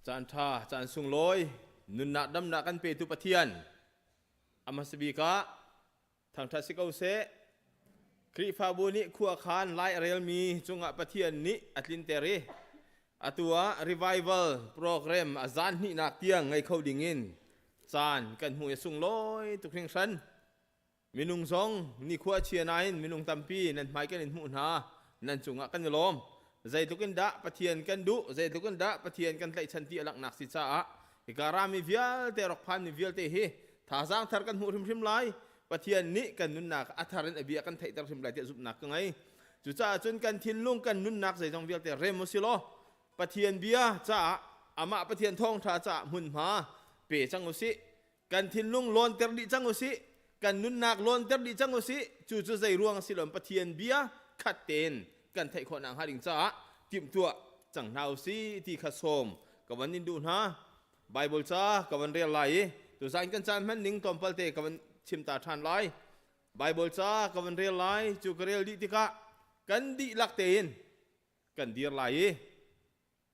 Caan ṭha, caan sunglawi, nunnak damnak kan petu Pathian, a hmasa bik ah thangṭhat si ko seh. Khrihfabu nih khua khan lai a relmi cungah Pathian nih a tlinter i atu ah revival program a zan hnihnak tiang ngei kho dingin caan kan hmuh i sunglawi tuk hringhran. Minung zong nikhua chia nain minung tampi nan hmai kan in hmuh hna, nan cungah kan i lawm. Zeitluk in dah Pathian kan duh, zeitluk in dah Pathian kan tlaihchan ti a langhnak si caah hika rami vialte rak phanmi vialte hi thazaang thar kan hmuh hrimhrim lai. Pathian nih kan nunnak a thar in a bia kan theihter hrim lai tiah zumhnak ka ngei. Cucaah cun kan thinlung kan nunnak zeizong vialte rem u si law Pathian bia caah amah Pathian thawngṭha caah hmunhma pe cang u sih. Kan thinlung lawnter dih cang usih, kan nunnak lawnter dih cang usih. Cu cu zei ruang si lon Pathian bia khat tein kan theih khawh nak hnga ding caah timhtuah cang hna usih ti kha sawm ka van in duh hna. Bible ca ka van rel lai i tuzan kan caan hman ning tlawmpal te ka van chim ta ṭhan lai. Bible ca ka van rel lai. Cu ka rel dih tikah kan dihlak tein kan dir lai i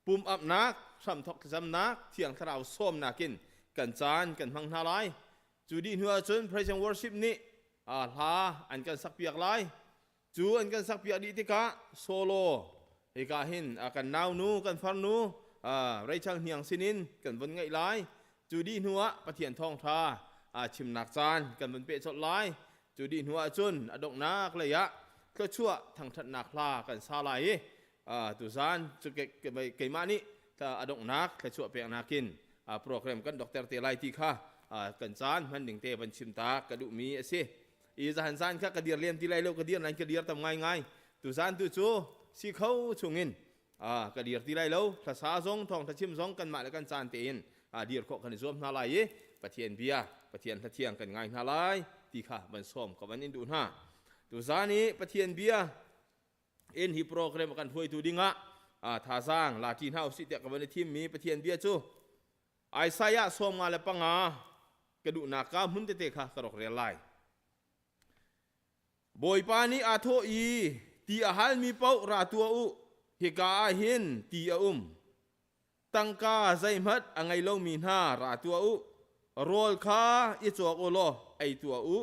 pum-apnak, hramthok thlacamnak, Thiang Thlarau sawmnak in kan caan kan hmang hna lai. Cu dih hnu ahcun praise and worship nih hla an kan sakpiak lai. Cu an kan sakpiak dih tikah solo hika hin kan naunu, kan farnu Rachel Hniang sinin kan vun ngaih lai. Cu dih hnu ah Pathian thawngṭha chimnak caan kan vun peh colh lai. Cu dih hnu ahcun a donghnak lei ah thluachuah thangṭhatnak hla kan sa lai i tuzan cu keimah nih a donghnak thluachuah peknak in program kan dokter te lai ti kha kan caan hman ding te van chim ta ka duhmi a si. I zahan zan kha ka dir lem ti lai lo, ka dir nain ka dir tam ngaingai. Tuzan tu cu si kho chungin ka dir ti lai lo. Hlasa zong thawngtha chim zong kanmah le kan caan tein dir khawh kan i zuam hna lai i Pathian bia, Pathian hlathiang kan ngai hna lai ti kha van sawm ka van in duh hna. Tuzan i Pathian bia in hi program a kan hruaitu dingah thazaang la ṭi hna usih tiah ka van i thimmi Pathian bia cu Isaiah 55 ka duhnak ka hmun tete kha ka rak rel lai. Bawipa nih aa thawh i, ti a halmi paoh ra tuah u, hika ah hin ti a um. Tangka zeihmanh a ngei lomi hna ra tuah u, rawl kha i cawk u law ei tuah u.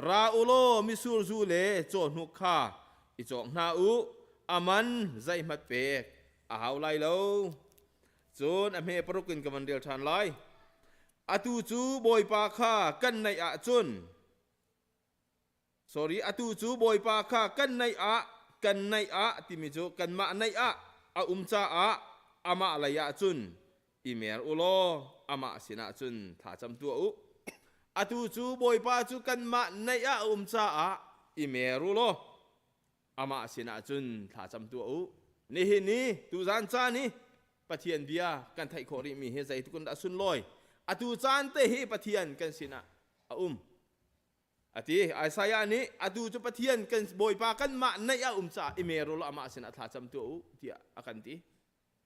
Ra u law mitsur zu le cawhnuk kha i cawk hna u, a man zeihmanh pek a hau lai lo. Cun a hme paruk in ka van rel ṭhan lai. Atu cu Bawipa kha kan naih ahcun, sorry, atu cu Bawipa kha kan naih ah, kan naih ah timi cu kanmah naih ah a um caah amah lei ah cun i mer u law amah sinah cun thlacam tuah u. Atu cu Bawipa cu kanmah naih ah a um caah i mer u law amah sinah cun thlacam tuah u. Nihin ni tuzan caan i Pathian bia kan theih khawh rihmi hi zeitluk in dah sunlawi. Atu caan te hi Pathian kan sinah a um. Ati Isaiah nih atu cu Pathian kan Bawipa kanmah naih a um caah i mer u law amah sinah thla cam tuah u tiah a kan ti.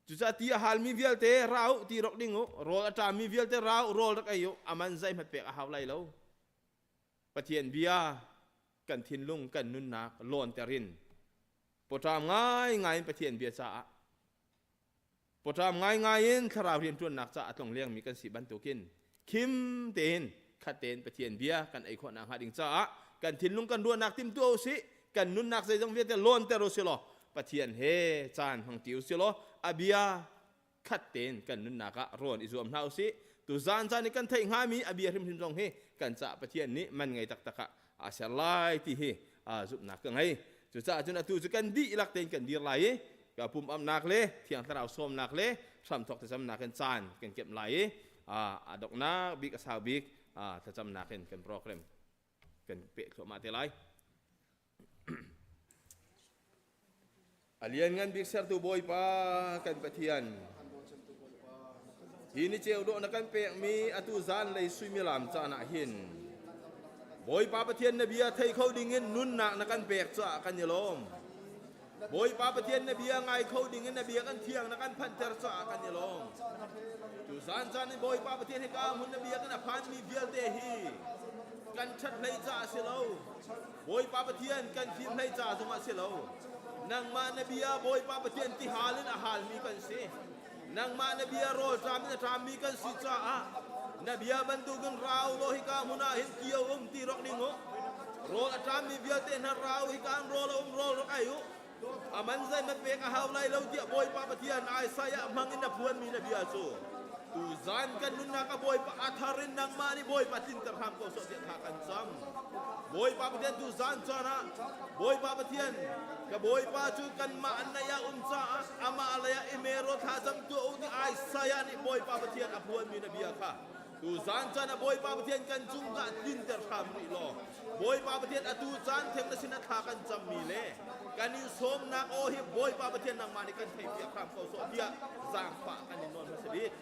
Cucaah ti a halmi vialte ra u, ti rak ding u, rawl a ṭammi vialte ra u, rawl rak ei u, a man zeihmanh pek a hau lai lo. Pathian bia kan thinlung kan nunnak lawnter in pawṭam ngaingai in Pathian bia caah pawṭam ngaingai in thlarau rianṭuannak caah a tlonglengmi kan si bantukin khim tein khat tein Pathian bia kan ei khawh nakhnga ding caah kan thinlung kan ruahnak timtuah usih, kan nunnak zeizong vialte lawnter usih law Pathian he caan hmangṭi usih law a bia khat tein kan nunnak ah rawn i zuam hna usih. Tuzaan caan i kan theih hngami a bia hrimhrim zong hi kan caah Pathian nih man ngei taktak ah aa ser lai ti hi zumhnak ka ngei. Cucaah cun atu cu kan dihlak tein kan dir lai i ka pum amnak le Thiang Thlarau sawmnak le hramthawk thlacamnak in caan kan kemh lai i a donghnak bik, a sau bik thlacamnak in kan program kan peh thluahmah te lai. A lianngan bik sertu Bawipa kan Pathian, hi ni ceu dawh na kan pekmi atu zanlei suimilam caan ah hin Bawipa Pathian na bia thei kho dingin nunnak na kan pek caah kan i lawm. Bawipa Pathian na bia ngai kho dingin na bia kan thiang na kan phanhter caah kan i lawm. Tu zan caan in Bawipa Pathian hika hmun na bia kan a phanmi vialte hi kan ṭhat hlei caah si lo. Bawipa Pathian kan fim hlei ca zongah si lo. Nangmah na bia Bawipa Pathian ti hal in a halmi kan si. Nangmah na bia rawlṭam in a ṭammi kan si caah na bia bantukin ra u law hika hmun ah hin ti a um ti rak ding u. Rawl a ṭammi vialte hna ra u, hika in rawl a um, rawl rak ei u. A man zeihmanh pek a hau lai lo tiah Bawipa Pathian Isaiah hmang in na phuanmi na bia cu tuzan kan nunnak a Bawipa a thar in nangmah nih Bawipa tlinter hram ko sawh tiah thla kan cam. Bawipa Pathian tuzan caan ah Bawipa Pathian ka Bawipa cu kanmah an lei ah um caah amah lei ah i mero thlacam tuah u ti Isaiah nih Bawipa Pathian a phuanmi na bia kha tuzan caan ah Bawipa Pathian kan cungah tlinter hram rih law Bawipa Pathian atu caan theng na sin a thla kan cammi le kan in sawmnak aw hi Bawipa Pathian nangmah nih kan theihpiak hram ko sawh tiah zaangfah kan in nawl hmasa bik.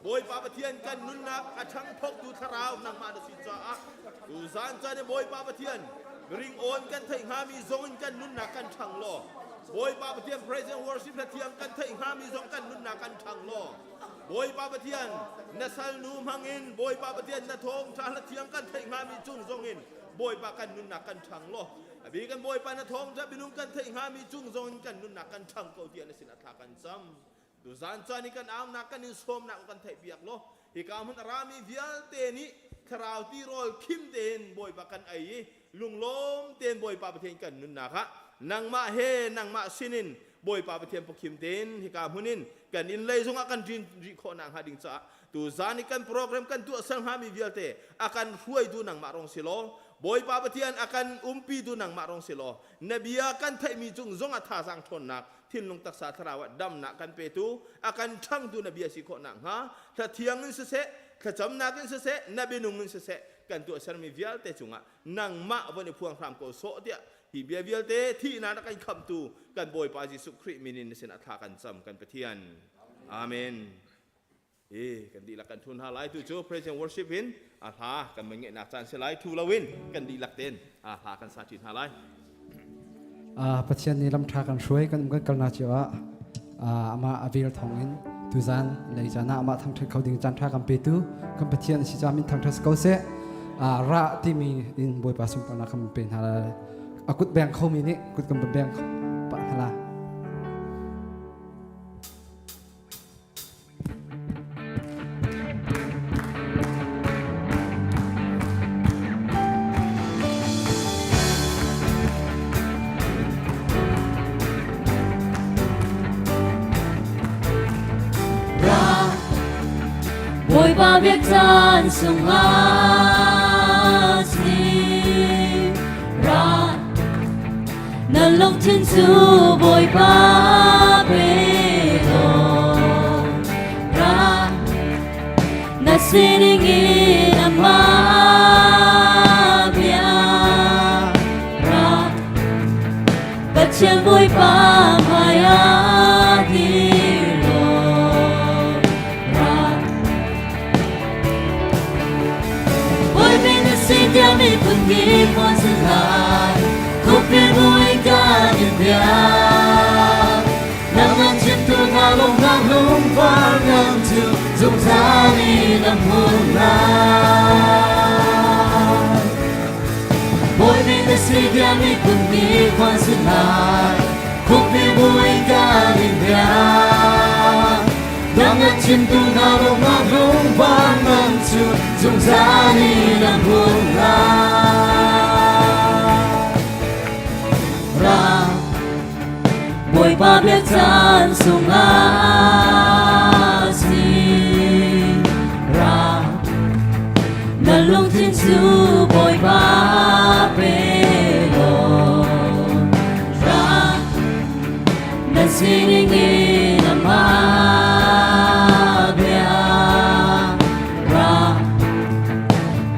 Bawipa Pathian kan nunnak a ṭhangphoktu thlarau nangmah na si caah tuzan caan i Bawipa Pathian ringawn kan theih hngami zong in kan nunnak kan ṭhang law Bawipa Pathian praise and worship hla thiang kan theih hngami zong kan nunnak kan ṭhang law Bawipa Pathian na salnu hmangin Bawipa Pathian na thawngṭha hla thiang kan theih hngami cung zongin Bawipa kan nunnak kan ṭhang law a bi kan Bawipa na thawngṭha minung kan theih hngami cung zongin kan nunnak kan ṭhang ko tiah na sin a thla kan cam. Tuzan caan i kan aunak kan in sawmnak kan theihpiak law hika hmun a rami vialte nih thlarau tirawl khim tein Bawipa kan ei i lunglawm tein Bawipa Pathian kan nunnak ah nangmah he nangmah sinin Bawipa Pathian pawkhim tein hika hmun in kan inn lei zongah kan rin rih khawh nakhnga ding caah tuzan i kan program kan tuah sal hngami vialte a kan hruaitu nangmah rong si law Bawipa Pathian a kan umpitu nangmah rong si law na bia kan theihmi cung zongah thazaang ṭhawnnak thinlung taksa thlarau ah damnak kan petu a kan ṭhangtu na bia si khawh nakhnga thla thiang in siseh thlacamnak in siseh na bianung in siseh kan tuahsermi vialte cungah nangmah von i phuang hram ko sawh tiah hi bia vialte thihnak na kan khamhtu kan Bawipa Jesuh Khrih min in na sinah thla kan cam kan Pathian. Amen. Hi kan dihlak kan thun hna lai tu cu praise and worship in a hla kan man ngeihnak caan si lai thu loin kan dihlak ten a hla kan sa ṭi hna lai. Pathian nih lam ṭha kan hruai kan um kan kalnak cio ah amah a vel thawng in tuzan lei caan ah amah thangṭhat kho ding caan ṭha kan petu kan Pathian si caah min thangṭhat si ko seh. Ra timi in Bawipa sunparnak kan pe hna lai. A kut beng khomi nih kut kan beng pah hna la. Bawipa biak caan sungah si ra Na lungthin cu Bawipa pe law ra na sining in amah bia ra Pathian Bawipa hmaiah dir law ra Bawipa na si tiah miphun kip hmuan si lai Khupi mui kan in biak Nangmah chimtu hna lungnak lungvar nang cu zungzal in a hmun lai Bawipa na si tiah miphun kip hmuan si lai Khupi mui kan in biak Nangmah chimtu hna lungnak lungvar nang cu zungzal in a hmun lai. Ra Bawipa biacaan sungah si ra na lungthin cu Bawipa pe law ra na sining in amah bia ra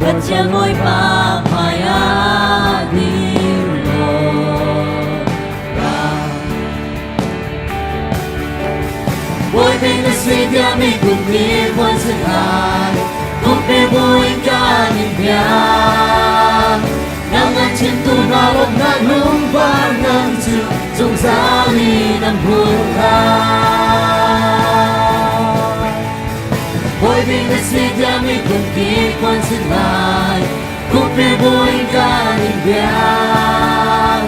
Pathian Bawipa hmaiah dir law ra Bawipa na si tiah miphun nih khuan si lai kumpi buin kan in biak Nang an chimtu hna lawmhnak lungvar nang cu zungzal in an hmun lai. Bawi na si tiah miphun kip khuan si lai, kumpi buin kan in biak.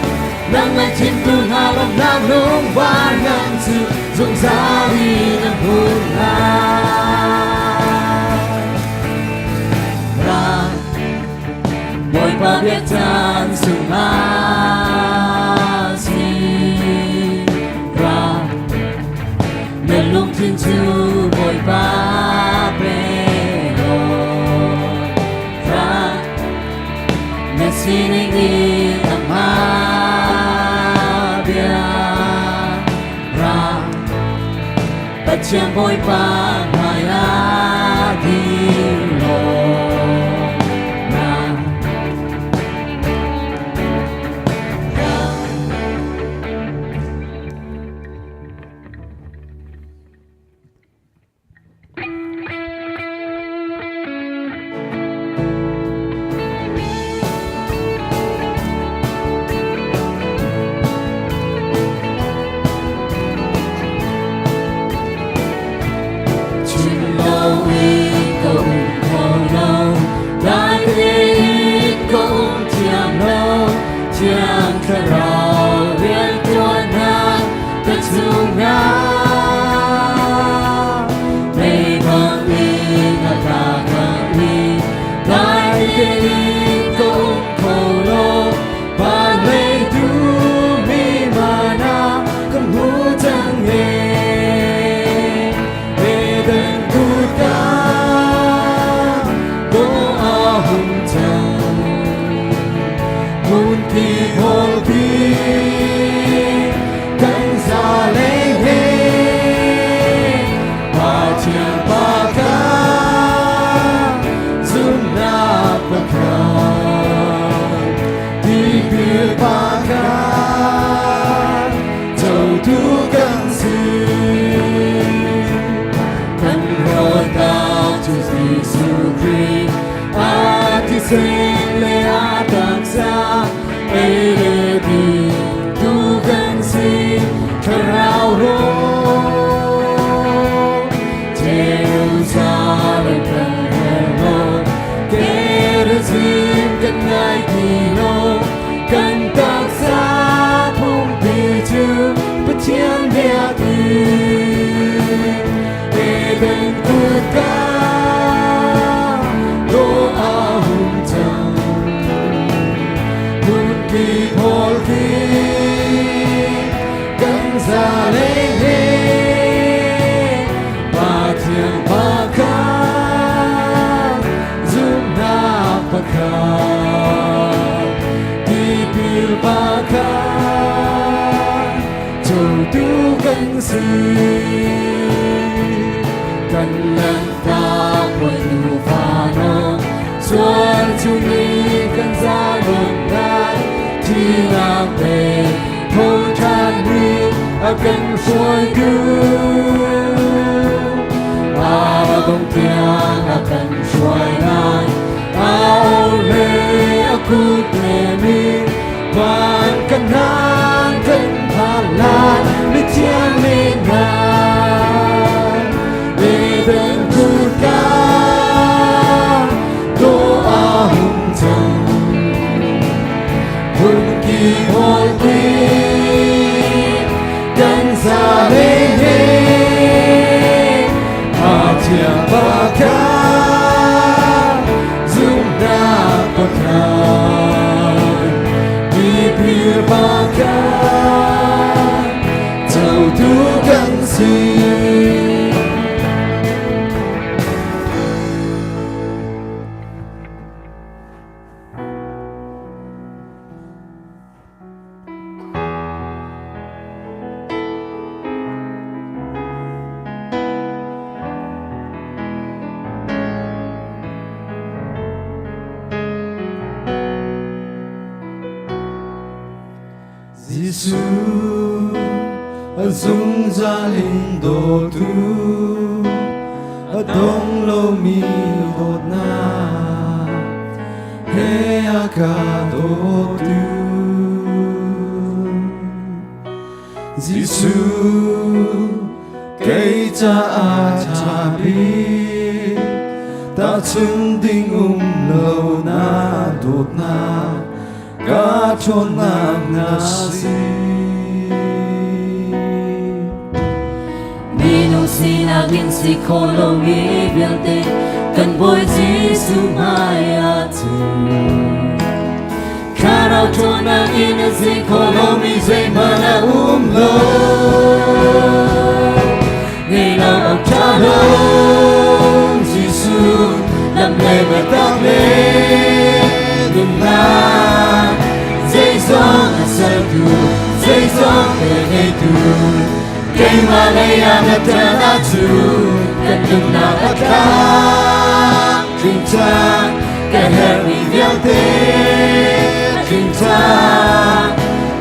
Nang an chimtu hna lawmhnak lungvar nang cu Zungzal in a hmun lai. Ra Bawipa biakcaan sungah si ra na lungthin cu Bawipa pe law ra na sining in amah bia ra Pathian Bawipa hmaiah dir law ra ra. Chim loin ka um kho lo, dai tein ka um thiam lo, Thiang Thlarau rianṭuannak ka chungah mei bangin a ka khangh i dai tein ka um kho lo, van leitu mi mana ka hmu cang e. Eden kutka dawh a hung cang. Hmunki hawlpi kan za lei he Pathian pa zumhnak pakhat tipil pakhat cotu kan si kan rawltak cu Jesuh Khrih a thisen le a taksa ei le din tu kan si thlarau rawl Jerusalem kan her lo Gerizim kan ngai ti lo kan taksa pumpi cu Pathian biakinn Eden kutka dawh a hung cang hmunki hawlki kan za lei he Pathian pakhat zumhnak pakhat tipil pakhat cotu kan si kan lanhtak puai tuufa no sual chungin kan zalonnak thihnak le tho ṭhan ni a kan hruaitu a dong tiang a kan hruai lai a le a kut mi van kan nan kan phan lai mithiang mi hna Eden kutka dawh a hung cang phunki hawlki kan za le he Pathian pakhat zumhnak pakhat tipil pakhat cotu kan si. Jesuh a zungzal in dawtu a dong lomi dawtnak he a ka dawtu Jesuh kei caah ṭha bik tahchun ding um lo na dawtnak ka ṭhawnnak na si. sinak in si kho lomi vialte kan Bawi Jesuh hmai ah cun Thlarau ṭhawnnak in a si kho lomi zeihmanh a um lo. Ngei lo awk ṭha lo Jesuh lam le biatak le nunnak zeizong a sertu zeizong pe ngeitu keimah lei ah na ṭan ahcun kan nunnak a tlak tling cang ka herhmi vialte tling cang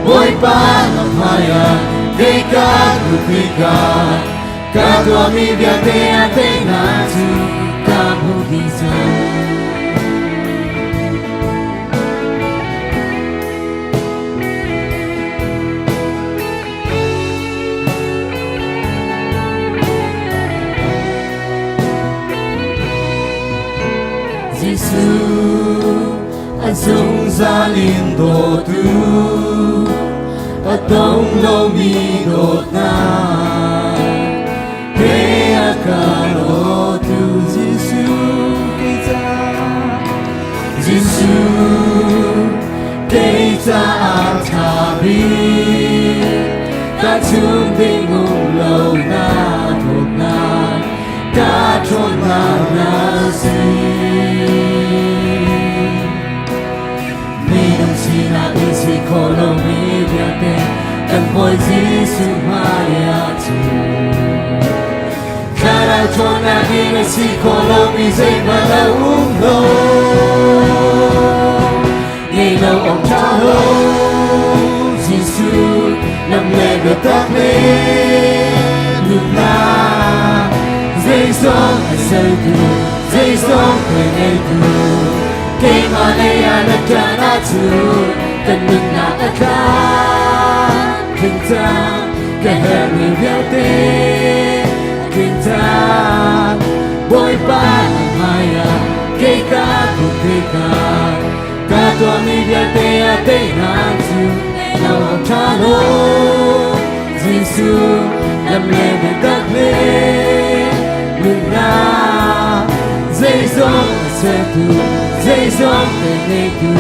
Bawipa na hmaiah kei ka ka ka tuahmi vialte a teinak cu ka hmuh dih cang. Jesuh a zungzal in dawtu a dong lomi dawtnak he a ka dawtu Jesuh kei caah Jesuh kei caah ṭha bik tahchun ding um lo na dawtnak ka ṭhawnnak na si. Minung sinak in si kho lomi vialte kan Bawi Jesuh hmaiah cun Thlarau ṭhawnnak in a si kho lomi zeihmanh a um lo. Ngei lo awk ṭha lo Jesuh lam le biatak le nunnak zeizong a sertu zeizong pe ngeitu keimah lei ah na ṭan ahcun kan nunnak a tlang tling cang ka herhmi vialte tling cang Bawipa na hmaiah kei ka kun tikah ka tuahmi vialte a teinak cu na awk ṭha lo Jesuh lam le biatak le nunnak zeizong a sertu zeizong pe ngeitu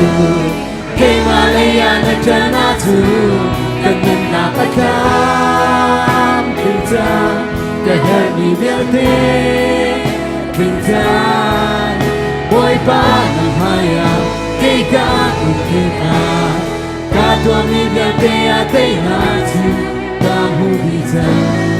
keimah lei ah na ṭan ahcun kan nunnak a tlam tling cang ka herhmi vialte tling cang Bawipa na hmaiah kei ka kun tikah ka tuahmi vialte a teinak cu ka hmuh dih cang.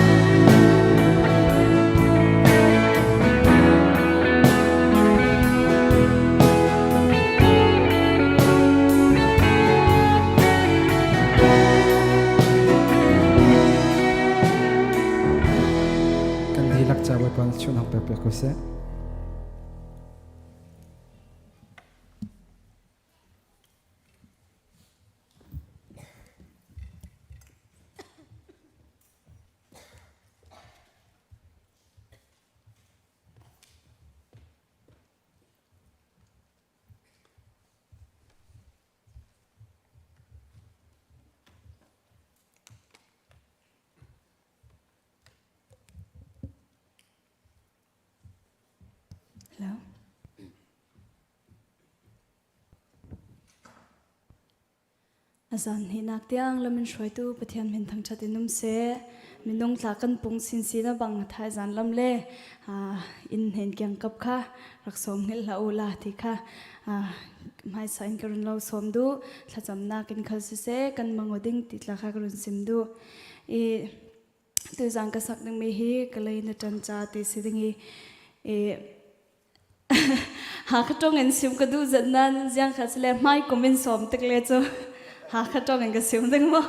Kan dihlak ca Bawipa nih chunhang pek piak ko seh. Hello. A zan hnihnak tiang lam in hruaitu Pathian min thangṭhat in um seh. Minung tla kan pung sinsin a bang thai zan lam le inn hnen kiang kap kha rak sawm hngilh hlah u la ti kha hmaisa in ka run lo sawm duh. Thlacamnak in khal siseh kan mango ding ti tla kha ka run sim duh. I tuzan ka sak dingmi hi ka lei na ṭan ca ti si ding i Hakha ṭong in sim ka duh zat nan ziang kha sile hmai kum in sawm tik le cu Hakha ṭong in ka sim ding maw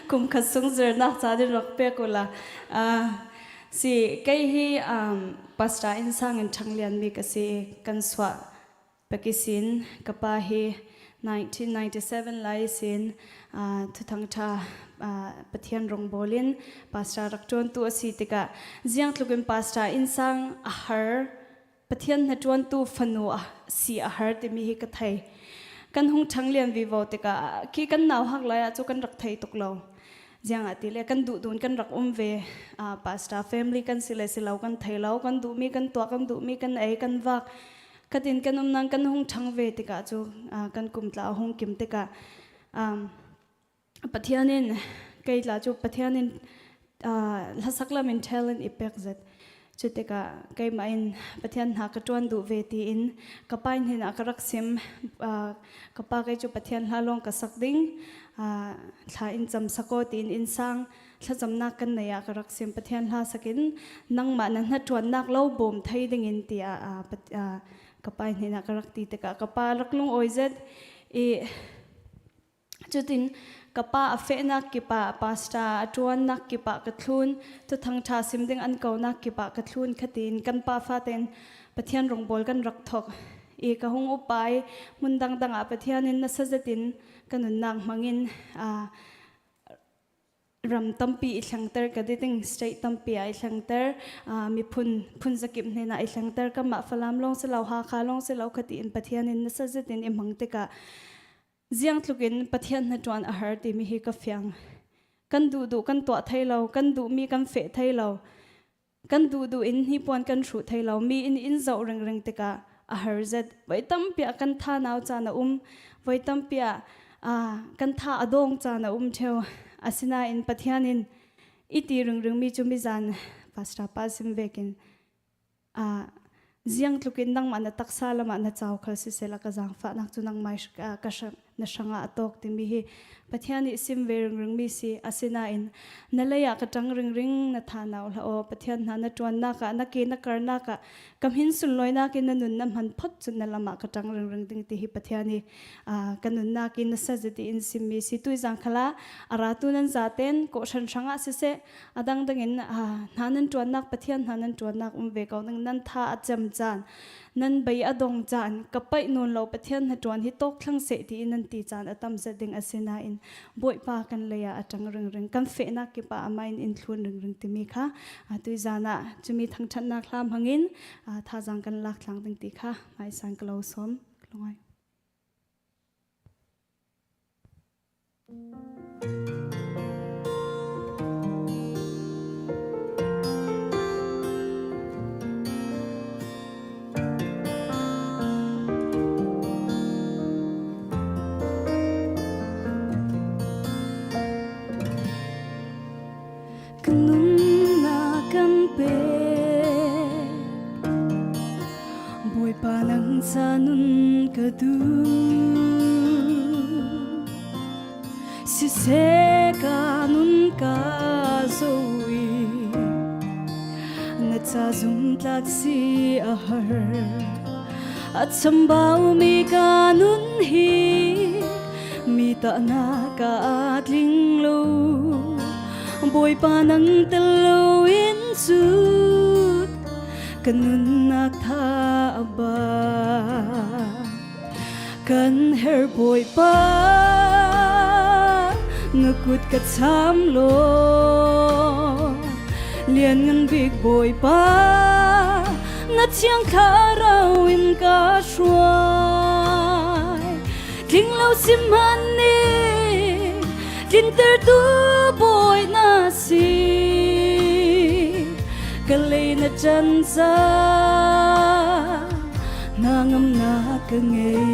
kum khat sung zirnak ca din rak pek ula si kei hi pastor in sang in ṭhang lian mi ka si kan suah Pakisin ka pa hi 1997 lai sin thuthang ṭha Pathian rawngbawl in pastor rak ṭuantu a si tikah ziang tluk in pastor innsang a har Pathian hnaṭuantu fanu a si a har timi hi ka thei. Kan hung ṭhang lian vivo tikah khi kan nau hak lai ah cu kan rak thei tuk lo. Ziang ah ti le kan duh dun kan rak um ve. Pastor family kan si le si lo kan thei lo, kan duhmi kan tuah, kan duhmi kan ei, kan vak. Khatin kan um nang kan hung ṭhang ve tikah cu kan kum tla a hung kim tikah Pathian in kei tla cu Pathian in hlasak lam in talent i pek zet. Cu tikah keimah in Pathian hna ka ṭuan duh ve tiin ka pa in hin ah ka rak sim. Ka pa kei cu Pathian hla lawng ka sak ding thla in cam sakaw tiin inn sang thlacamnak kan nei ah ka rak sim. Pathian hla sakin nangmah na hnaṭuannak lo bawm thei dingin tiah ka pa in hin ah ka rak ti tikah ka pa rak lungawi zet i Cutin ka pa a fehnak kip ah pastor a ṭuannak kip ah ka thlun, thuthang ṭha sim ding an konak kip ah ka thlun khatin kan pa faten Pathian rawngbawl kan rak thawk i ka hung upa i hmun dangdang ah Pathian in nasa zetin ka nunnak hmangin ram tampi i thlengter ka ti ding state tampi ah i thlengter miphun phun zakip hnen ah i thlengter kamah Falam lawng si lo Hakha lawng si lo khati in Pathian in nasa zetin i hmang tikah ziang tluk in Pathian hnaṭuan a har timi hi ka fiang. Kan duh duh kan tuah thai lo, kan duhmi kan feh thai lo, kan duh duh in hnipuan kan hruh thai lo, mi in in zoh ringring tikah a har zet. Voi tampi ah kan tha nau caan a um, voi tampi ah kan tha a dong caan a um ṭheo. Asinain Pathian in i ti ringring mi cu mizan pastor pa sim vekin ziang tlukin nangmah na taksa lamah na cau khal sisela ka zaangfahnak cu nangmah ka na hrangah a tawk timi hi Pathian nih sim ve ringring mi si asinain na lei ah ka ṭang ringring na tha nau hlah aw Pathian hna na ṭuannak ah na ke na karnak ah ka hmin sunlawinak in na nun na hman phot cun na lam ah ka ṭang ringring ding ti hi Pathian nih ka nunnak in na sa zeti in simmi si tuizang khala aratu nan zaten kawhhran hrangah siseh a dangdang in hna nan ṭuannak Pathian hna nan ṭuannak um ve ko ning nan tha a cem caan nan bei a dong caan ka paih nawn lo Pathian hna ṭuan hi tawk thlang seh ti in nan ti caan a tam zet ding a si nain Bawipa kan lei ah a ṭang ringring kan fehnak kip ah amah in in thlun ringring timi kha tui zan ah cumi thangṭhatnak hla hmangin thazaang kan lak tlang ding ti kha hmaisang ka lo sawm lungai. Ka nunnak kan pek Bawipa nang ca nun ka duh Siseh ka nun ka zohi Na ca zumtlak si a har A chambau mi ka nun hi Mi tahnak ka tling lo Bawipa nang tel loin cut ka nunnak tha a ba kan her Bawipa na kut ka cham law lian ngan bik Bawipa na thiang thlarau in ka hruai Tling lo sihmanhnih tlintertu bawi na si. Ka lei na ṭan ca hna ngamnak ka ngei.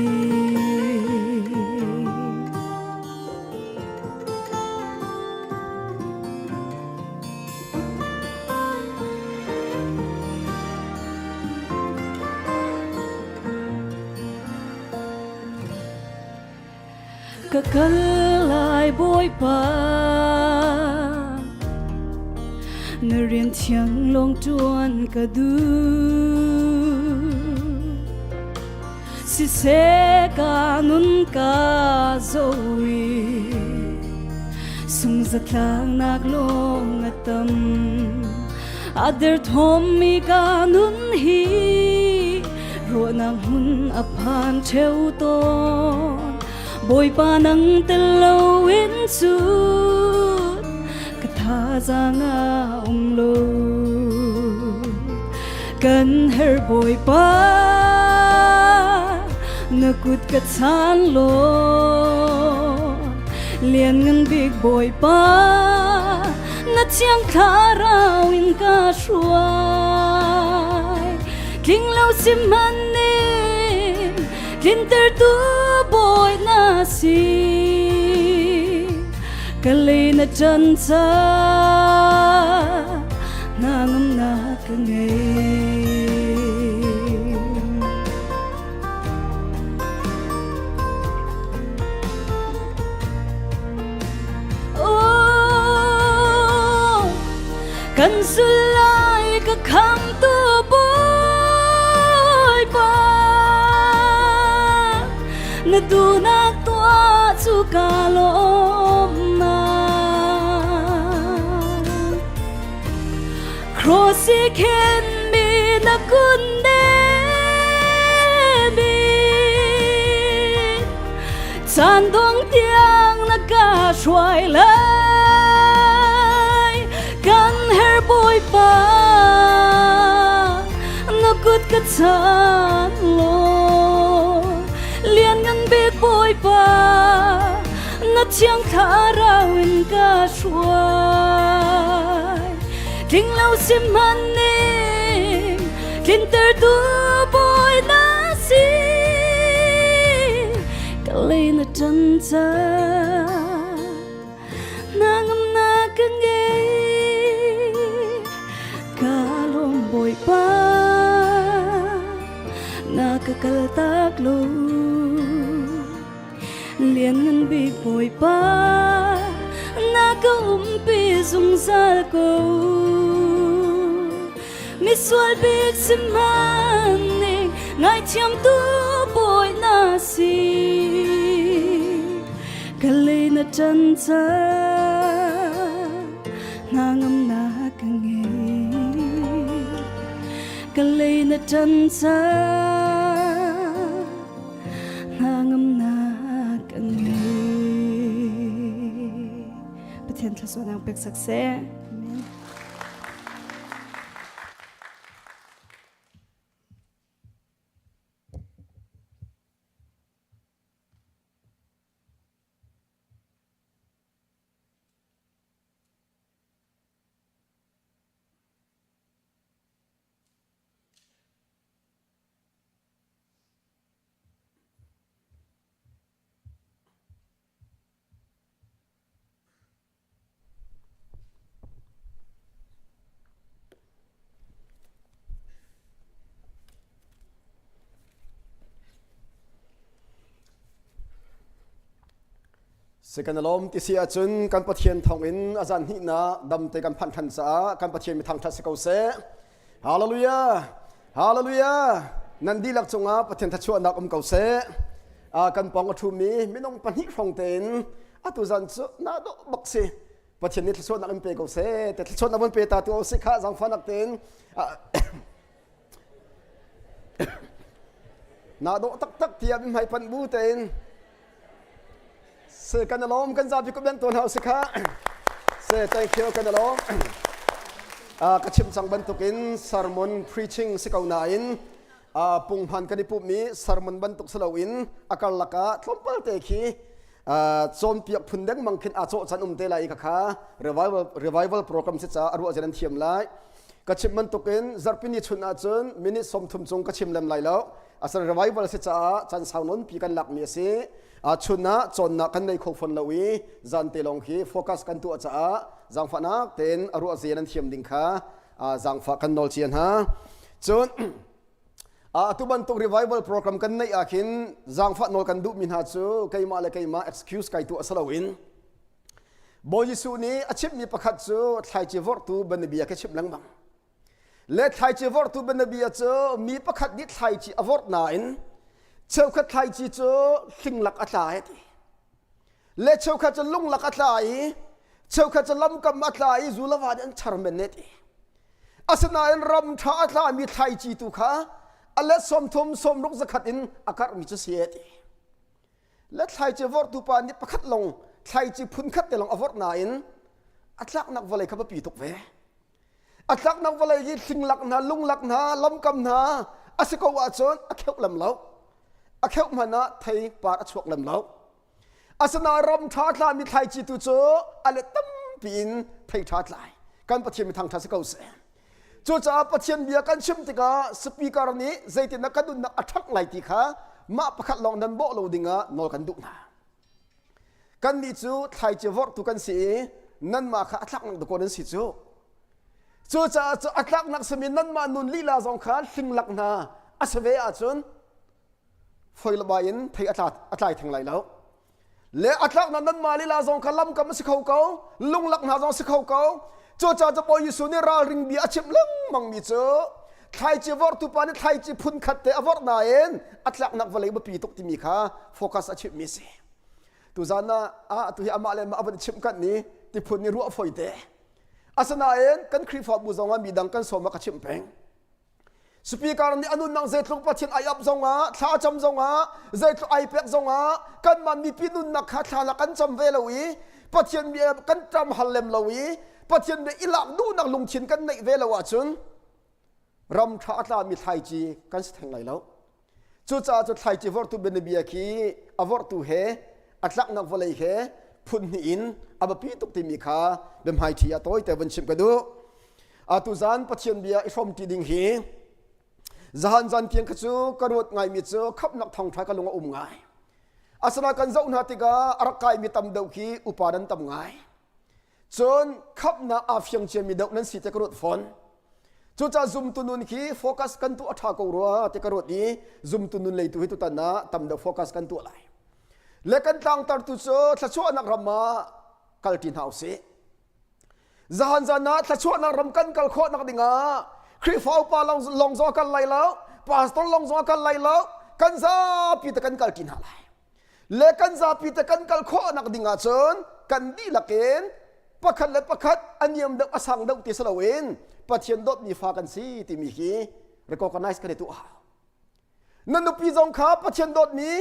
Ka kal lai Bawipa na rian thiang lawng ṭuan ka duh siseh ka nun ka zohi sungzatlangnak lawng a tam a derthawmmi ka nun hi ruahnak hmun a phan ṭheo tawn Bawipa nang tel loin cun ka thazaang a um lo kan her Bawipa na kut ka chan law. Lianngan bik Bawipa, na thiang thlarau in ka hruai. Tling lo sihmanhning tlintertu Bawi na si. Ka lei na ṭan ca hna ngamnak ka ngei. Oh, kan sulai ka khamtu Bawipa na duhnak tuah cu ka lawmnak Cross i khenmi na kun mi caan dong tiang na ka hruai lai kan her Bawipa na kut ka chan law lianngan bik Bawipa na thiang thlarau in ka hruai tling lo sihmanhning tlintertu Bawi na si ka lei na ṭan ca na ngamnak ka ngei ka lawm Bawipa na ka kaltak lo Lianngan bik Bawipa na ka umpi zungzal ko. Misual bik sihmanhning ngaithiamtu Bawi na si. Ka lei na ṭan ca hna ngamnak ka ngei. Ka lei na ṭan ca Hnangamnak ka ngei. Pathian thluachuahnak pek sak seh. Amen. Si kan lawm ti si ahcun kan Pathian thawngin a zan hnihnak damte kan phanh ṭhan caah kan Pathian mi thangṭhat si ko seh. Hallelujah! Hallelujah! Nan dihlak cungah Pathian thachuahnak um ko seh. Kan pawng a ṭhumi minung pahnih hrawng tein atu zan cu na dawh bak si. Pathian nih thluachuahnak in pe ko seh. Te thluachuahnak von pe ta tu si kha zaangfahnak tein na dawh taktak tiah mi hmai panh bu tein Se kan alawm kan zapi ko ben tuan hau si kha. Se thank you kan alawm. Ka chim cang bantukin sermon preaching si ko nain punghman kan i pummi sermon bantuk si loin a karlak ah tlawmpal te khi cawnpiak phun dengmang khin aa cawh can um te lai i khakha revival revival program si ca a ruah zen an thiam lai ka chim bantukin zarhpini chun ahcun minute 30 cung ka chim lem lai lo asal revival si caah chan sau nawn pi kan lakmi a si chun ah cawnnak kan nei kho fawn lo i zan te lawng khi focus kan tuah caah zaangfahnak tein a ruah zia nan thiam ding kha zaangfah kan nawl cia hna cun atu bantuk revival program kan neih ah khin zaangfah nawl kan duhmi hna cu keimah le keimah excuse kai tuah si loin Bawi Jesuh nih a chimmi pakhat cu thlaici vorhtu banabia khi chim lengmang Le thlaici vorhtu bianabia cu mi pakhat nih thlaici a vorh nain cheukhat thlaici cu hlinglak a tla ai ti. Le cheukhat cu lunglak a tla i cheukhat cu lamkam a tla i zulava nih an char men ne ti. Asinain ram ṭha a tlami thlaici tu kha a let 30 60 zakhat in a karhmi cu si e ti. Le thlaici vorhtu pa nih pakhat lawng thlaici phunkhat te lawng a vorh nain a tlaknak vawlei kha biapi tuk ve. A tlaknak vawlei hi hlinglak hna, lunglak hna, lamkam hna a si ko ahcun a kheuh lem lo. A kheuh hmanh ah thei par a chuak lem lo. Asinain ram ṭha tlami thlaici tu cu a let tampi in thei ṭha tlai. Kan Pathian mi thangṭhat si ko seh. Cucaah Pathian bia kan chim tikah speaker nih zeitindah kan nunnak a ṭhangh lai ti kha mah pakhat lawng nan bawh lo dingah nawl kan duh hna. Kannih cu thlaici vorhtu kan si i nanmah kha a tlaknak dakaw nan si cu. Cucaah cu a tlaknak simi nanmah nun lila zong kha hlinglak hna a si ve ahcun foi le bai in thei a tlai theng lai lo. Le a tlaknak nanmah lila zong kha lamkam a si kho ko, lunglak hna zong a si kho ko. Cucaah cu Bawi Jesuh nih ralring bia a chimh lengmang mi cu thlaici vorhtu pa nih thlaici phun khat te a vorh nain a tlaknak vawlei biapi tuk timi kha focus a chimhmi a si. Tuzan ah atu hi amah le amah a van chimh kanh ni tiphun nih ruah foi te. Asinain kan Khrihfabu zong ah midang kan sawm ah ka chimh peng. Speaker nih a nunnak zeitluk Pathian ai ap zongah, thla cam zongah, zeitluk ai pek zongah, kanmah mipi nunnak kha thla la kan cam ve lo i Pathian bia kan ṭam hal lem lo i Pathian bia i lak duhnak lungthin kan neih ve lo ahcun ram ṭha a tlami thlaici kan si theng lai lo. Cucaah cu thlaici vorhtu bianabia khi a vorhtu he a tlaknak vawlei he phun hnih in a biapi tuk timi kha biahmaiṭhi ah tawite vun chimh ka duh. Atu zan Pathian bia i hrawmṭi ding hi zahan zan tiang kha cu ka ruat ngaimi cu khamhnak thawngṭha ka lung a um ngai. Asinain kan zoh hna tikah a rak kaimi tam deuh khi upa nan tam ngai. Cun khamhnak aa fiang ciami deuh nan si te ka ruat fawn. Cucaah zumtu nun khi focus kan tuah a ṭha ko rua ti ka ruat i zumtu nun lei tu hi tutan ah tam deuh focus kan tuah lai. Le kan tlangtartu cu thluachuahnak ram ah kalṭi hna usih. Zahan zan ah thluachuahnak ram kan kal khawhnak dingah Khrihfa upa lawng zong a kal lai lo, pastor lawng zong a kal lai lo, kan zapi te kan kalṭi hna lai. Le kan zapi te kan kal khawhnak ding ahcun kan dihlak in pakhat le pakhat a niam deuh a sang deuh ti si loin Pathian dawtmi fa kan si timi hi recognize kan i tuah hau. Na nupi zong kha Pathian dawtmi,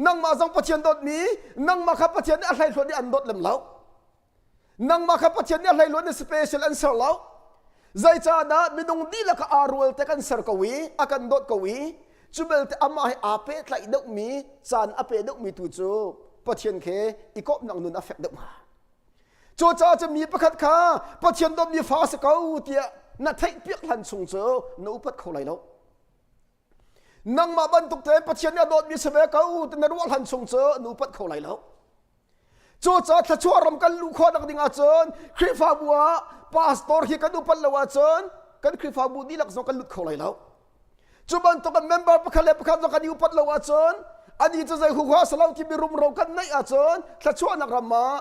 nangmah zong Pathian dawtmi, nangmah kha Pathian nih a hleihluat nih an dawt lem lo. Nangmah kha Pathian nih a hleihluat nih special an ser lo. Zeicahdah minung dihlak ah aa rual te kan ser ko i a kan dawt ko i cu belte amah he aa pehtlaih deuhmi caan a pe deuhmi tu cu Pathian khe i kawpnak nun a fek deuh hnga. Cucaah cu mi pakhat kha Pathian dawtmi fa si ko tiah na theihpiak hlan chung cu na upat kho lai lo. Nangmah bantuk tein Pathian nih a dawtmi si ve ko ti na ruah hlan chung cu na upat kho lai lo. Cucaah thluachuah ram kan luh khawh nak ding ahcun Khrihfabu ah pastor hi kan upat lo ahcun kan Khrihfabu dihlak zong kan lut kho lai lo. Cu bantuk kan member pakhat le pakhat zong kan i upat lo ahcun ani cu zei huha si lo timi rumro kan neih ahcun thluachuahnak ram ah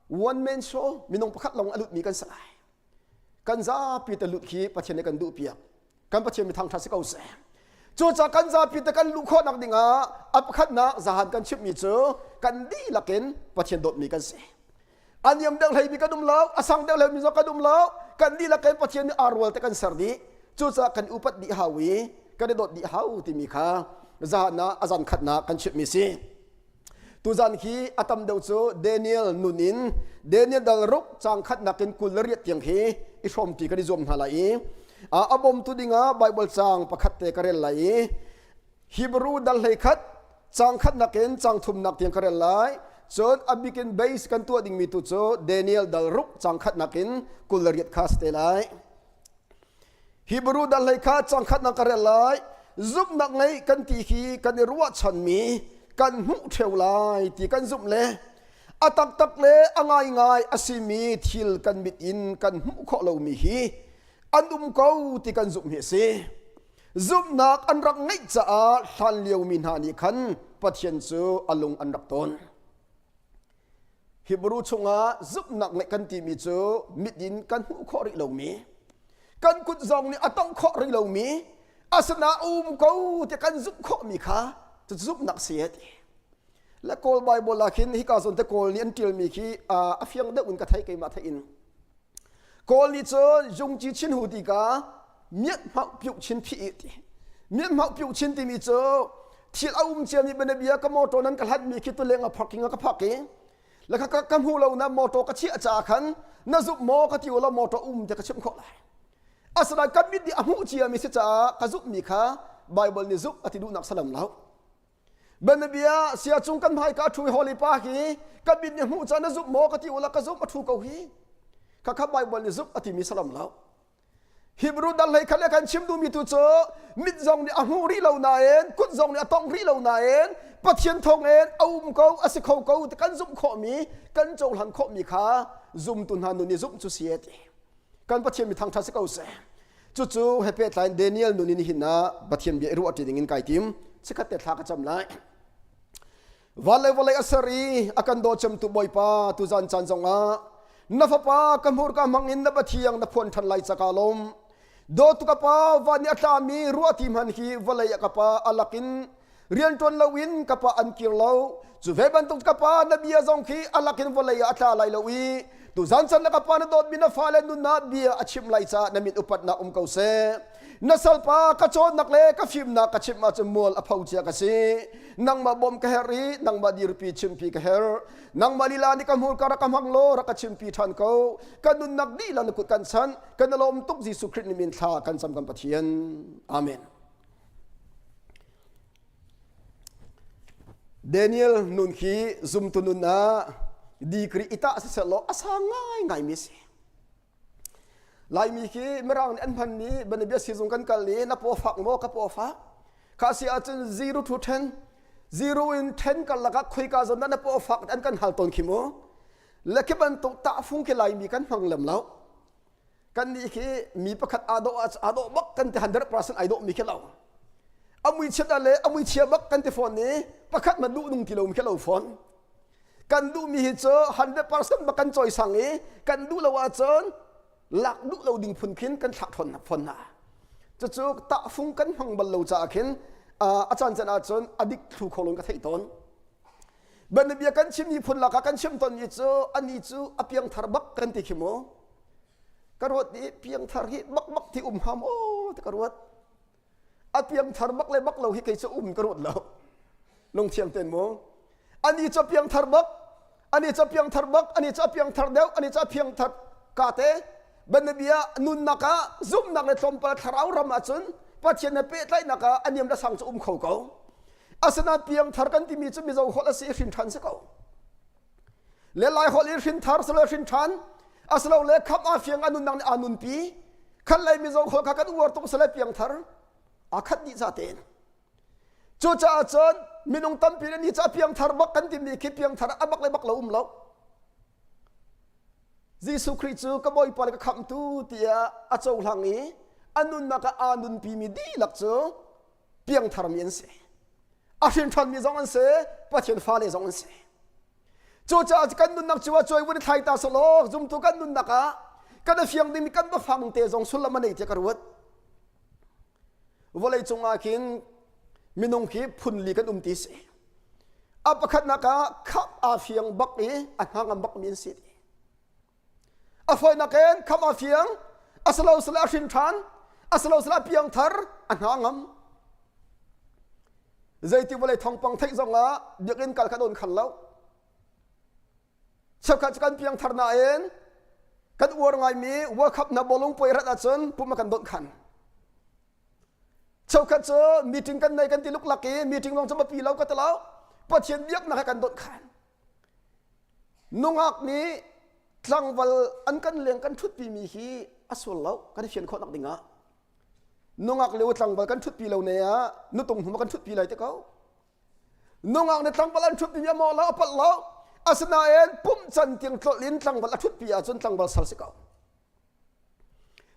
one man show minung pakhat lawng a lutmi kan si lai. Kan zapi te lut khi Pathian nih kan duh piak. Kan Pathian mi thangṭhat si ko seh. Cucaah kan zapi te kan luh khawhnak dingah a pakhatnak zahan kan chimhmi cu kan dihlak in Pathian dawtmi kan si. A niam deuh hleimi kan um lo, a sang deuh hleimi zong kan um lo. Kan dihlak in Pathian nih aa rual te kan ser dih. Cucaah kan upat dih hau i kan i dawt dih hau timi kha zahan ah a zan khatnak kan chimhmi si. Tuzan hi a tam deuh cu Daniel nun in Daniel dal ruk cang khatnak in 28 tiang hi i hrawmṭi kan i zuam hna lai i a bawmtu dingah Bible caang pakhat te ka rel lai i Hebrew dal 11 cang khatnak in cang thumnak tiang ka rel lai. Cun a bikin base kan tuah dingmi tu cu Daniel dal ruk cang khatnak in 28 kha si te lai. Hebrew dal hlei kha cang khat nang ka rel lai. Zumhnak ngei kan ti khi kan i ruahchanmi kan hmuh ṭheo lai ti kan zumh le a taktak le a ngaingai a simi thil kan mit in kan hmuh khawh lomi hi an um ko ti kan zumh hi a si. Zumhnak an rak ngeih caah hlan liomi hna nih khan Pathian cu a lung an rak ton. Hebrew chungah zumhnak ngeih kan timi cu mit in kan hmuh khawh rih lomi, kan kut zong nih a tongh khawh rih lomi, asina um ko ti kan zumh khawhmi kha cu zumhnak si a ti. Le Kawl Bible ah khin hika zawn te Kawl nih an ṭialmi khi a fiang deuh in ka theih keimah theih in. Kawl nih cun jungci chin hu ti ka miat hmauh piuh chin phi i ti. Miat hmauh piuh chin timi cu thil a um ciami bianabia ka motor nan ka hlatmi khi tuleng a parking ah ka phak i la ka ka hmu lo na motor ka chiah caah khan na zumh maw ka ti la motor um te ka chimh khawh lai. Asinain kan mit nih a hmuh ciami si caah ka zumhmi kha Bible nih zumh a ti duhnak salam lo. Bianabia sia cung kan hmai ka thu holi pa hi ka mit nih hmuh caan na zumh maw ka ti ula ka zumh a thu ko hi. Kha kha Bible nih zumh a timi salam lo. Hebrew dal hlei khat le kan chim duhmi tu cu mit zong nih a hmu rih lo nain kut zong nih a tongh rih lo nain Pathian thawngin a um ko a si kho ko ti kan zumh khawhmi kan cohlan khawhmi kha zumtu hna nun i zumh cu si ti kan Pathian mi thangṭhat si ko seh cucu he pehtlai in Daniel nun in hin ah Pathian bia i ruah ṭi ding in kai tim chikkhat te thla ka cam lai Van le vawlei a ser i a kan daw cemtu Bawipa tuzan caan zongah na fapa ka hmurka hmangin na pathiang na phuan ṭhan lai caka lawm. Dawtu ka pa van i a tlami ruahti hman hi vawlei ah ka pa a lakin rianṭuan loin ka pa an kir lo. Cu ve bantuk ka pa na bia zong khi a lakin vawlei ah a tla lai lo i tuzan caan na ka pa na dawtmi na fale nunnak bia a chimh lai caah na min upatnak um ko seh. Na salpa ka cawnnak le ka fimnak ka chimh ahcun mual a pho cia ka si. Nangmah bawm ka herh i nangmah dirpi chimpi ka herh. Nangmah lila nih ka hmurka rak ka hmang law rak ka chimpi ṭhan ko. Ka nunnak dihlak na kut kan chanh. Kan i lawm tuk Jesuh Khrih min thla kan cam kan Pathian. Amen. Daniel nun khi zumtu nun ah degree ita siseh law a sang ngaingai mi si. Laimi khi Mirang nih an hmanmi banabia sizung kan kal i na paw fak maw ka paw fak kha si ahcun 0 to 10 0 in 10 karlak ah khoika zawn dah na paw fak an kan hal tawn khi mu le khi bantuk tahfung khi Laimi kan hmang lem lo kan nih khi mi pakhat aa dawh aa dawh bak kan ti 100% ai dawh mi khi lo a mui chiat le a mui chia bak kan ti fawn ni pakhat ma duh nung ti lo mi khi lo fawn Kan duhmi hi cu 100% bak kan cawisang i kan duh lo ahcun lak duh lo ding phun khin kan thlak ṭhawn fawn hna. Cucu tahfung kan hmang bal lo caah khin a caan caan ahcun a dik thlu kho lo in ka theih tawn. Bianabia kan chimmi phun lakah kan chim tawnmi cu ani cu a piangthar bak kan ti khi mu. Ka ruat i piangthar hi bak bak ti um hnga maw ti ka ruat. A piangthar bak le bak lo hi kei cu um ka ruat lo. Lungthiang ten mu. Ani cu piangthar bak, ani cu piangthar bak, ani cu piangthar deuh, ani cu piangthar ka te banabia nunnak ah zumhnak le tlawmpal thlarau ram ahcun Pathian he pehtlaihnak ah a niam le sang cu um kho ko. Asinain piangthar kan timi cu Mizo holh a si i hrin ṭhan si ko. Le Lai holh i hrinthar silo hrin ṭhan asilole khamh aa fiang a nunnak nih aa nunpi khat lei Mizo holh kha kan uar tuk sile piangthar aa khat dih za tein. Cucaah cun minung tampi nih ni cu a piangthar bak kan timi khi piangthar a bak le bak lo um lo. Jesuh Khrih cu ka Bawipa le ka khamhtu tiah a cohlang i a nunnak ah aa nunpimi dihlak cu piangtharmi an si. A hrinṭhanmi zong an si, Pathian fale zong an si. Cucaah kan nunnak cu a cuai vun i thlai ta selaw zumtu kan nunnak ah kan a fiang dingmi kan biafang te zong sullam a nei tiah ka ruat. Vawlei cungah khin minung khi phunli kan um ti si. A pakhatnak ah khamh aa fiang bak i a hnangam bakmi an si. A fawinak in khamh aa fiang, a silo sila a hrin ṭhan, a silo sila a piangthar, a hnangam. Zeiti vawlei thawngpang theih zongah biakinn kal kha dawn khan lo. Cheukhat cu kan piangthar nain kan uar ngaimi World Cup na bawlung puai rat ahcun pum a kan donh khan. Cheukhat cu meeting kan nei kan ti luklak i meeting zong cu biapi lo ka ti lo. Pathian biaknak he kan donh khan. Nungak nih tlangval an kan leng kan ṭhutpimi hi a sual lo kan i fian khawh nak dingah. Nungak lio tlangval kan ṭhutpi lo ne ah nutung hnu ma kan ṭhutpi lai te ko. Nungak nih tlangval an ṭhutmi a maw lo a palh lo. Asinain pumh can tiang tlolh in tlangval a ṭhutpi ahcun tlangval sal si ko.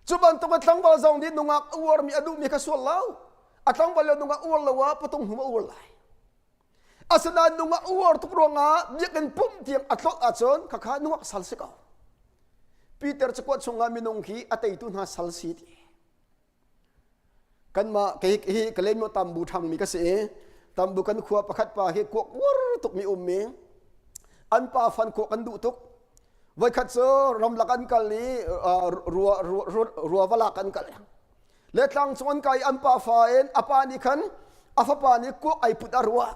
Cu bantuk a tlangval zong nih nungak a uarmi a duhmi kha sual lo. A tlangval le nungak uar lo ah patung hnu a uar lai. Asinain nungak uar tuk ruangah biakinn pumh tiang a tlolh ahcun khakha nungak sal si ko. Peter cakuat chungah minung khi a teitu hna sal si ti. Kanmah kei hi Kalaymyo tambu ṭhangmi ka si i tambu kan khua pakhat pa hi kuak uar tukmi ummi an pa fan kuak kan duh tuk. Voikhat cu ramlak an kal i rua rua va lak an kal. Le tlang cung an kai an pa fa in a pa nih khan a fapa nih kuak ai put a ruah.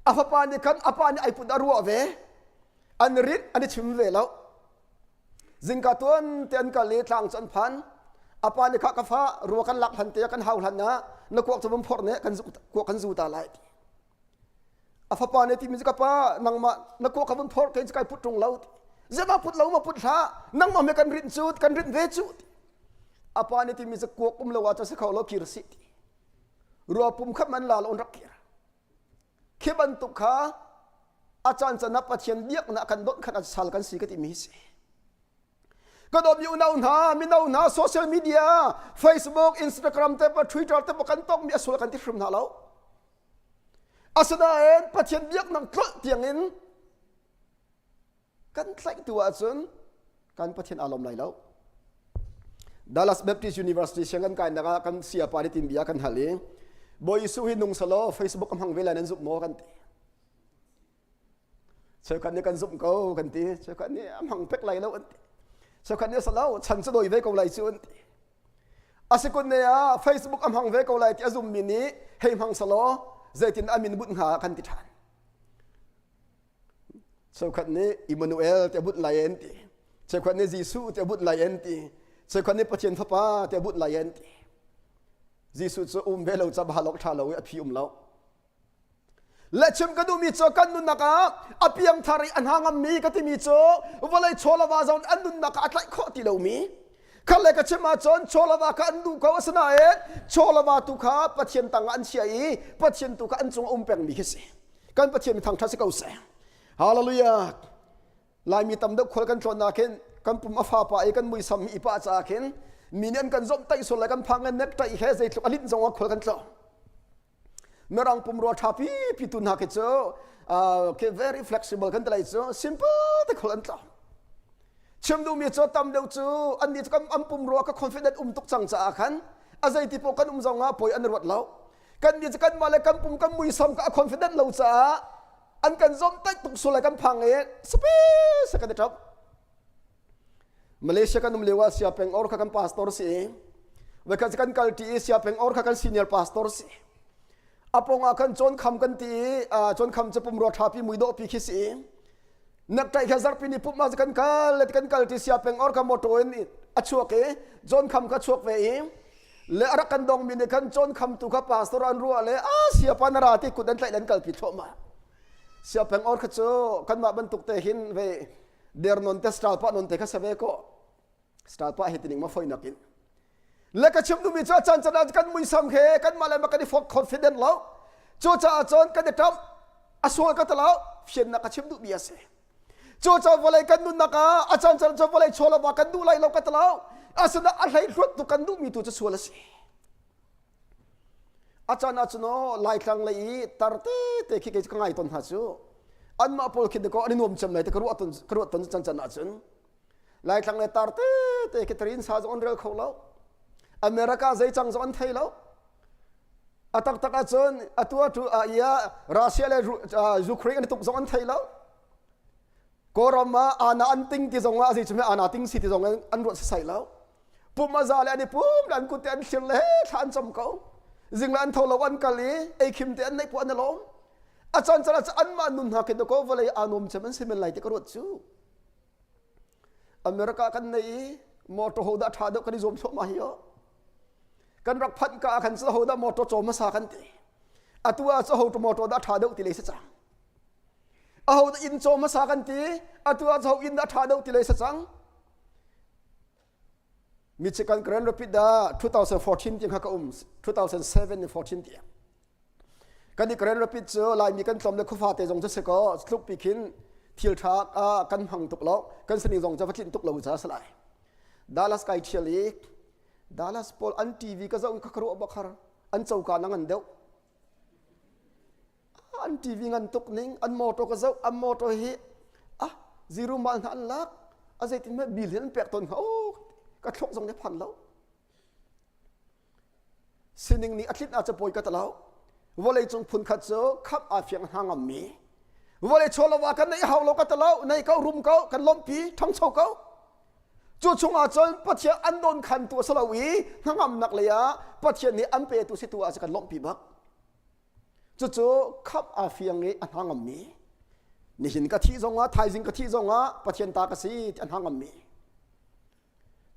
A fapa nih khan a pa nih ai put a ruah ve. An rit an i chim ve lo. Zingka tuan te an kal i tlang cu an phan. A pa nih kha ka fa rua kan lak hlan te kan hau hlan ah na kuak cu vun phorh ne kan kuak kan zu ta lai ti. A fapa nih timi cu ka pa nangmah na kuak ka vun phorh kei cu kai put ṭung lo. Zedah put lo ma put hlah nangmah me kan rinh cu kan rinh ve cu. A pa nih timi cu kuak um lo ah cu si kho lo kir si ti. Rua pum khat man la lo rak kir. Khi bantuk kha a caan can ah Pathian biaknak kan donh khan sal kan si ka timi hi si. Ka dawtmi unau hna, mino hna, social media, Facebook, Instagram te pa Twitter te pa kan tongmi a sual kan ti hrim hna lo. Asinain Pathian biaknak tlolh tiangin kan tlaihtu ahcun kan Pathian aa lawm lai lo. Dallas Baptist University siang kan kainak ah kan siapa nih tin bia kan hal i Bawi Jesuh hi nung selaw Facebook a hmang ve lai nan zumh maw kan ti. Cheukhat nih kan zumh ko kan ti. Cheukhat nih a hmang pek lai lo an ti. Cheukhat nih a salo chan cu dawi ve ko lai cu an ti. Asikun ne ah Facebook a hmang ve ko lai ti a zummi nih hei hmang selaw zeitin a min bunh hnga kan ti ṭhan. Cheukhat nih Emmanuel ti a bunh lai an ti. Cheukhat nih Jesuh ti a bunh lai an ti. Cheukhat nih Pathian Fapa ti a bunh lai an ti. Jesuh cu um ve lo ca bahalok ṭha lo i a phi um lo. Le chim ka duhmi cu kan nunnak ah a piangthar i a hna ngammi ka timi cu vawlei chawlava zong an nunnak ah a tlaih khawh ti lomi kha le ka chim ahcun chawlava kha an duh ko asinain chawlava tu kha Pathian tangah an chia i Pathian tu kha an cung a um pengmi khi si kan Pathian mi thangṭhat si ko seh Hallelujah Laimi tam deuh khual kan tlawnnak hin kan pum a fa pa i kan muisam hi i pah caah khin mi nih an kan zomhtaih sual le kan phang ngan nek ṭaih he zeitluk a linh zong ah khual kan tlawng Mirang pumrua ṭha pipi tu hna khi cu uh, very flexible kan ti lai cu simple te khol an tla. Chim duhmi cu tam deuh cu an nih cu kan an pumrua ka confident um tuk cang caah khan a zeiti paoh kan um zong ah poi an ruat lo. Kan nih cu kan mah le kan pum kan muisam ka a confident lo caah an kan zomtaih tuk sual lai kan phang i sapi se kan i ṭap. Malaysia kan um lio ah Sia Peng Or kha kan pastor si i voikhat kan kal ṭi i Sia Peng Or kha kan senior pastor si. A pong ah khan Cawn Kham kan ti i Cawn Kham cu pumrua ṭhapi muidawh pi khi si i nekṭaih kha zarhpi ni pumh ah kan kal kan kal ṭi Sia Peng Or kha motor in a chuak i Cawn Kham kha chuak ve i le a rak kan dongmi nih khan Cawn Kham tu kha pastor an ruah le a Sia pa na ra ti kut an tlaih an kalpi thluahmah. Sia Peng Or kha cu kanmah bantuk te hin ve der non te style pa non te kha save ko style pa hi tining ma foi nakin le ka chim duhmi cu a chan chan ah kan muisam he kan mah le mah kan i fok confident lo cu caah cun kan i ṭamh a sual ka talo fiannak ka chim duhmi a si cu caah vawlei kan nunnak ah a chan chan cu vawlei chawlava kan duh lai lo ka talo asina a hlei hluat tu kan duhmi tu cu sual a si A caan ah cun aw Laitlang lei i tar tete khi kei cu ka ngai tawn hna cu. Anmah pawl khi dakaw an i nuam cem lai ti ka ruah tawn ka ruah tawn can can ahcun. Laitlang le tar tete khi tarin sa zong an rel kho lo. America zei cang zong an thei lo. A taktak ahcun atu atu ah ia Russia le Ukraine an i tuk zong an thei lo. Kawlram ah ana an ting ti zong ah zei cu ana ting si ti zong an ruat sasai lo. Pum a za le an i pum le an kut te an thlir le thla an cam ko. Zing le an tho lo an kal i ei khim te an neih puah an i lawm. A caan caan ah anmah nun hna khin ko vawlei aa nuam cem an si men lai ti ka ruat cu. America kan nei i motor ho dah ṭha deuh kan i zuam thluahmah hi o. Kan rak phanh ka ah khan cu ho dah motor caw hmasa kan ti. Atu ah cu ho motor dah ṭha deuh ti lei si cang. Aho dah inn caw hmasa kan ti. Atu ah cu ho inn dah ṭha deuh ti lei si cang. Michigan Grand Rapids ah 2014 tiang kha ka um 2007 in 14 tiang kan i Grand Rapids cu Laimi kan tlawm le khuafa te zong cu si ko tluk pi khin thil tha kan hmang tuk lo kan sining zong cu va tlinh tuk lo ca si lai Dallas kai thial i Dallas pawl an TV ka zoh i ka ruah bakhar an coka na ngan deuh An TV ngan tuk ning, an motor ka zoh, an motor hi ah zero mal hna an lak, a zeitin hmanh bill hin an pek tawn hnga oh ka thlok zong nih phan lo. Sining nih a tlinh ah capawi ka talo. Vawlei cung phun khat cu khamh aa fiang hna ngammi. Vawlei chawlova kan neih hau lo ka talo, nei ko rum ko, kan lawmhpi, ṭhangcho ko. Cu chungah cun Pathian an don khantu a si lo i hnangamnak lei ah Pathian nih an petu si tu ah kan lawmhpi bak. Cucu khamh aa fiang i a hnangammi nihin ka thih zongah thaizing ka thih zongah Pathian ta ka si ti a hnangammi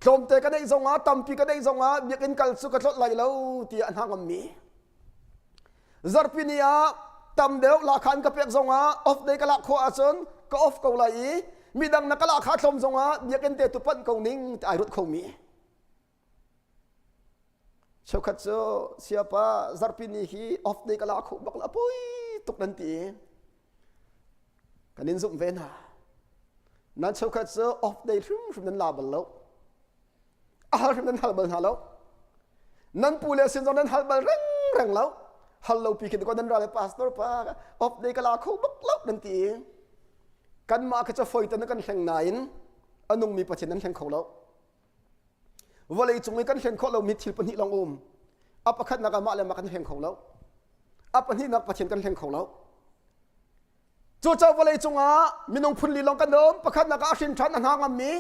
tlawmte ka neih zongah tampi ka neih zongah biakinn kal cu ka tlolh lai lo tiah a hnangammi zarhpi ni ah. Tam deuh lahkhah an ka pek zongah off day ka lak khawh ahcun ka off ko lai i midang na ka lahkhah tlawm zongah biakinn te tu panh ko ning ti ai ruat khomi. Cheukhat cu siapa zarhpi ni hi off day ka la kho bak la poi tuk nan ti. Kan in zumh ve hna. Nan cheukhat cu off day hrimhrim nan la bal lo. A hal hrim nan hal bal hna lo. Nan pu le sin zong nan hal bal reng reng lo. Hal lo pi khi ko nan ra le pastor pa off day ka la kho bak lo nan ti. Kanmah kha cu foi tan kan hleng nain a nungmi Pathian nan hleng kho lo. Vawlei cung i kan hlen khawh lomi thil pahnih lawng um. A pakhatnak ah mah le mah kan hleng kho lo. A pahnihnak Pathian kan hleng kho lo. Cucaah vawlei cungah minung phun li lawng kan um. Pakhatnak ah a hrin ṭhan a hna ngammi.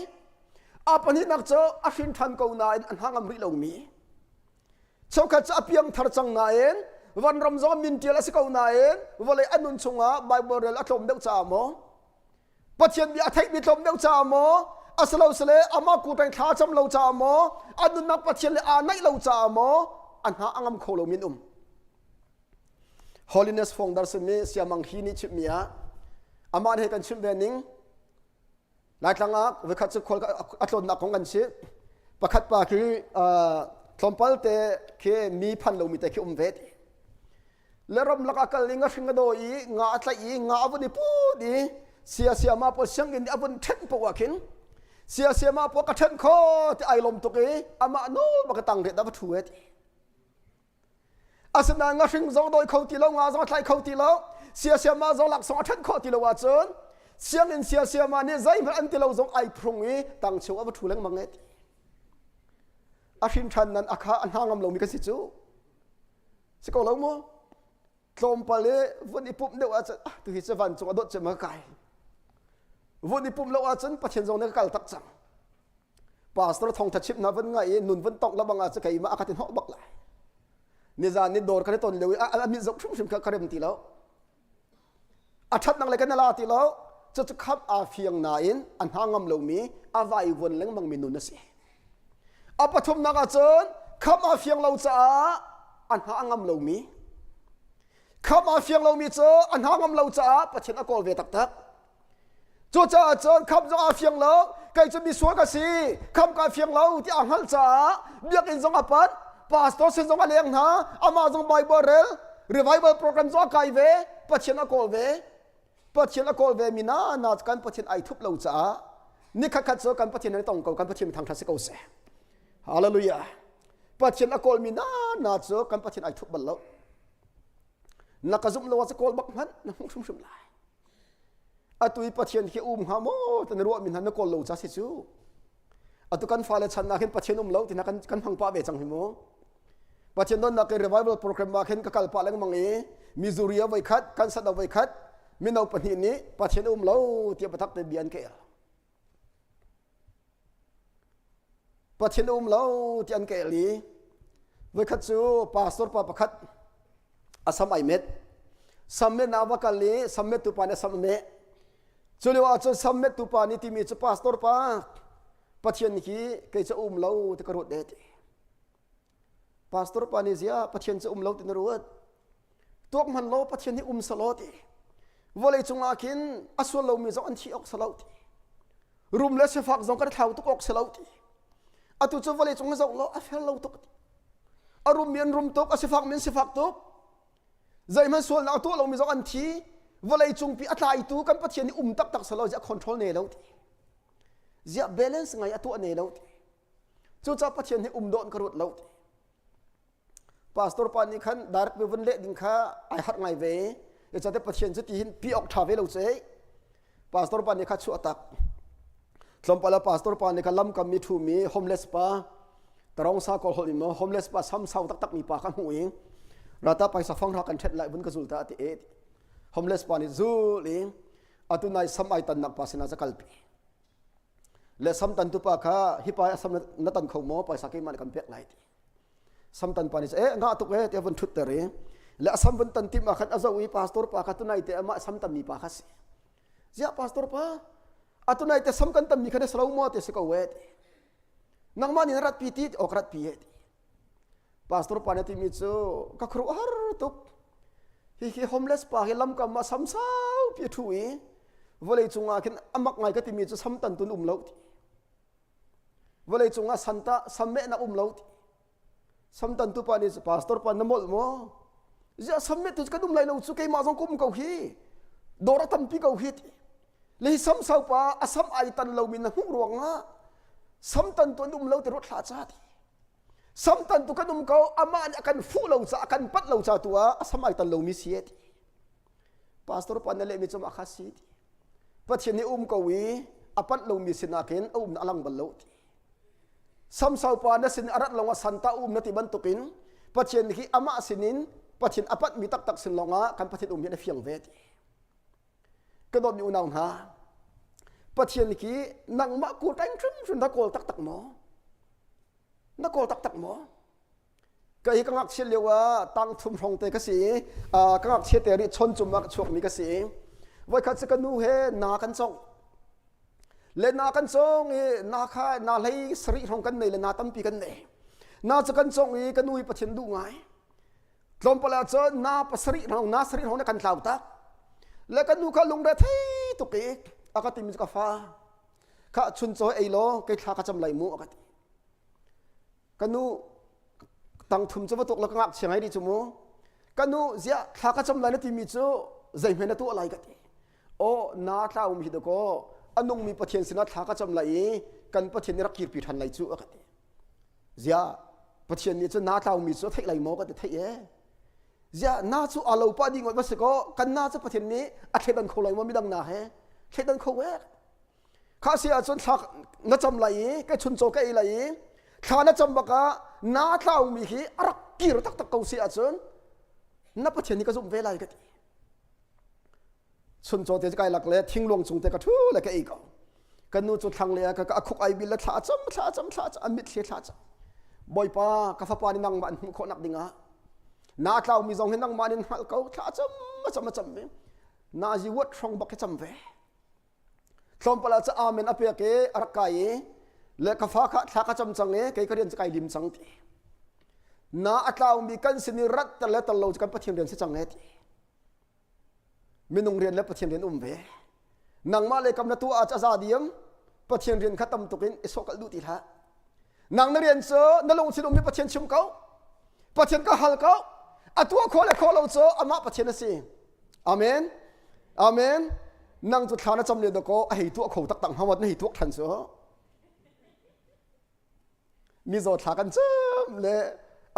A pahnihnak cu a hrin ṭhan ko nain a hna ngam rih lomi. Cheukhat cu a piang thar cang nain vanram zong min ṭial a si ko nain vawlei a nun chungah Bible rel a tlawm deuh caah maw Pathian bia a theihmi tlawm deuh caah maw a si lo sile amah kuteng thla cam lo caah maw a nunnak Pathian le aa naih lo caah maw a hna a ngam kho lomi an um. Holiness Founder simi Siamang Hi nih chimmi ah amah he kan chimh ve ning Laitlang ah voikhat cu khual a tlawnnak kong kan si pakhat pa khi tlawmpal te khi mi phan lomi te khi um ve ti le ram lak a kal i ngahring a dawi i nga a tlaih i nga a vun i put i sia sia ma pawl sianginn nih a vun ṭhenh poh ah khin sia sia ma pawl ka ṭhenh kho ti ai lawm tuk i amah nawl bak a tang riat a va ṭhu e ti asinain ngahring zong dawi kho ti lo nga zong a thlai kho ti lo sia sia ma zong laksawng a ṭhenh khawh ti lo ahcun sianginn sia sia ma nih zeihmanh an ti lo zong ai phrung i tang cheu a va ṭhu lengmang e ti a hrin ṭhan nan a kha a hna ngam lomi kan si cu Si ko lo maw? Tlawmpal i vun i pumh deuh ahcun ah tuhi cu vancung a dawt cem ka kai. Vun i pumh lo ahcun Pathian zong nih ka kal tak cang. Pastor thawngtha chimh hna vun ngai i nun vun tongh lebang ahcun keimah a ka ti hnawh bak lai. Nizan ni dawr kan i ton lio i a mit zoh hrimhrim kha ka rem ti lo. A ṭhatnak le kan la ti lo. Cucu khamh aa fiang nain a hna ngam lomi a vai vuan lengmangmi nun a si. A pathumnak ahcun khamh aa fiang lo caah a hna a ngam lomi. Khamh aa fiang lomi cu a hna ngam lo caah Pathian a kawl ve taktak. Cucaah cun khamh zong aa fiang lo, kei cu misual ka si, khamh kaa fiang lo ti aa hngalh caah biakinn zong a panh, pastor sin zong a leng hna, amah zong Bible rel, revival program zong a kai ve, Pathian a kawl ve. Pathian a kawl ve mi na na kan Pathian ai thup lo caah nikhat khat cu kan Pathian an tong ko, kan Pathian thangthat si ko seh. Hallelujah. Pathian a kawl mi na na cu kan Pathian ai thup bal lo. Na ka zumh lo ah cu kawl bak hmanh na hmuh hrimhrim lai. Atu i Pathian khi um hnga maw ti na ruahmi hna na kawl lo ca si cu. Atu kan fale chan ah khin Pathian um lo ti hna kan, kan hmang pah ve cang hi mu. Pathian donnak in revival program ah khin ka kal pah lengmang i Missouri ah voikhat, Kansas ah voikhat mino pahnih nih Pathian um lo tiah biatak te bia an ka el. Pathian um lo ti an ka el i voikhat cu pastor pa pakhat a sam ai met sam met na va kal i sam met tu pa nih sam a meh cu lio ah cun sam met tu pa nih timi cu pastor pa Pathian hi kei cu um lo ti ka ruat de ti pastor pa nih ziah Pathian cu um lo ti na ruat tuak hman lo Pathian hi um selaw ti vawlei cungah khin a sual lomi zong an thi awk selo ti rum le sifak zong kan thlau tuk awk selo ti atu cu vawlei cung zoh lo a fel lo tuk ti a rum mi an rum tuk a sifak mi an sifak tuk zeihmanh sualnak a tuah lomi zong an thi vawlei cungpi a tlaitu kan Pathian nih um taktak selo ziah control ne lo ti ziah balance ngai a tuah ne lo ti cucaah Pathian hi um dawh ka ruat lo ti Pastor pa nih khan direct mi vun leh ding kha ai harh ngai ve. Zeicahtiah Pathian cu ti hin pi awk ṭha ve lo cu ei. Pastor pa nih kha chuah tak. Tlawmpal ah pastor pa nih kha lamkam mi ṭhu mi homeless pa tarong sa kawl holh in maw homeless pa sam sau taktak mi pa kha hmuh i rata paisa fang hra kan ṭhet lai vun ka zul ta a ti e. Homeless pa nih zul i atu nai sam ai tannak pa sinah ca kalpi. Le sam tan tu pa kha hi pa sam na tan kho maw paisa keimah nih kan pek lai ti. Samtan pa nih eh ngah tuk eh tiah vun ṭhutter i le a sam vun tan tim ah khan a zoh i pastor pa kha tunai te amah sam tammi pa kha si. Ziah pastor pa atunai te sam kan tammi kha na si lo maw ti si ko eh ti. Nangmah nih na rat pi ti awk rat pi eh ti. Pastor pa nih timi cu ka khuaruah har tuk. Hihi homeless pa hi lamkam ah sam saupi a ṭhu i vawlei cungah khin amak ngai ka timi cu sam tan tun um lo ti. Vawlei cungah santa sammehnak um lo ti. Sam tan tu pa nih pastor pa na molh maw? Ziah sammeh tu kan um lai lo cu keimah zong ka um ko hi. Dawr a tampi ko hi ti. Le hi sam sau pa a sam ai tan lomi na hmuh ruangah sam tan tu an um lo ti ruat hlah ca ti. Samtan tu kan um ko amah nih a kan fuh lo ca a kan pat lo ca tu ah a sam ai tan lomi si e ti. Pastor pa na lehmi cu mah kha si ti. Pathian nih um ko i a panh lomi sinak in a um na a lang bal lo ti. Samsau pa na sin a rat lawngah santa um na ti bantukin Pathian hi amah sinin Pathian a panhmi taktak sin lawngah kan Pathian um hi na fiang ve ti. Ka dawtmi unau hna, Pathian khi nangmah kawl ṭaing hrimhrim na kawl taktak maw? Na kawl taktak maw? Ka hi ka ngakchia lio ah tang thum hrawng te ka si i ka ngakchia te rih chawn cum ah ka chuakmi ka si i voikhat cu ka nu he na kan congh. Le na kan cong i na kha na hlei sarih hrawng kan nei le na tampi kan nei. Na cu kan congh i ka nu i Pathian duh ngai. Tlawmpal ah cun na pasarih hrawng na sarih hrawng na kan tlau tak. Le ka nu kha lungre thei tuk i a ka timi cu ka fa kha chun caw ei law kei thla ka cam lai mu a ka ti. Ka nu tang thum cu va tuk la ka ngakchia ngai rih cu mu. Ka nu ziah thla ka cam lai na timi cu zeihmanh na tuah lai ka ti. Aw na thla um hi dakaw a nungmi Pathian sinah thla ka cam lai i kan Pathian nih rak kirpi ṭhan lai cu a ka ti. Ziah Pathian nih cun na tlaumi cu a theih lai maw ka ti theih e. Ziah na cu a lo pah dih ngawt va si kaw kan na cu Pathian nih a thleidan kho lai maw midang na he thleidan kho e. Kha si ahcun thla na cam lai i ka chuncaw ka ei lai i thla na cam bak ah na tlaumi hi a rak kir taktak ko si ahcun na Pathian nih ka zumh ve lai ka ti. Chuncaw te kai lak le thingluang cung te ka ṭhu le ka ei ko. Kan nu cu thlang le ka a khuk ai bil le thla a cam thla a cam thla a cam a mitthli thla a cam. Bawipa ka fapa nih nangmah an hmuh khawh nak dingah na tlaumi zong hi nangmah nin hngalh ko thla a cam a cam a cam mi na zi wat hrong bak hi cam ve. Tlawmpal ah cu amen a pek i a rak kai i le ka fa kha thla ka cam cang i kei ka rian cu kai lim cang ti. Na a tlaumi kan sin i rat ter le ter lo cu kan Pathian rian si cang e ti. Minung rian le Pathian rian um ve. Nangmah le kam na tuah ah cu a za diam Pathian rian kha tam tuk in i sawhkalh duh ti hlah. Nang na rian cu na lungthin ummi Pathian chim ko. Pathian ka hal ko. A tuah khawh le khawh lo cu amah Pathian a si. Amen. Amen. Nang cu thla na cam len ko a hei tuah kho taktak hnga na hei tuak than cu. Mizaw thla kan cam le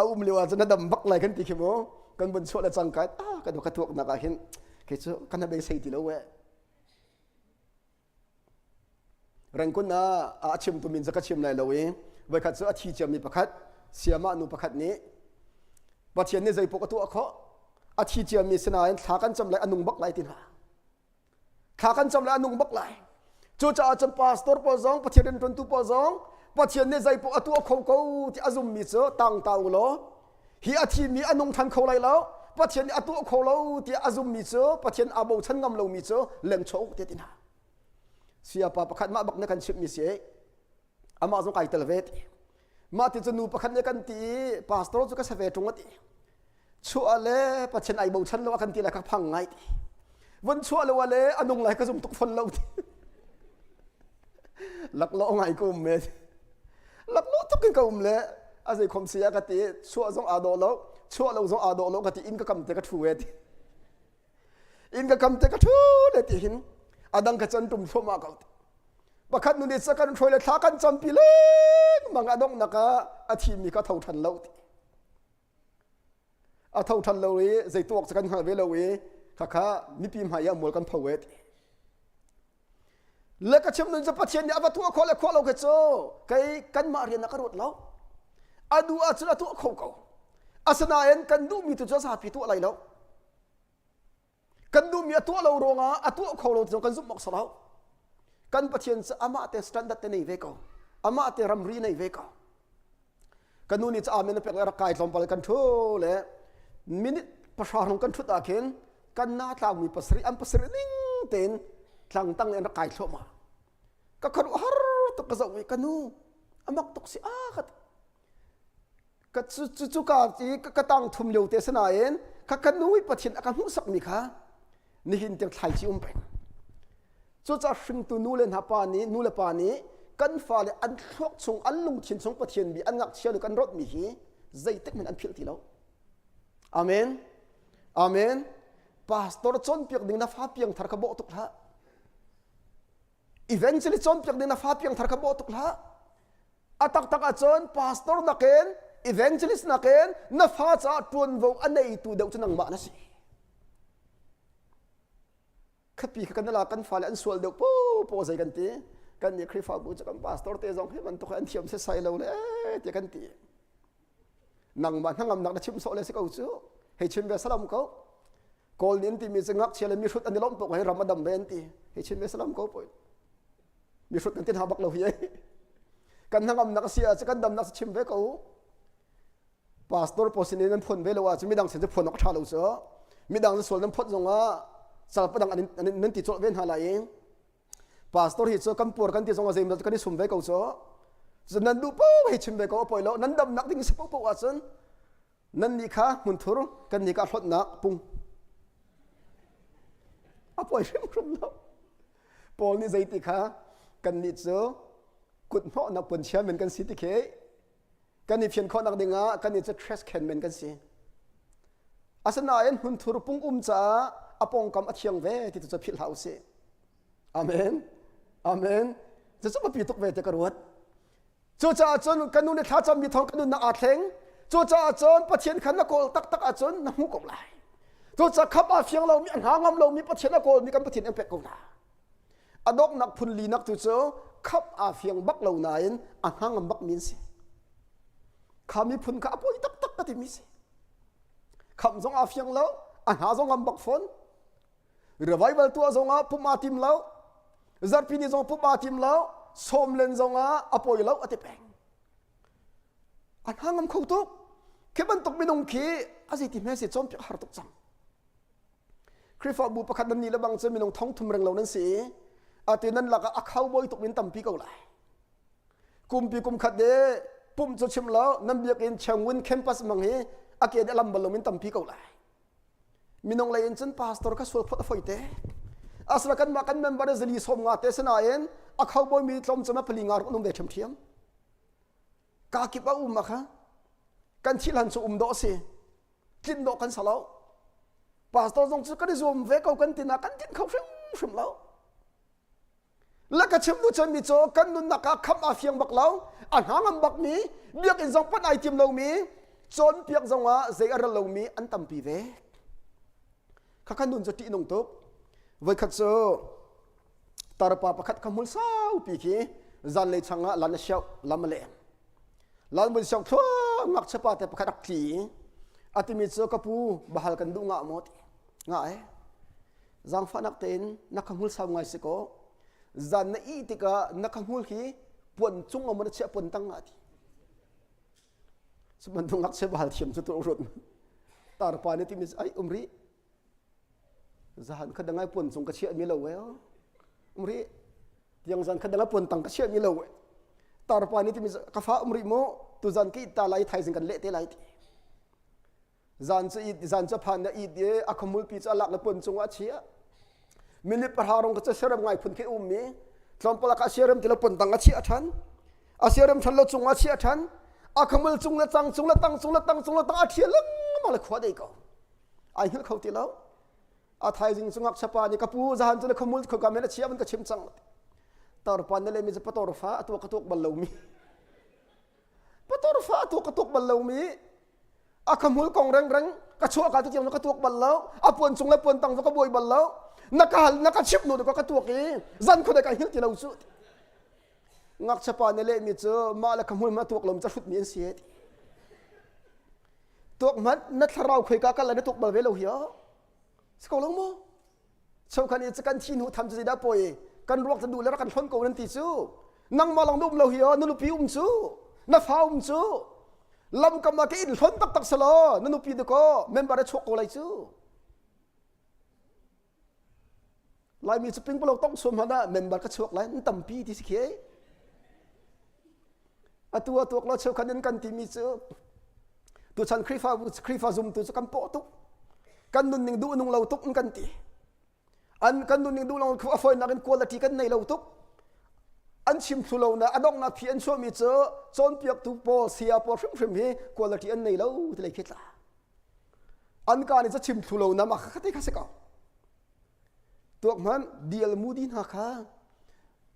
a um lio ah cun na dam bak lai kan ti khi mu. Kan vun chuah le cangka ah kan ka tuak nak ah hin kei cu kan beisei ti lo eh. Rengkun ah a chimtu min cu ka chim lai lo i voikhat cu a thi ciami pakhat siamah nu pakhat nih Pathian nih zeipaoh ka tuah khawh a thi ciami sinain thla kan cam lai a nung bak lai ti hna thla kan cam lai a nung bak lai cucaah cun pastor pawl zong Pathian rianṭuantu pawl zong Pathian nih zeipaoh a tuah kho ko ti a zummi cu tang ta u law hi a thimi a nung ṭhan kho lai lo Pathian nih a tuah kho lo tiah a zummi cu Pathian aa bochan ngam lomi cu lengchuah u ti ti hna Sayapa pakhat mah bak na kan chimhmi si amah zong kai tel ve ti mah ti cu nu pakhat nih kan ti i pastor cu ka sa ve ṭung a ti chuah le Pathian ai bochan lo a kan ti lai kha phang ngai ti vun chuah lo le a nung lai ka zum tuk fon lo ti laklawh ngai ka um me laklawh tuk in ka um le a zei khom si a ka ti chuah zong aa dawh lo chuah lo zong aa dawh lo ka ti inn ka kam te ka ṭhu ve ti inn ka kam te ka ṭhu le ti hin a dang ka can tum thluahmah ko pakhat nu nih kan hruai le thla kan campi lengmang a donghnak ah a thimi kha tho ṭhan lo ti a tho ṭhan lo i zei tuak cu kan hngal ve lo i khakha mipi hmai ah mual kan pho e ti le ka chim nun cu Pathian nih a va tuah khawh le khawh lo khi cu kei kanmah rian ah ka ruat lo a duh ahcun a tuah kho ko asinain kan duhmi tu cu a zapi tuah lai lo kan duhmi a tuah lo ruangah a tuah kho lo cu kan zumh awk si lo kan Pathian cu amah te standard te nei ve ko amah te ramri nei ve ko Ka nu nih amen a pek le rak kai tlawmpal kan ṭhu le minute pahra hrong kan ṭhut ah khin kan na tlangmi pasarih an pasarih ning tein tlang tang in rak kai thluahmah. Ka khuaruahhar tuk ka zoh i ka nu amak tuk si a ka ti. Ka cu cu ka i ka tang thum lio te sinain Kha kan nu i Pathian a ka hmuhsakmi kha nihin tiang thlaici um peng. Cucaah hringtu nu le hna pa nih nu le pa nih kan fale an thluak chung an lungthin chung Pathian bi an ngakchia lu kan rawtmi hi zeitik hmanh an philh ti lo. Amen. Amen. Pastor cawnpiak ding na fa piangthar kha bawh tuk hlah. Evangelist cawnpiak ding na fa piangthar kha bawh tuk hlah. A taktak ahcun pastor nakin evangelist nakin na fa caah ṭuanvo a neitu deuh cu nangmah na si. Khapi kha kan la kan fale an sual deuh popo zei kan ti. Kan nih Khrihfabu cu kan pastor te zong hi bantuk an thiam setsai lo le ti kan ti. Nangmah hnangamnak na chim sawh le si ko cu. Hei chim ve salam ko. Kawl nih an timi cu ngakchia le mihrut an i lawmh tuk hei ram a dam ve an ti. Hei chim ve salam ko poi. Mihrut kan ti hna bak lo hi. Kan hnangamnak a si ah cu kan damnak si chim ve ko. Pastor pawl sin in nan phuan ve lo ahcun midang sin cu phuan awk a ṭha lo cu. Midang cu sual nan phawt zongah calpadang an nan ti colh ve hna lai i pastor hi cu kan puar kan ti zongah zeimawzat kan i sum ve ko cu. Cun nan duh paoh hei chim ve ko a poi lo. Nan damnak ding si paohpaoh ahcun nan nih kha hmunthur kan nih kha hlawtnak pung a poi hrimhrim lo. Paul nih zeiti kha kan nih cu kut hnawhnak puanchia men kan si ti khi kan i fian khawhnak dingah kan i cu trash can men kan si. Asinain hmunthur pung um caah a pawngkam a thiang ve ti tu cu philh hlah usih. Amen. Amen. Cucu biapi tuk ve te ka ruat. Cucaah cun kan nu nih thlacammi thawng kan nunnak aa thleng. Cucaah cun Pathian kha na kawl taktak ahcun na hmuh ko lai. Cucaah khap aa fiang lomi, a hna ngam lomi Pathian a kawlmi kan Pathian an pek ko hna. A donghnak phun linak tu cu khap aa fiang bak lo nain a hna ngam bakmi an si. Kha miphun kha a pawi taktak ka timi si. Khamh zong aa fiang lo, a hna zong ngam bak fawn. Revival tuah zongah pumh aa tim lo. Zarhpi ni zong pumh aa tim lo. Sawm len zongah a pawi lo a ti peng. A hna ngam kho tuk. Khi bantuk minung khi a zeiti hme si cawnpiak har tuk cang. Khrihfabu pakhat nan nih le bang cu minung thong thum reng lo nan si i ati nan lakah a khau bawi tuk min tampi ko lai. Kumpi kum khat de pumh cu chim lo nan biakinn Chengwin campus mang hi a ke de lam bal lo min tampi ko lai. Minung lei in cun pastor kha sual phot a foi te. Asla kan mah kan member zali som nga te sinain a khau bawi mi tlawm cuma pali nga ruk num ve ṭhiamṭhiam. Ka kip a um kha kan thil han cu um dawh si. Tlin dawh kan sa lo. Pastor zong cu kan i zuam ve ko kan tina kan tin kho hrimhrim lo. La ka chim duh chan mi cu kan nunnak ah khamh aa fiang bak lo a hna ngam bak mi biakinn zong panh ai tim lo mi cawnpiak zong ah zei a ral lo mi an tampi ve kha kan nun cu ṭih nung tuk voikhat cu tarpa pakhat kha hmul saupi khi zanlei chang ah lan a siauh lam a leng lan mun siauh thluang ngakchia pa te pakhat rak tli a timi cu ka pu bahal kan duh ngah maw ti ngah eh Zaangfahnak tein na ka hmul sau ngai si kaw zan na ih tikah na ka hmul hi puan cung ah maw na chiah puan tang ah ti. Cu bantuk ngakchia bahal thiam cu tu rut. Tarpa nih timi ai um rih. Zahan kha dangai puan cung ka chiah mi lo we. Um rih. Tiang zan kha dangai puan tang ka chiah mi lo we. Tarpa nih timi ka fa um rih mu tu zan ka it ta lai thaizing kan leh te lai ti. Zan cu it zan cu phan na it i a khamulpi cu a lak le puan cungah a chiah. Minute pahra rong ka siarem ngai phun khi um mi tlawmpal ah siarem ti lo puan tang a chiah ṭhan. A siarem ṭhan lo cungah a chiah ṭhan. A khamul cung le cang cung le tang cung le tang cung le tang a ṭhial lengmang le khua dei ko. Ai hngilh kho ti lo. A thaizing cu ngakchia pa nih ka pu zahan cu na khamul khoika men a chiah van ka chim cang. Tarpa na le mi cu pator fa a tuak ka tuak bal lomi. Pator fa a tuak ka tuak bal lomi. A ka hmul kong rengreng ka chuah ka tiang ka tuak bal lo a puan cung le puan tang ka buai bal lo na ka hal na ka chip nu ka tuak i zan khuadei ka hil ti lo cu ngakchia pa nih lehmi cu mah le ka hmul ma tuak lom ca hrut mi an si tuak hmanh na thlarau khoi ka kal le na tuak bal ve lo hi si ko lo maw Chokhan i kan thi hnu tham cu zeidah pawi kan ruak cu duh le rak kan hlon ko nan ti cu nangmah lang na um lo hi na nupi um cu na fa um cu lamkam ah ka in hlon taktak selaw na nupi dakaw member a chuak ko lai cu Laimi cu pingpalo tong suam hmanh ah member ka chuak lai nan tampi ti si khi atu a tuak lo cheukhat in kan timi cu tuchan Khrihfa Khrihfa zumtu cu kan pawh tuk. Kan nunning duh nung lo tuk kan ti. An kan nunning duh lo a fawinak in quality kan nei lo tuk. An chim thlu lo na a donghnak phi an chuahmi cu cawnpiaktu pawl saya pawl hrimhrim hi quality an nei lo ti lei khi tla. An ka nih ca chim thlu lo na mah kha te kha si ko. Tuak hmanh DL Moody hna kha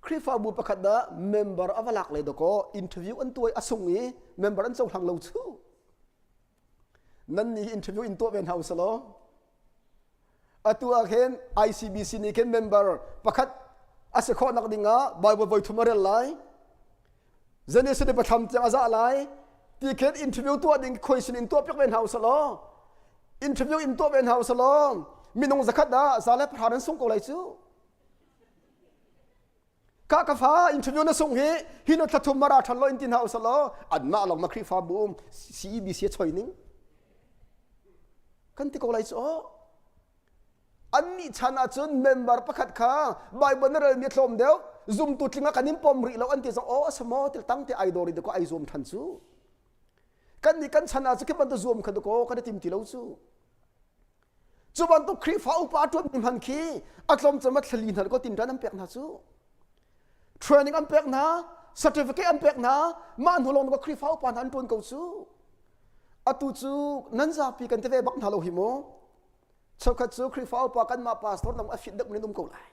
Khrihfabu pakhat dah member a va lak le dakaw interview an tuai a sung i member an cohlang lo chu. Nan nih interview in tuah ve hna usalaw. Atu ah khin ICBC nih khin member pakhat a si khawh nak ding ah Bible voi thum a rel lai. Genesis pathlam tiang a zah lai. Ti khin interview tuah ding khoi sin in tuah piak ve hna usalaw. Interview in tuah ve hna usalaw. Minung zakhat ah za le pahra nan sung ko lai cu. Ka ka fa interview na sung hi hi no thlathum mara than lo in tin hau salo anmah long ma Khrihfabu um CEBC choi ning kan ti ko lai cu an nih chan ahcun member pakhat kha Bible na rel mi tlawm deuh zumtu tling ah kan in pom rih lo an ti zong aw asamo til tang te ai dori de ko ai zuam than cu kan nih kan chan ah cu khi bantuk zuam kha ko kan i tim ti lo cu Cu bantuk Khrihfa upa ṭuanmi hman khi a tlawmcem a thlali hna ko tinṭan an pek hna cu. Training an pek hna, certificate an pek hna, mah hnu lawng ko Khrihfa upa hna an ṭuan ko cu. Atu cu nan zapi kan ti ve bak hna lo hi mu. Cheukhat cu Khrihfa upa kanmah pastor nang a fit deuh men um ko lai.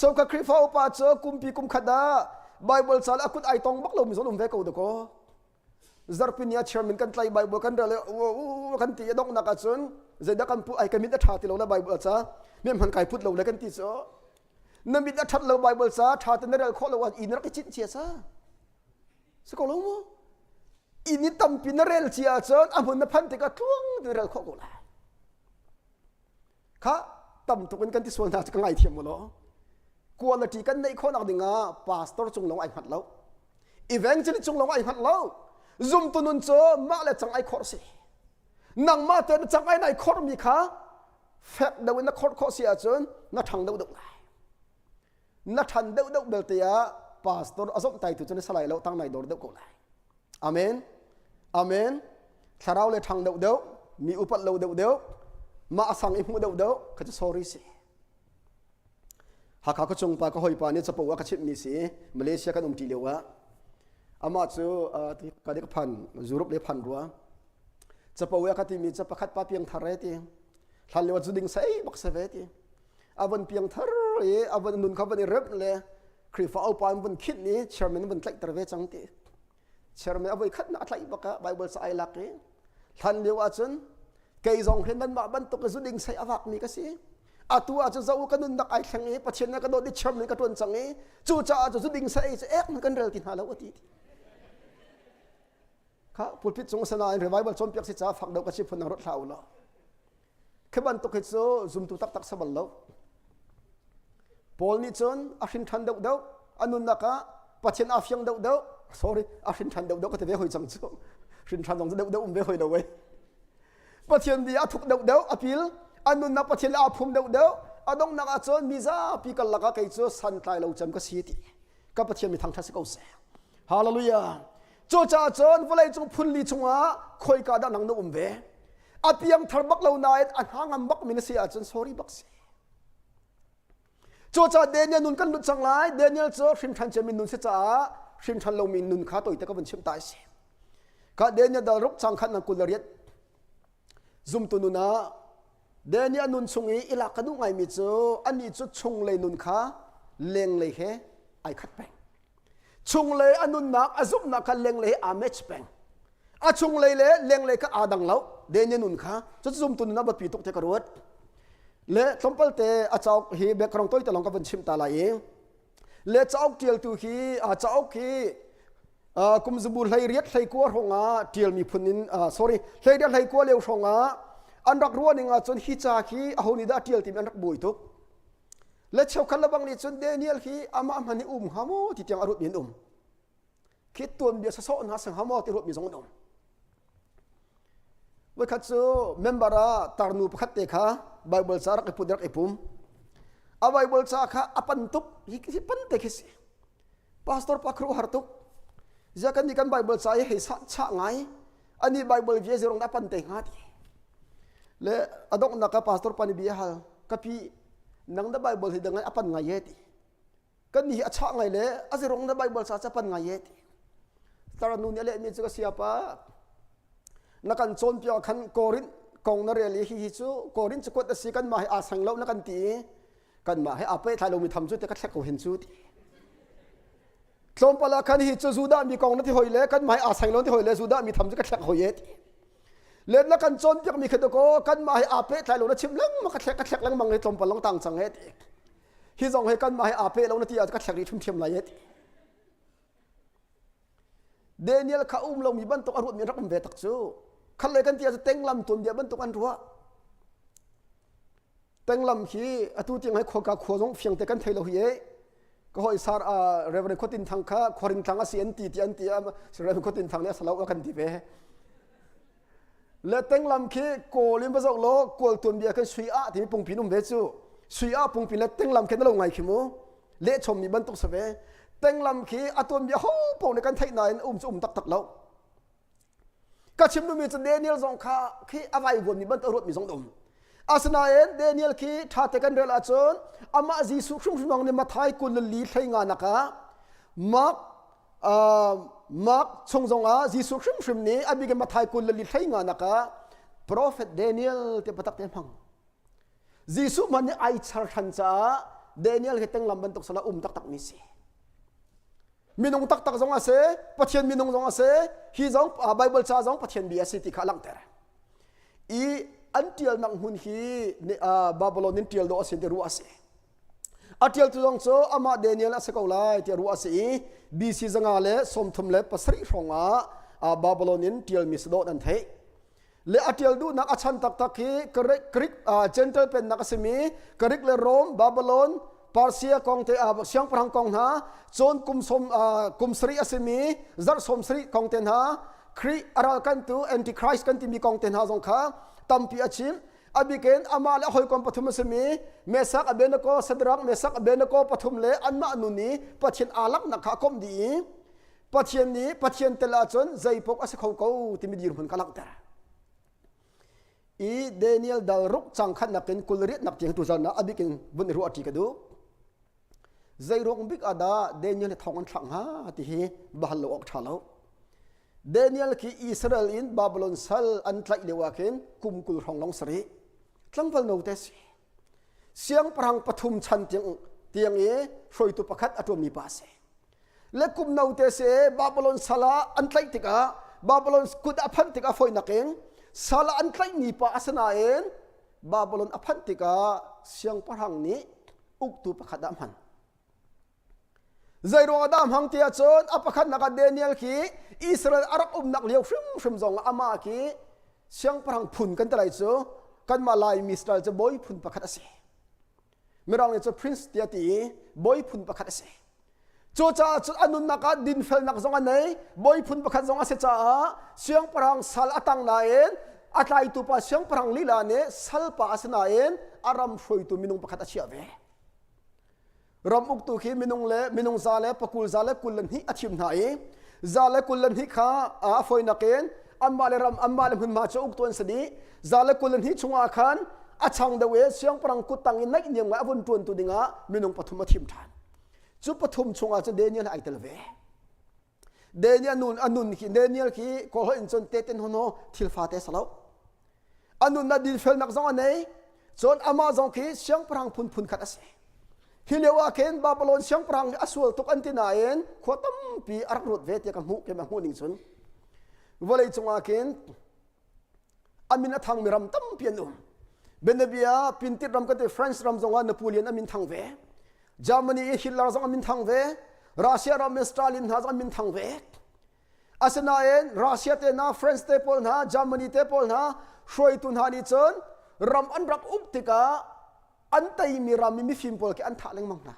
Cheukhat Khrihfa upa cu kumpi kumkhat ah Bible ca le a kut ai tong bak lomi zong um ve ko dakaw. Zarhpini ah chairman kan tlai Bible kan rel kan ti a donghnak ahcun zeidah kan pu ai ka mit a ṭha ti lo le Bible ca mi hman kai put lo le kan ti cu na mit a ṭhat lo Bible ca ṭha te na rel khawh lo ah inn rak i cinh cia sa si ko lo mu inn i tampi na rel cia ahcun a hmun na phan tikah tluang te rel khawh ko lai Kha tam tuk in kan ti sual hna cu ka ngaithiam mu law. Quality kan neih khawhnak ding ah pastor cung lawng ai hngat lo. Evangelist cung lawng ai hngat lo. Zumtu nun cu mah le cang ai khorh si. Nangmah te na cang ai nai khorh mi kha fek deuh in na khorh khawh si ahcun na ṭhang deuh deuh lai. Na ṭhan deuh deuh belte ah pastor a zomh tai tu cu na salai lo tang nai dor deuh ko lai. Amen. Amen. Thlarau le ṭhang deuh deuh, mi upat lo deuh deuh, mah a sang i hmuh deuh deuh, kha cu sorry si. Hakha khuachung pa ka hawipa nih capo a ka chimhmi si Malaysia kan umṭi lio ah amah cu ka ka phan Europe le phan rua capo a ka timi cu pakhat pa piang thar e ti hlan lio zu ding sei bak se ve ti a von piang thar i a von nun kha von i remh le Khrihfa upa an vun khinh i chairman an vun tlaihter ve cang ti. Chairman a voi khat na a tlaih bak ah Bible ca ai lak i hlan lio ahcun kei zong hin nanmah bantuk i zuding sei a vakmi ka si. Atu ahcun zo ka nunnak ai thleng i Pathian na ka dawt i chairman ka tuan cang i cucaah cu zuding sei cu ek kan rel ti hna lo a ti. Kha pulpit cung sanain revival cawnpiak si caah fak deuh ka si phun nang ruat hlah u law. Khi bantuk hi cu zumtu taktak si bal lo. Paul nih cun a hrin ṭhan deuhdeuh, a nunnak ah Pathian aa fiang deuhdeuh, sorry, a hrin ṭhan deuhdeuh ka ti ve hoi cang cu. Hrin ṭhan zong cu deuhdeuh um ve hoi lo wei. Pathian bia a thuk deuhdeuh, a pil, a nunnak Pathian le aa phum deuhdeuh, a donghnak ah cun mi zapi karlak ah kei cu santlai lo cem ka si ti. Ka Pathian mi thangṭhat si ko seh. Hallelujah. Cucaah cun vawleicung phunli chungah khoika dah nang na um ve? A piangthar bak lo nain a hna ngam bak mi na si ahcun sorry bak si. Cucaah Daniel nun kan lut cang lai. Daniel cu hrimṭhan ciami nun si caah hrimṭhan lomi nun kha toite ka vun chimh ta si. Ka Daniel dal ruk cang khat nang 28 zumtu nun ah Daniel nun chung i ilak ka duh ngaimi cu anih cu chunglei nun kha lenglei he ai khat peng. Chunglei a nunnak a zumhnak kha lenglei he aa match peng. A chunglei le lenglei kha aa dang lo. Daniel nun kha cu zumtu nun a biapi tuk te ka ruat. Le tlawmpal te a cauk hi background toi te lawng ka vun chimh ta lai i le cauk ṭialtu hi cauk hi kum zabu 18 hlei kua hrawng ah ṭialmi phun in sorry 18 hlei kua lio hrawng ah an rak ruah ning ahcun hi ca khi aho nih dah a ṭial timi an rak buai tuk. Le cheukhat lebang nih cun Daniel hi amah hman hi um hnga maw ti tiang a ruatmi an um. Khi tuanbia sasawh hna sang hnga maw ti ruatmi zong an um. Voikhat cu member ah tarnu pakhat te kha Bible ca rak i put rak i pum. A Bible ca kha a pan tuk hi hi pan te khi si. Pastor pa khru har tuk. Zia kan nih kan Bible ca hi hei sa chah ngai. Ani Bible via zirong dah pan te hnga ti. Le a donghnak ah pastor pa nih bia hal ka pi nang na Bible hi dang a pan ngai ye ti. Kan ni hi a chah ngai le a zirong na Bible ca ca pan ngai ye ti. Tar nu nih a lehmi cu ka siapa na kan cawnpiak khan Korin kong na rel i hi hi cu Korin cu kuat a si kan mah hi aa sang lo na kan ti i kan mah he aa pehthlai lomi tham cu te ka thlek ko hin cu ti. Tlawmpal ah khan hi cu Judah mi kong na ti hoi le kan mah he aa sang lo ti hoi le Judah mi tham cu ka thlek hoi ye ti. Let na kan cawnpiak mi kha ko kan mah he aa pehtlai lo na chim lengmang ka thlek ka thlek lengmang hi tlawmpal long tang cang he ti. Hi zong he kan mah he aa peh lo na ti ah ka thlek rih ṭhimṭhiam lai he ti. Daniel kha um lomi bantuk a ruatmi rak um ve tak cu. Khat le kan ti ah tenglam tuanbia bantuk an ruah. Tenglam khi atu tiang hai khua khua zong fiang te kan thei lo hi e. Ka hoi sar a Reverend Khotin Thang kha khuaring tlang a si an ti ti an ti a Reverend Khotin Thang nih a salo a kan ti ve. Le tenglam khi kawl in va zoh law kawl tuanbia kan sui ah timi pungpin um ve cu. Sui ah pungpin le tenglam khi na lo ngai khi mu. Leh chommi bantuk si ve. Tenglam khi a tuanbia ho paoh nih kan theih nain um cu um taktak lo. Ka chim duhmi cu Daniel zong kha khi a vaivuanmi bantuk a ruatmi zong um. Asinain Daniel khi ṭha te kan rel ahcun amah Jesuh hrimhrim nih Matthai 24 hlei nga nak ah Mark Mark chung zongah Jesuh hrimhrim nih a bik in Matthai 24 hlei nga nak ah Prophet Daniel te patak te hmang. Jesuh hmanh nih ai char ṭhan caah Daniel hi tenglam bantuk sala um taktak mi si. Minung taktak zong a si, Pathian minung zong a si, hi zong Bible ca zong Pathian bia a si ti kha a langhter. I an ṭialnak hmun hi Babylon in ṭial dawh a si ti ruah a si. A ṭialtu zong cu amah Daniel a si ko lai tiah ruah a si i BC 137 hrawng ah Babylon in ṭialmi si dawh an theih. Le a ṭial duhnak a chan taktak hi Greek Gentile pennak a simi Greek le Rome, Babylon, Persia kong te siangpahrang kong hna, cun kum som kum sarih a simi zarh som sarih kong te hna, Khrih a ralkantu Antichrist kan timi kong te hna zong kha tampi a chim. A bikin amah le a hawikom pathum a simi Mesak, Abednego, Shadrach, Mesak, Abednego pathum le anmah nu nih Pathian aa laknak kha a komh dih i Pathian nih Pathian tel ahcun zeipaoh a si kho ko timi dirhmun kha langhter. I Daniel dal ruk cang khat nakin kul riat nak tiang tuzan ah a bik in vun i ruah ṭi ka duh. Zeiruang bik ah dah Daniel hi thong an thlak hnga ti hi bahal lo awk ṭha lo. Daniel khi Israel in Babylon sal an tlaih lio ah khin kum 20 hrawng lawng sarih tlangval note si. Siangpahrang pathum chan tiang tiang i hruaitu pakhat a ṭuanmi pa a si. Le kum note si Babylon sal ah an tlaih tikah Babylon kut a phanh tikah fawinak in sal ah an tlaihmi pa a si nain Babylon a phanh tikah siangpahrang nih uktu pakhat ah a hman. Zeiruang ah dah hmang ti ahcun a pakhatnak ah Daniel khi Israel a rak umnak lio hrimhrim zong ah amah khi siangpahrang phun kan ti lai cu kanmah Laimi style cu bawi phun pakhat a si. Mirang nih cu prince tiah ti i bawi phun pakhat a si. Cucaah cun a nunnak ah dinfelnak zong a nei, bawi phun pakhat zong a si caah siangpahrang sal a tang nain a tlaitu pa siangpahrang lila nih salpa a si nain a ram hruaitu minung pakhat a chiah ve. Ram uktu khi minung le minung za le pakul za le kul le hnih a thim hna i za le kul le hnih kha a fawinak in anmah le ram anmah le hmunhma cu uktu an si dih. Za le kul le hnih chungah khan a chang deuh i siangpahrang kuttang i naih niam ngai a vun ṭuantu dingah minung pathum a thim ṭhan. Cu pathum chungah cun Daniel ai tel ve. Daniel nun a nun khi Daniel khi kawlholh in cun teten hono thil fate salo. A nunnak dinfelnak zong a nei. Cun amah zong khi siangpahrang phun phun khat a si. Hi lio ah khin Babylon siangpahrang a sual tuk an ti nain khua tampi a rak ruat ve tiah ka hmuh keimah hmuh ning cun vawlei cungah khin a min a thangmi ram tampi an um. Bianabia Pintit ram kan ti France ram zongah Napoleon a min thang ve. Germany i Hitler zong a min thang ve. Russia ram i Stalin hna zong an min thang ve. Asinain Russia te hna, France te pawl hna, Germany te pawl hna hruaitu hna nih cun ram an rak uk tikah an teimi ram i mifim pawl khi an thah lengmang hna.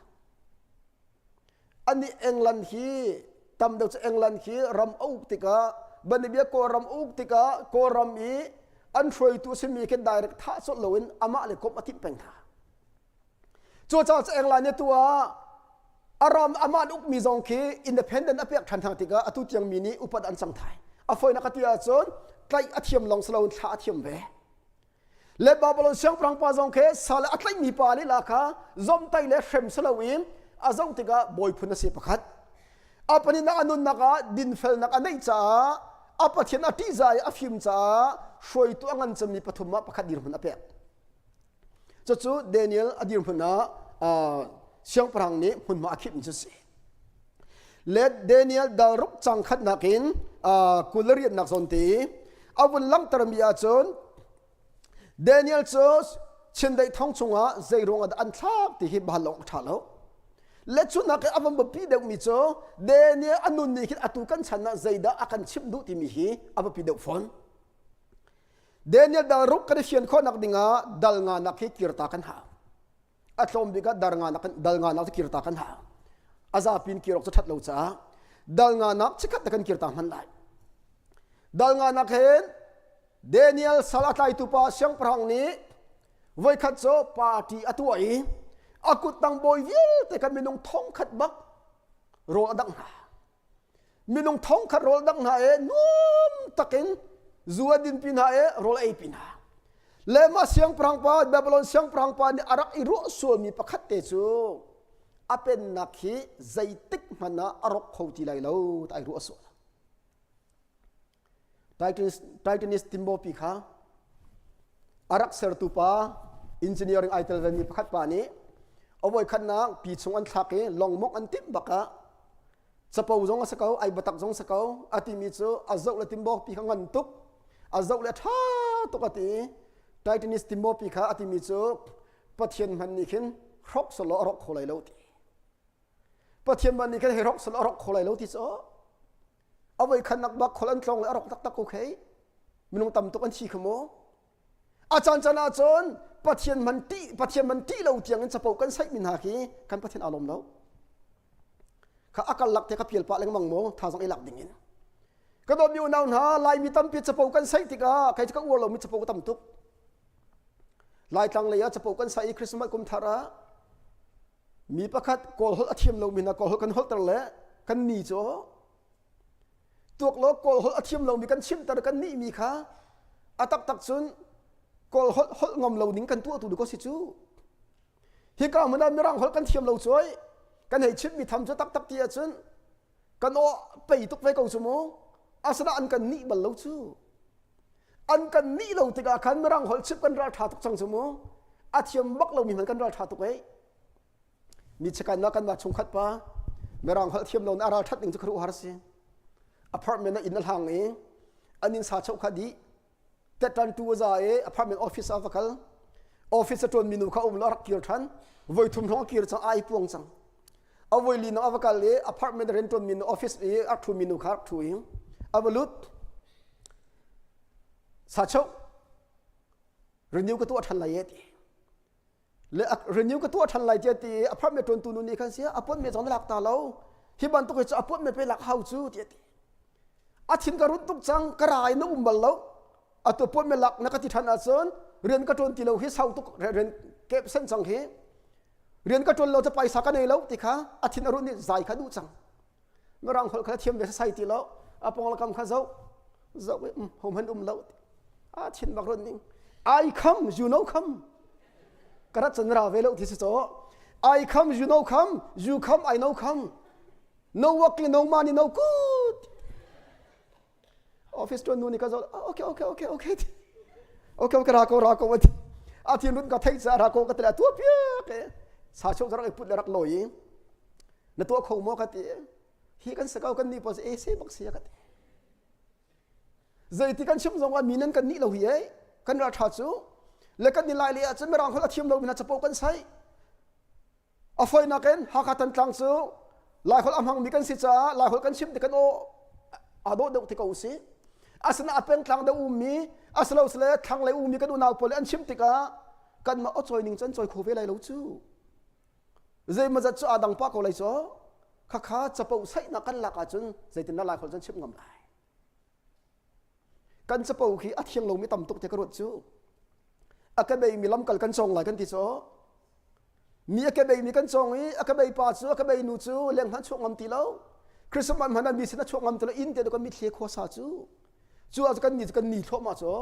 Anih England hi tam deuh cu England khi ram a uk tikah banibia Kawlram a uk tikah Kawlram i an hruaitu simi khi direct thah colh loin amah le komh a timh peng hna. Cucaah cu England nih tu ah a ram amah an ukmi zong khi independent a pek ṭhan hna tikah atu tiang mi nih upat an cang thai. A fawinak a ti ahcun tlaih a thiam lawng si loin thlah a thiam ve. Le Babylon siangpahrang pa zong khi sal a tlaihmi pa lila kha zomtai le hrem si loin a zoh tikah bawi phun a si pakhat. A pahnihnak a nunnak ah dinfelnak a neih caah a Pathian a ṭihzah i a fim caah hruaitu a ngan cemmi pathum ah pakhat dirhmun a pek. Cucu Daniel a dirhmun ah siangpahrang nih hmunhma a khimh cu si. Le Daniel dal ruk cang khatnak in 28 nak zawn te a vun langhtermi ahcun Daniel cu chindeih thong chungah zei ruangah dah an thlak ti hi bahal awk a ṭha lo. Le cu nak i a van biapi deuhmi cu Daniel a nun nih khin atu kan chan ah zeidah a kan chimh duh timi hi a biapi deuh fawn. Daniel dal ruk kan i fian khawhnak dingah dal nga nak hi kirta kan hau. A tlawm bik ah dar nga nak dal nga nak cu kirta kan hau. A zapi in kir awk cu ṭhat lo caah dal nga nak chikkhat te kan kirta hman lai. Dal nga nak hin Daniel sal a tlaitu pa siangpahrang nih voikhat cu party a tuah i a kuttang bawi vialte kha minung thongkhat bak rawl a dangh hna. Minung thongkhat rawl dangh hna i nuam takin zu a dinpi hna i rawl a eipi hna. Le mah siangpahrang pa Babylon siangpahrang pa nih a rak i ruah sualmi pakhat te cu a pennak hi zeitik hmanh ah a rawk kho ti lai lo ti ai ruah sual. Titanic timbawpi kha a rak sertu pa engineering ai tel vemi pakhat pa nih a voikhatnak pi chung an thlak i longmok an timh bak ah capo zong a si ko ai batak zong si ko a timi cu a zoh le timbawpi kha ngan tuk a zoh le ṭha tuk a ti Titanic timbawpi kha a timi cu Pathian hman nih khin hrok selaw a rawk kho lai lo ti Pathian hman nih khin hei hrok selaw a rawk kho lai lo ti cu A voi khatnak bak khol an tlong le a rok taktak ko khei. Minung tam tuk an thi kha mu. A caan caan ahcun Pathian man ti Pathian man ti lo tiang in capo kan saih mi hna khi kan Pathian aa lawm lo. Kha a kal lak te kha pial pah lengmang mu thazang i lak ding in. Ka dawt mi unau hna Laimi tampi capo kan saih tikah kei cu ka uar lomi capo ka tam tuk. Laitlang lei ah capo kan saih i Christmas kum thar ah mi pakhat kawl holh a thiam lomi hna kawl holh kan holhter le kan ni cu tuak law kawl holh a thiam lomi kan chimter kan nih mi kha a taktak cun kawl holh holh ngam lo ning kan tuah tu ko si cu hika hmun ah mirang holh kan thiam lo cuai kan hei chimmi tham cu taktak ti ahcun kan aw pei tuk ve ko cu mu asana an kan nih bal lo cu an kan nih lo tikah khan mirang holh chip kan ral tha tuk cang cu mu a thiam bak lomi hmanh kan ral tha tuk ei mi chikan na kan ma chungkhat pa mirang holh thiam lo na ral that ding cu kharu har si apartment na inn a hlang i an inn sa chau kha di tetan tu za e apartment office a va kal office a tuan mi nu kha um lo rak kir than voi thum hlong kir cang ai puang cang a voi li nang a va kal i apartment rian tuan mi nu office i a thu mi nu kha rak thu i a va lut sa chau renew ka tuah than lai e ti le renew ka tuah than lai ti ti apartment tuan tu nu nih khan sia appointment zong na lak ta lo hi bantuk hi cu appointment pe lak hau cu ti ti a thin ka rut tuk cang ka rai na um bal lo atu appointment lak na ka ti than ahcun rian ka tuan ti lo hi sau tuk rian kep sen cang hi rian ka ṭuan lo cu paisa ka nei lo ti kha a thin a run i zai kha duh cang mirang holh kha thiam ve sai ti lo a pong kam kha zoh zoh ho hman um lo a thin bak run ning I come you know come karat chan ra ve lo ti si cho I come you know come you come I know come no working no money no good Office tuan nu nih ka zoh okay okay okay okay okay okay ra ko ra ko ati a thin run ka theih ca ra ko ka ti tua piak e sa chok rak i put le rak loi na tuah kho maw ka ti hi kan sakau kan ni pos e se bak sia ka ti zeiti kan chim zong ah mi nan kan nih lo hi ei kan ra tha cu le kan ni lai le ah cun mirang hol a thiam lo mi na chapo kan sai A fawinak in Hakha Thantlang cu Laiholh a hmangmi kan si caah Laiholh kan chim ti kan aw aa dawh deuh ti ko usih. Asinain a pengtlang deuh ummi asilosile thlanglei ummi kan unau pawl an chim tikah kanmah aw cawi ning cu an cawi kho ve lai lo cu. Zeimawzat cu aa dang pah ko lai cu. Khakha capo saihnak kan lak ahcun zeitindah Laiholh cu an chim ngam lai. Kan capo khi a thiang lomi tam tuk te ka ruat cu. A ka beimi lamkal kan cawng lai kan ti cu. Mi a kebei mi kan cawng i a kebei pa cu a kebei nu cu leng hmanh chuak ngam ti lo. Christmas hmanh ah mi sin a chuak ngam ti lo inn te kan mitthli khua sa cu. Cu ah kan ni cu kan ni thluahmah cu.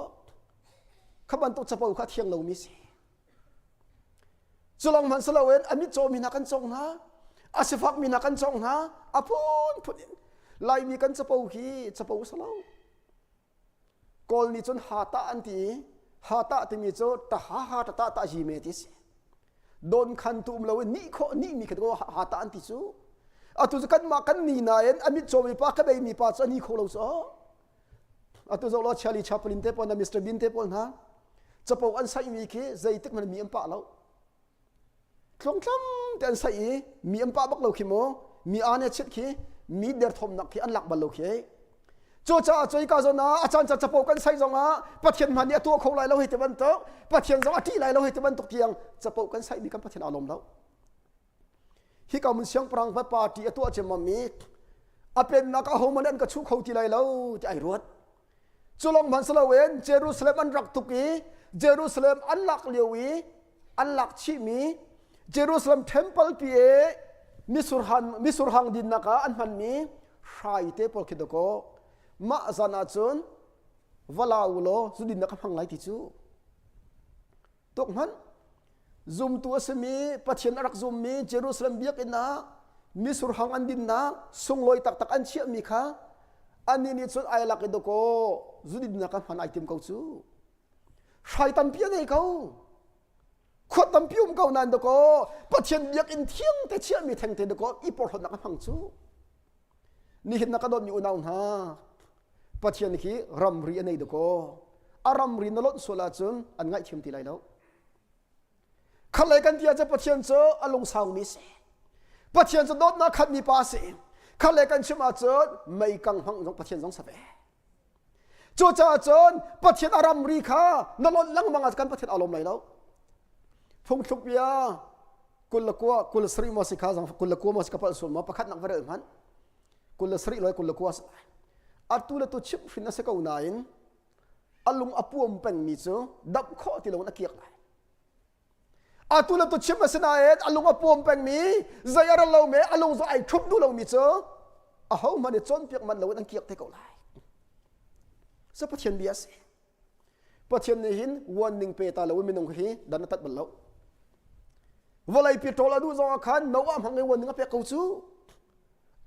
Kha bantuk capo kha thiang lomi si. Culong hmanh si loin a mitcaw mi hna kan cong hna, a sifak mi hna kan cong hna, a phunphun in Laimi kan capo hi capo si lo. Kawl nih cun hata an ti i hata timi cu ta ha ha ta ta ta yi me ti si. Don khan tu um loin nih khawh nih mi kha hata an ti cu. Atu cu kanmah kan ni nain a mitcaw mi pa ka bei mi pa cu a ni kho lo cu. Atu zoh law Charlie Chaplin te pawl hna Mr Bean te pawl hna capo an saihmi khi zeitik hmanh mi an pah lo. Tluangtlam te an saih i mi an pah bak lo khi mu mi aa ne chit khi mi derthawmnak khi an lak bal lo khi. Cucaah cu hika zawn ah a caan ca capo kan saih zong ah Pathian hmanh nih a tuah kho lai lo hei ti bantuk Pathian zong a ṭih lai lo hei ti bantuk tiang capo kan saihmi kan Pathian aa lawm lo. Hika mun siangpahrang va party a tuah ciammam i a pennak ah hohmanh an ka chuh kho ti lai lo ti ai ruat. Cu lawng hmanh si loin Jerusalem an rak tuk i Jerusalem an lak lio i an lak chihmi Jerusalem temple pi i misurhan misurhang dinnak ah an hmanmi hrai te pawl khi dakaw mah zan ah cun va la u law zu dinnak ka hmang lai ti cu tuk hmanh Zumtu a simi Pathian a rak zummi Jerusalem biakinn ah misurhang an dinnak sunglawi taktak an chiahmi kha annih nih cun ai lak i dawkaw zudinnak ah hman ai tim ko cu. Hrai tampi a ngei ko. Khua tampi um ko nain dawkaw Pathian biakinn thiang te chiahmi thengte dawkaw i porhlawtnak a hmang cu. Nihin na ka dawtmi unau hna, Pathian hi ramri a nei dawkaw a ramri na lonh sual ahcun an ngaihthiam ti lai lo. Khatlei kan ti ahcun Pathian cu a lungsaumi a si. Pathian cu dawtnak khatmi pa a si. Khatlei kan chim ahcun meikang hmang zong Pathian zong si ve. Cucaah cun Pathian a ramri kha na lonh lengmang ah kan Pathian aa lawm lai lo. Phungthluk bia 29 27 maw si kha zang 29 maw si ka palh sual maw pakhat nak va rel hmanh 27 loi 29 si lai. Atu le tu chimh hrin a si ko nain a lung a puam pengmi cu damh khawh ti loin a kiak lai atu le tu chim a si nain a lung a puam pengmi zei a ral lomi a lung zong ai ṭhumh duh lomi cu ahohmanh i cawnpiak manh loin an kiak te ko lai cu Pathian bia a si Pathian nih hin warning pe ta loin minung hi dan a tat bal lo vawlei pi ṭawl a duh zong ah khan Noah hmang i warning a pek ko cu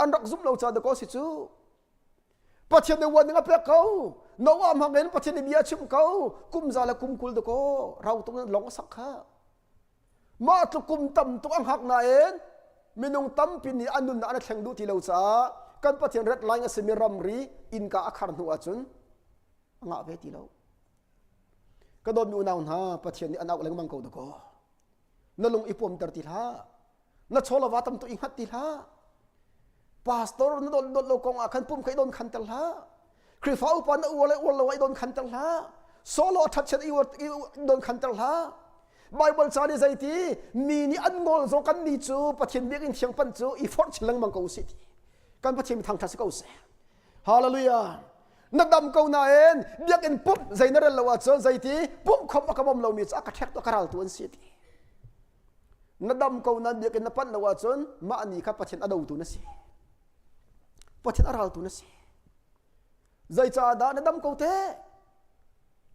an rak zumh lo ca dakaw si cu Pathian nih warning a pek ko. Noah hmang in Pathian nih bia a chim ko. Kum za le kum 20 dakaw rau tung in lawng a sak kha. Mah tluk kum tam tuk a hngak nain minung tampi nih an nunnak an thleng duh ti lo caah kan Pathian red line a simi ramri innka a khar hnu ahcun a ngah ve ti lo. Ka dawtmi unau hna Pathian nih an auh lengmang ko dakaw. Na lung i puamter ti hlah. Na chawlava tam tuk i hngat ti hlah. Pastor na dawt dawt lo kong ah khan pum kha i don khan ter hlah. Khrihfa upa na uar le uar lo ah i don khan ter hlah. Solo a ṭhatchiat i don khan ter hlah. Bible ca nih zeiti mi nih an ngol zong kan ni cu Pathian biakinn thiang pan cu i forh chin lengmang ko usih ti. Kan Pathian mi thangṭhat si ko seh. Hallelujah. Na dam ko nain biakinn pumh zei na rel lo ahcun zeiti pumh khom a ka bawm lomi cu a ka ṭhek tu a ka ral tu an si ti. Na dam ko nain biakinn na panh lo ahcun mah ni kha Pathian a dotu na si. Pathian a raltu na si. Zeicaah dah na dam ko te?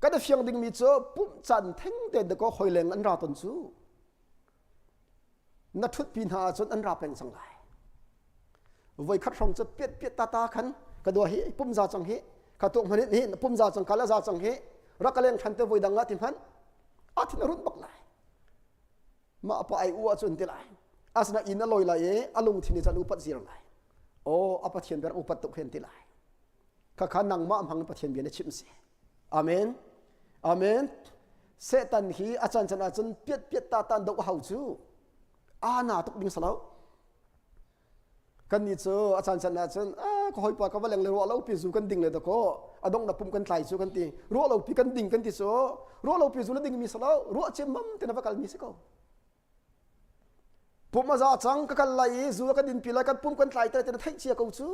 Kan i fiang dingmi cu pumh caan theng tein dakaw hoi leng an ra ton cu. Na ṭhutpi hna ahcun an ra peng cang lai. Voi khat hrawng cu piat piat ta ta khan ka dua hi pum za cang hi ka tuak hmanh hi pum za cang ka la za cang hi rak ka leng ṭhan te voi dang ah ti hmanh a thin a runh bak lai. Mah pa ai u ahcun ti lai. Asina inn a lawi lai i a lungthin i can upat zir lai. Aw a Pathian ber upat tuk hen ti lai. Khakha nangmah hmang Pathian bia na chimh si. Amen. Amen. Satan hi a can can ahcun piat piat ta tan doh hau cu. Ana tuk ding salo. Kan nih cu a caan can ahcun ah ka hawipa ka va leng le ruah lo pi zu kan ding le dakaw a dong na pum kan tlai cu kan ti ruah lo pi kan ding kan ti cu ruah lo pi zu na ding mi salo ruah ciammam te na va kal mi si ko pum a za cang ka kal lai i zu ka din pi lai kan pum kan tlai te na theih cia ko cu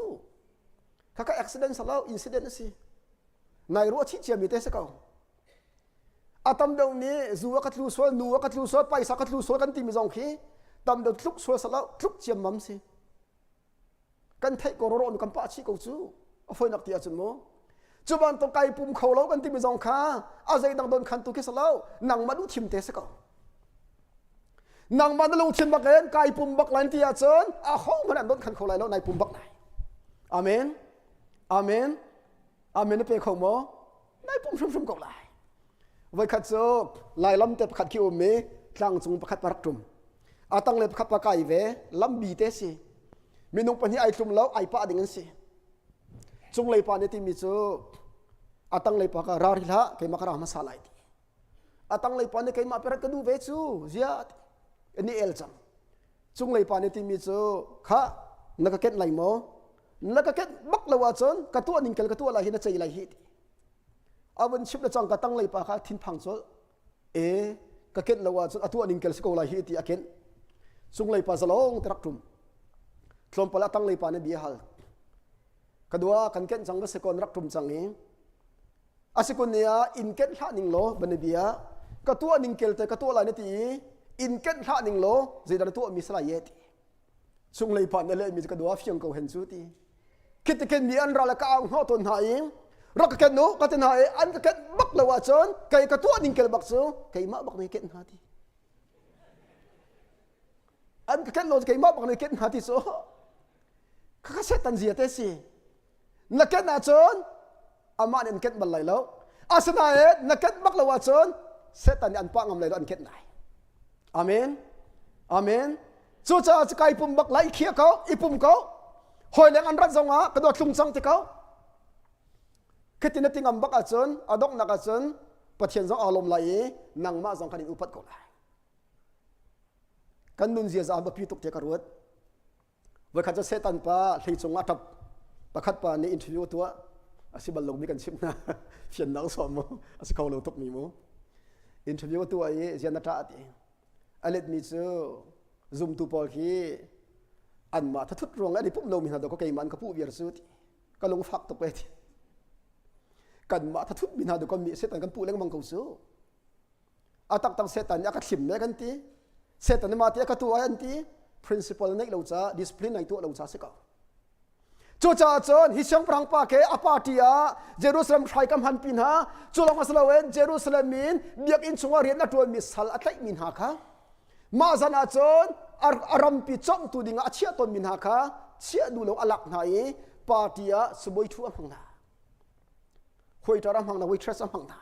kha ka accident salo incident a si nai ruah chih cia mi te si ko A tam deuh nih zu a ka tlu sual, nu a ka tlu sual, paisa ka tlu sual kan timi zong khi tam deuh tluk sual salo tluk ciammam si. Kan theih ko rawh nu kan pah chih ko cu. A foinak ti ahcun mu. Cu bantuk kai pum kho lo kan timi zong kha a zeidang don khan tu khi si lo nangmah duh thim te si ko. Nangmah na lungthin bak in kai pum bak lai ti ahcun a ho hmanh an don khan kho lai lo nai pum bak lai. Amen. Amen. Amen na pe kho maw? Nai pum hrimhrim ko lai. Voikhat cu Lailam te pakhat khi um i tlangcung pakhat pa rak ṭum. A tanglei pakhat pa kai ve lambi te si. Minung pahnih ai tlum lo ai pah ding an si. Cunglei pa nih timi cu a tanglei pa ka ra ri hlah keimah ka ra hmasa lai ti. A tanglei pa nih keimah perat ka duh ve cu zia ti. Ni el cang. Cunglei pa nih timi cu kha na ka kenh lai maw? Na ka kenh bak lo ahcun ka tuah ning kel ka tuah lai hi na cei lai hi ti. A vun chimh le cang ka tanglei pa kha thinphang colh. E ka kenh lo ahcun a tuah ning kel si ko lai hi ti a kenh. Cunglei pa zalong te rak ṭum. Tlawmpal a tanglei pa nih bia hal. Ka dua kan kenh cang va si kon rak ṭum cang i asikun ni ah inn kenh hlah ning law ban bia ka tuah ning kel te ka tuah lai na ti i inn kenh hlah ning law zeidah na tuah mi salai ye ti chunglei pa na leh mi ka dua fiang ko hen cu ti khit ken mi an ral ka au hnawh tawn hna i rak ka ken u ka ti hna i an ka ken bak lo ahcun kei ka tuah ning kel bak cu keimah bak nih ken hna ti an ka ken lo keimah bak nih ken hna ti cu ka ka setan zia te si na ken ahcun amah nih an kenh bal lai lo asinain na kenh bak lo ahcun Satan nih an pah ngam lai lo an kenh lai amen amen cucaah cu kai pum bak lai i khia ko i pum ko hawi leng an rat zongah ka dawt tlung cang ti ko khitin na ti ngam bak ahcun a donghnak ahcun Pathian zong aa lawm lai i nangmah zong kan in upat ko lai kan nun ziaza biapi tuk tiah ka ruat Voikhat cu Satan pa hleicung ah ṭap pakhat pa nih interview a tuah. A si bal lomi kan chimh hna. Fiannak sawm mu. A si kho lo tukmi mu. Interview a tuah i zian na ṭah a ti. A letmi cu zumtu pawl khi anmah thathut ruang an i pumh lomi hna dawh keimah an ka puh viar cu ti. Ka lungfak tuk e ti. Kanmah thathut mi hna dawh mi Satan kan puh lengmang ko cu. A taktak Satan nih a ka thlim le kan ti. Satan nih mah ti a ka tuah an ti. Principle neih lo ca, discipline nei tuah lo ca si ko. Cucaah cun hi siangpahrang pa ke a party ah Jerusalem hrai ka hman pi hna cu lawng a si loin Jerusalem in biakinn chungah rian a ṭuanmi sal a tlaihmi hna kha mah zan ah cun a rampi cawngtu dingah a chiah tawnmi hna kha chiah duh lo a lak hna i party ah sibawi ṭhu a hmang hna waiter a hmang hna waitress a hmang hna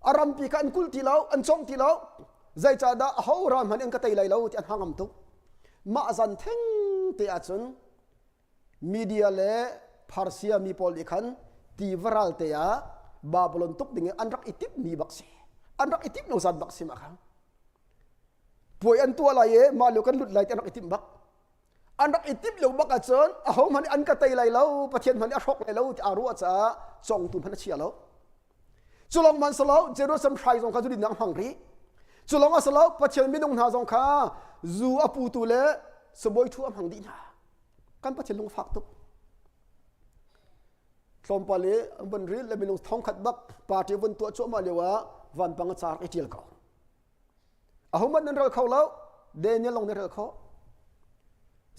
A rampi kha an kulh ti lo, an cawngh ti lo. Zeicahdah aho ral hmanh in ka tei lai lo ti an hangam tuk. Mah zan theng te ahcun media le Persia mi pawl nih khan tiva ral te ah Babylon tuk ding in an rak i timh mi bak si. An rak i timh lo zan bak si mah kha. Puai an tuah lai i mah lio kan lut lai ti an rak i timh bak. An rak i timh lo bak ahcun ahohmanh nih an ka tei lai lo, Pathian hmanh nih a hrawk lai lo ti aa ruah caah congtu hmanh a chia lo. Cu lawng hmanh si lo, Jerusalem hrai zong kha zu dinnak hmang rih. Cu lawng a si lo, Pathian minung hna zong kha zu a putu le sibawi thu a hmang dih hna. Kan Pathian lung fak tuk. Tlawmpal i an von ril le minung thongkhat bak party vun tuah cuahmah lio ah vanpang a car i ṭial ko. Ahohmanh nan ral kho lo, Daniel lawng nih ral khawh.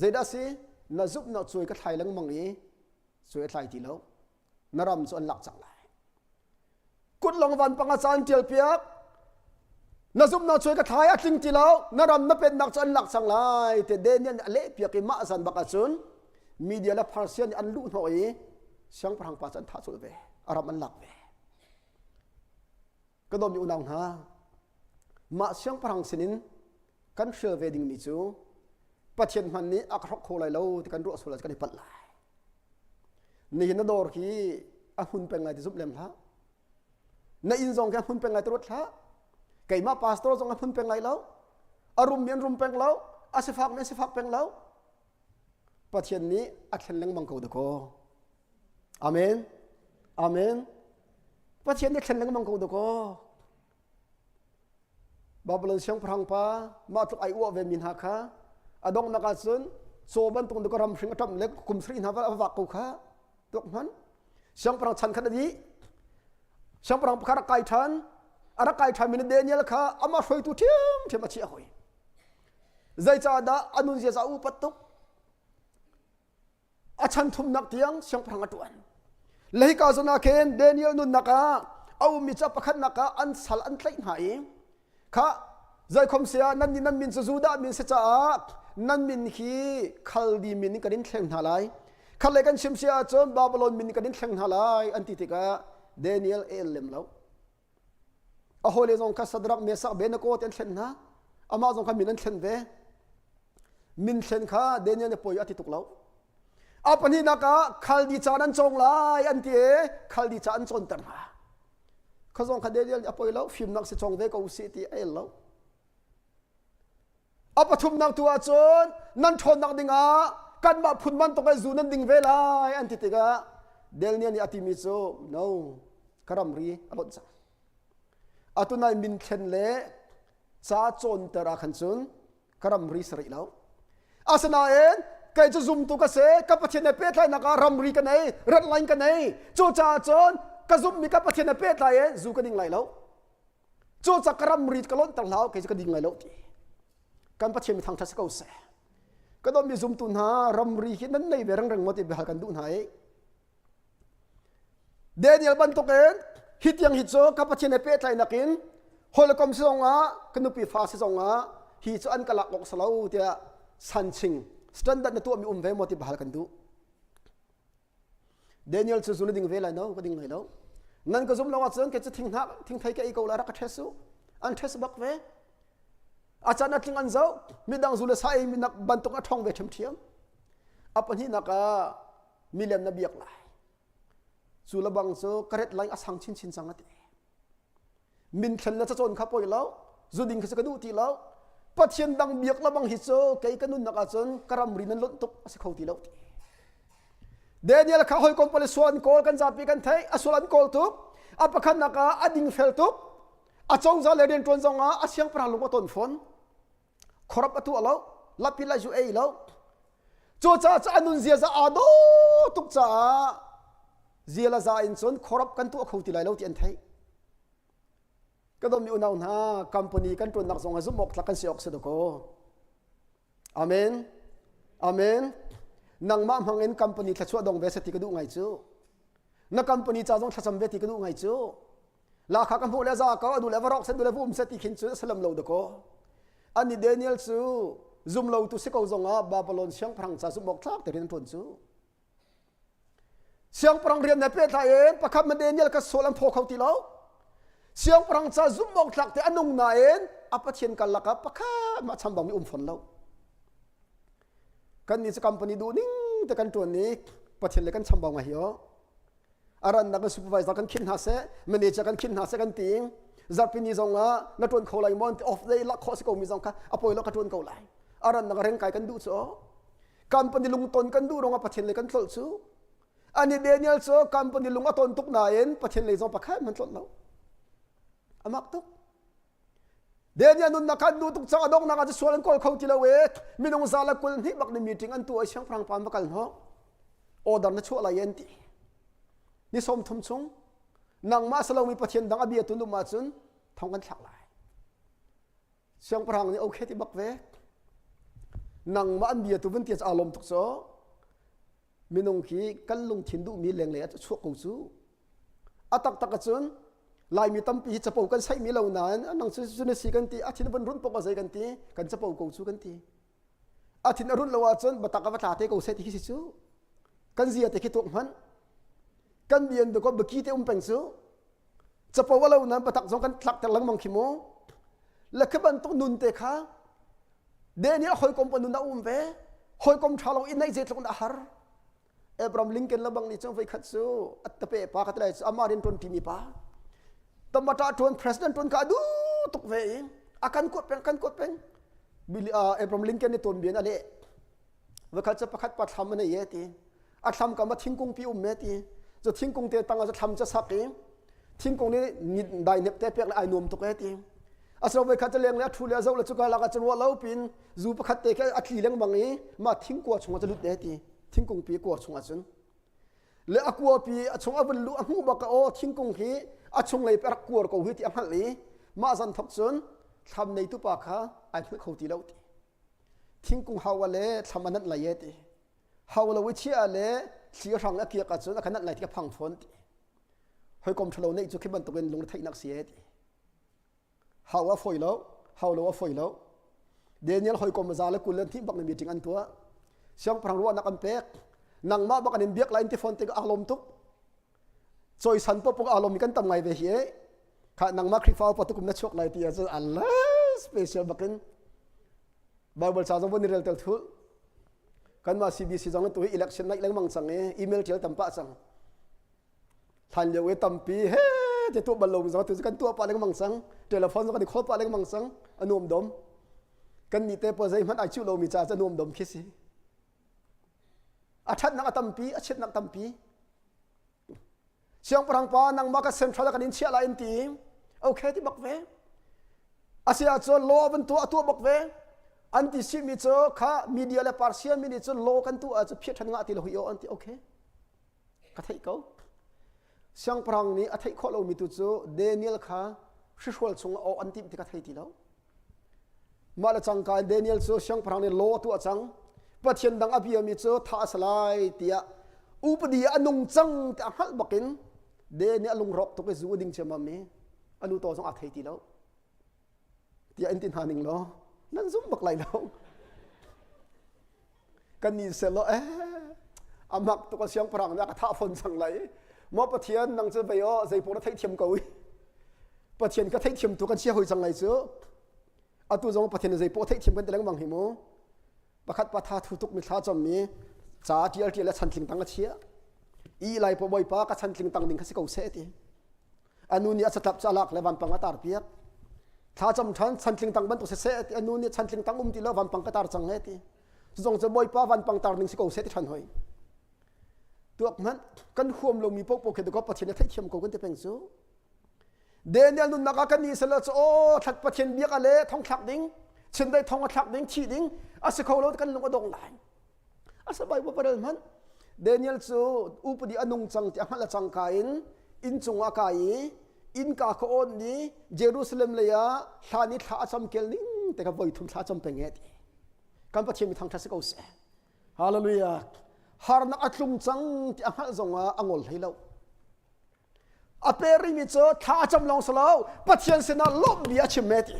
Zeidah si? Na zumhnak cuai ka thlai lengmang i cuai a thlai ti lo. Na ram cu an lak cang lai. Kut lawng vanpang a caan ṭial piak. Na zumhnak cuai ka thlai a tling ti lo. Na ram na pennak cu an lak cang lai. Te Daniel nih a leh piak i mah zan bak ahcun Media le Persia nih an luh hnawh i siangpahrang pa cu an thah colh ve. A ram an lak ve. Ka dawtmi unau hna, mah siangpahrang sinin kan hrial ve dingmi cu Pathian hmanh nih a ka hrok kho lai lo ti kan ruah sual ah kan i palh lai. Nihin na dawr khi a hmun peng lai ti zumh lem hlah. Na inn zong khi a hmun peng lai ti ruat hlah. Keimah pastor zong a hmun peng lai lo. A rummi an rum peng lo. A sifakmi an sifak peng lo. Pathian nih a thlen lengmang ko dakaw. Amen. Amen. Pathian nih thlen lengmang ko dakaw. Babylon siangpahrang pa mah tluk ai uah ve mi hna kha a donghnak ah cun caw bantuk ka ram hring a ṭamh le kum sarih hna va vak ko kha tuak hman siangpahrang chan khat a dih siangpahrang pakhat rak kai ṭhan a rak kai ṭhan mi Daniel kha amah hruaitu ṭhiamṭhiam a chiah hoi zeicahdah a nun ziaza upat tuk A chan thumnak tiang siangpahrang a ṭuan. Le hika zawn ah khin Daniel nunnak ah a ummi ca pakhatnak ah an sal an tlaih hna i kha zeikhom sia nan nih nan min cu Judah min si caah nan min hi Khaldi min in kan in thleng hna lai. Khat le kan chim si ahcun Babylon min in kan in thleng hna lai an ti tikah Daniel a el lem lo. A hawile zong kha Sadrak, Mesak, Abednego ti an thlen hna. Amah zong kha min an thlen ve. Min thlen kha Daniel nih poi a ti tuk lo. A pahnihnak ah Khaldi ca nan cawng lai an ti i Khaldi ca an cawnter hna. Kha zong kha Daniel nih a poi lo, fimnak si cawng ve ko usih ti a el lo. A pathumnak tu ahcun nan ṭhawnnak dingah kanmah phun bantuk in zu nan ding ve lai an ti tikah Daniel nih a timi cu no ka ramri a lonh cang. Atu nai min thlen le ca cawnter ah khan cun ka ramri si rih lo. Asinain kei cu zumtu ka si, ka Pathian he pehtlainak ah ramri ka nei, red line ka nei. Cucaah cun ka zumhmi ka Pathian he pehtlai in zu ka ding lai lo. Cucaah ka ramri ka lonhter hlah kei cu ka ding lai lo ti. Kan Pathian mi thangṭhat si ko seh. Ka dawtmi zumtu hna ramri hi nan nei ve rengreng maw ti biahal kan duh hna i Daniel bantukin hi tiang hi cu ka Pathian he pehtlainak in hawikom si zongah ka nupi fa si zongah hi cu an ka lak awk si lo tiah sanching standard na tuahmi um ve maw ti biahal kan duh. Daniel cu zu na ding ve lai no ka ding lai lo nan ka zum lo ahcun kei cu thinghnah thingthei ka ei ko lai rak ka ṭhes u an ṭhes bak ve a can a tling an zoh midang zu le sa ei minak bantuk a ṭhong ve ṭhiamṭhiam a pahnihnak ah milem na biak lai cu lebang cu ka ret lai a sang chinchin cang a ti Min thlen le cacawn kha poi lo, zu ding kha cu ka duh ti lo. Pathian dang biak lebang hi cu kei ka nunnak ahcun ka ramri nan lonh tuk a si kho ti lo ti. Daniel kha hawikom pawl sual an kawl kan zapi kan theih a sual an kawl tuk a pakhatnak ah a dingfel tuk a cozah le rianṭuan zong ah a siangpahrang lung a ton fawn khorap a tuah lo lapi la zu ei lo cucaah cu a nun ziaza aa dawh tuk caah ziala za in cun khorap kan tuah kho ti lai lo ti an theih ka dawmi unau hna company kan ṭuannak zong ah zumh awk tlak kan si awk si dakaw amen amen nangmah hmang in company thluachuah dong ve se ti ka duh ngai cu na company ca zong thlacam ve ti ka duh ngai cu La kha ka hmuh le za ko adu le varok sen du le vum se ti khin cu salam lo dako ani Daniel cu zum lo tu si ko zong ah Babylon siangpahrang ca zumh awk tlak te rian ṭuan cu siangpahrang rian ne pehtlai in pakhat ma Daniel ka sual an phaw kho ti lo siangpahrang ca zumh awk tlak te anung nain a pathian kal lakah pakhat ma chambang mi um fon lo kan ni cu company duh ning te kan ṭuan ni pathian le kan chambau ngai hi o a rannak in supervisor kan khin hna seh manager kan khin hna seh kan ti zarhpini zong ah na ṭuan kho lai maw off day lak khawh si ko mi zong kha a poi lo ka ṭuan ko lai a rannak reng kai kan duh cu company lungton kan duh rong ah pathian lei kan tlolh cu ani Daniel cu company lung a ton tuk nain pathian lei zong pakhat man tlolh lo amak tuk Daniel nunnak kha nu tuk cang a donghnak ah sual an kawl kho ti lo i minung za le kul hnih bak ni meeting an tuah i siangpahrang pa an va kal hnawh order na chuah lai an ti ni sawm thum chung nangmah salomi pathian dang a bia tu num ahcun thong kan thlak lai siangpahrang nih okay ti bak ve nangmah an bia tu vun ti aa lawm tuk cu minung khi kan lungthin duhmi lenglei ah chuak ko cu a taktak ahcun Laimi tampi hi capo kan saihmi lo nain nang cu cu na si kan ti a thin van runh pok a zei kan ti kan capo ko cu kan ti a thin a runh lo ahcun batak a va tla te ko seh ti khi si cu kan zia te khi tuak hmanh kan bian ko baki te um peng cu capo a lo nain batak zong kan tlak ter lengmang khi mu le khi bantuk nun te kha Daniel hawikom pa nun a um ve hawikom ṭha lo i naih zeitluk in a har Abraham Lincoln lebang nih cun voikhat cu a tape pa ka ti lai cu amah rian ṭuan ṭimi pa tamata ṭuan president ṭuan ka duh tuk ve i a kan kuat peng kan kuat peng Abraham Lincoln nih tuanbia in a leh voikhat cu pakhat pa thlam a nei e ti a thlam kam ah thingkung pi um e ti cu thingkung te tang ah cu thlam cu sak i thingkung nih dai nep te pek le ai nuam tuk e ti asilo voikhat cu leng le a ṭhu le a zoh le cuka lak ah cu ruah lo pin zu pakhat te khi a tli lengmang i mah thingkua chungah cu lut e ti thingkung pi kua chungah cun le a kua pi a chung a vun luh a hmuh bak aw thingkung hi a chung lei rak kuar ko hi ti a hngalh i mah zan thok cun thlam neitu pa kha ai hmuh kho ti lo ti thingkung hau le thlam a nanh lai e ti hau lo i chia le Thli hrang a kiak ahcun a ka nat lai ti ka phang fawn ti. Hawikom ṭhalo neih cu khi bantukin lungretheihnak si e ti. Hau a fawi lo, hau lo a fawi lo. Daniel hawikom za le 20 le hnih bak na meeting an tuah. Siangpahrang ruahnak an pek. Nangmah bak an in biak lai in ti fawn tikah aa lawm tuk. Cawisan poah aa lawm mi kan tam ngai ve hi e. Kha nangmah Khrihfa upa tukum na chuak lai ti ahcun Allah special bakin Bible ca zong von i rel tel thul. Kanmah CBC zong tu hi election naih lengmang cang i email tial tam pah cang. Hlan lio i tampi he te tuah bal lo mi zong tu kan tuah pah lengmang cang. Telephone zong kan i call pah lengmang cang. A nuam dom. Kan nih te pawl zeihmanh ai cuh lomi ca cu a nuam dom khi si. A ṭhatnak a tampi, a chiatnak tampi. Siangpahrang pa nangmah ka central ah kan in chiah lai in ti. Okay ti bak ve. Asi ahcun law van tuah a tuah bak ve. An ti simi cu kha media le Persia mi nih cun law kan tuah ahcun phiah ṭhan ngah ti lo hi aw an ti okay. Ka theih ko. Siangpahrang nih a theih khawh lomi tu cu Daniel kha hrihrual chungah aw an timh ti ka thei ti lo. Mah le cangka in Daniel cu siangpahrang nih law a tuah cang. Pathian dang a biami cu thah a si lai tiah upadi a nung cang ti a hngalh bakin Daniel a lungrawk tuk i zu a ding ciammam i a nu taw zong aa thei ti lo. Tiah in ti hna ning law nan zum bak lai lo. Kan ni selaw eh a mak tuk a siangpahrang nih a ka thah fawn cang lai. Maw Pathian nang cu vei aw zei paoh na theihthiam ko i Pathian ka theihthiam tu kan chia hoi cang lai cu. Atu zong Pathian zei paoh theihthiam kan ti lengmang hi mu. Pakhat pa tha thu tuk mi thla cam mi ca tial tial le chantling tang a chia. I lai po bawipa ka chantling tang ding kha si ko seh ti. Anu nih a catlap cu a lak le vampang a tar piak. Thla cam ṭhan chantling tang bantuk siseh ti anu nih chantling tang um ti lo vampang ka tar cang he ti. Cu zong cu bawipa vampang tar ning si ko seh ti ṭhan hoi. Tuak hmanh kan huam lomi paohpaoh khi dakaw Pathian a theihthiam ko kan ti peng cu. Daniel nunnak ah kan nih sel cu aw thlat Pathian biak a le thong thlak ding chindeih thong a thlak ding thi ding a si kho lo kan lung a dong lai. A Bible parel hmanh Daniel cu upadi a nung cang ti a hngalh a cangka in inncung ah kai i innka ka awn i Jerusalem lei ah hlan i thla a cam kel ning te kha voi thum thla a cam peng e ti. Kan Pathian mi thangṭhat si ko seh. Hallelujah. Harnak a tlung cang ti a hngalh zong ah a ngol hlei lo. A pe rihmi cu thla a cam lawng si lo Pathian sinah lawmh bia a chim e ti.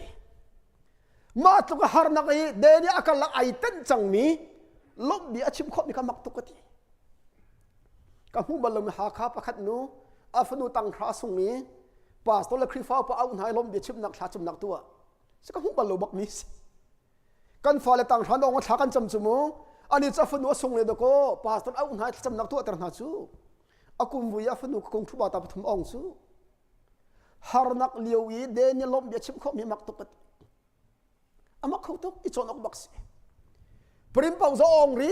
Mah tluk a harnak i Daniel a karlak ai tenh cangmi lawmh bia a chim khawhmi kha mak tuk ka ti. Ka hmuh bal lomi Hakha pakhat nu a fanu tanghra sung i pastor le Khrihfa upa auh hna i lawmh bia chimnak thla camnak tuah. Si ka hmuh bal lo bakmi si. Kan fale tanghra lawng thla kan cam cu mu. Ani cu a fanu a sung le dakaw pastor auh hna i thlacamnak tuahter hna cu. A kum vui a fanu kung thuba ta pathum ong cu. Harnak lio i Daniel lawmh bia chim khawhmi mak tuk amak kho tuk i cawn awk bak si. Prim pau zo ong ri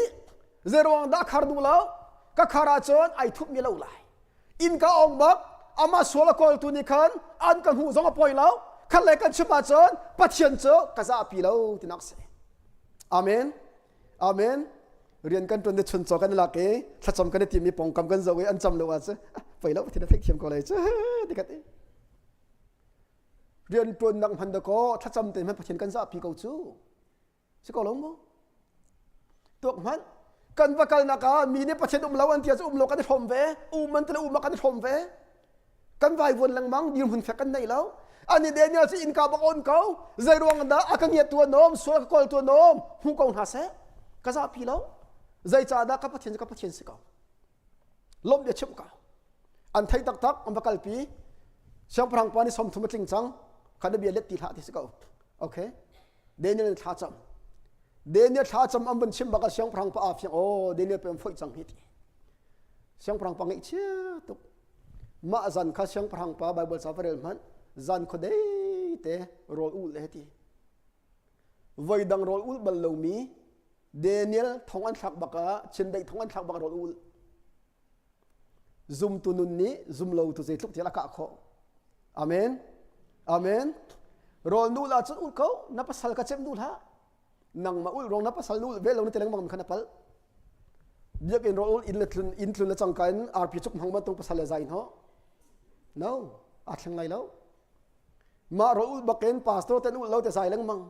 zeruang dah khar duh lo ka khar ahcun ai thup mi lo lai. Inn ka ong bak ama sual a kawltu nih khan an ka hmuh zong a poi lo khat le kan chim ahcun Pathian cu ka zahpi lo tinak si. Amen. Amen. Rian kan ṭuan te chun chaw kan i lak i thlacam kan i tim i pongkam kan zoh i an cam lo ahcun poi lo Pathian a theihthiam ko lai cu ti ka ti. Rian ṭuannak hman dakaw thlacam te hman Pathian kan zahpi ko cu. Si ko lo maw? Tuak hmanh kan va kalnak ah mi nih Pathian um lo an ti ahcun um lo kan i hrawm ve. Um an ti le um ah kan i hrawm ve. Kan vaivuan lengmang dirhmun fek kan nei lo. Ani Daniel cu innka bak on ko. Zei ruang dah a ka ngiat tu an um, sual ka kawl tu an um, hmu ko hna seh. Ka zahpi lo. Zeicahdah ka Pathian cu ka Pathian si ko. Lawmh bia chimh ko. An thei taktak, an va kalpi. Siangpahrang pa nih 30 a tling cang. Kha na bia let ti hlah ti si ko. Okay. Daniel thla cam. Daniel thla cam an vun chim bak ah siangpahrang pa aa fiang. Oh, Daniel pe an foih cang hi ti. Siangpahrang pa ngaihchia tuk. Mah zan kha siangpahrang pa Bible ca va rel hmanh zan khuadei te rawl ul le ti. Voi dang rawl ul bal lomi Daniel thong an thlak bak ah chindeih thong an thlak bak rawl ul. Zumtu nun nih zumlo tu zeitluk tial a kah khawh. Amen. Amen. Rawl nu la cun ul ko na pasal ka cem duh hlah. Nangmah ul rong na pasal nu ul ve lo na ti lengmang khan a palh. Biakinn rawl ul inn le tlun inn tlun le cangka in arpi cuk hmang bantuk pasal le zai hno. No, aa thleng lai lo. Mah rawl ul bakin pastor ten ul lo te zai lengmang.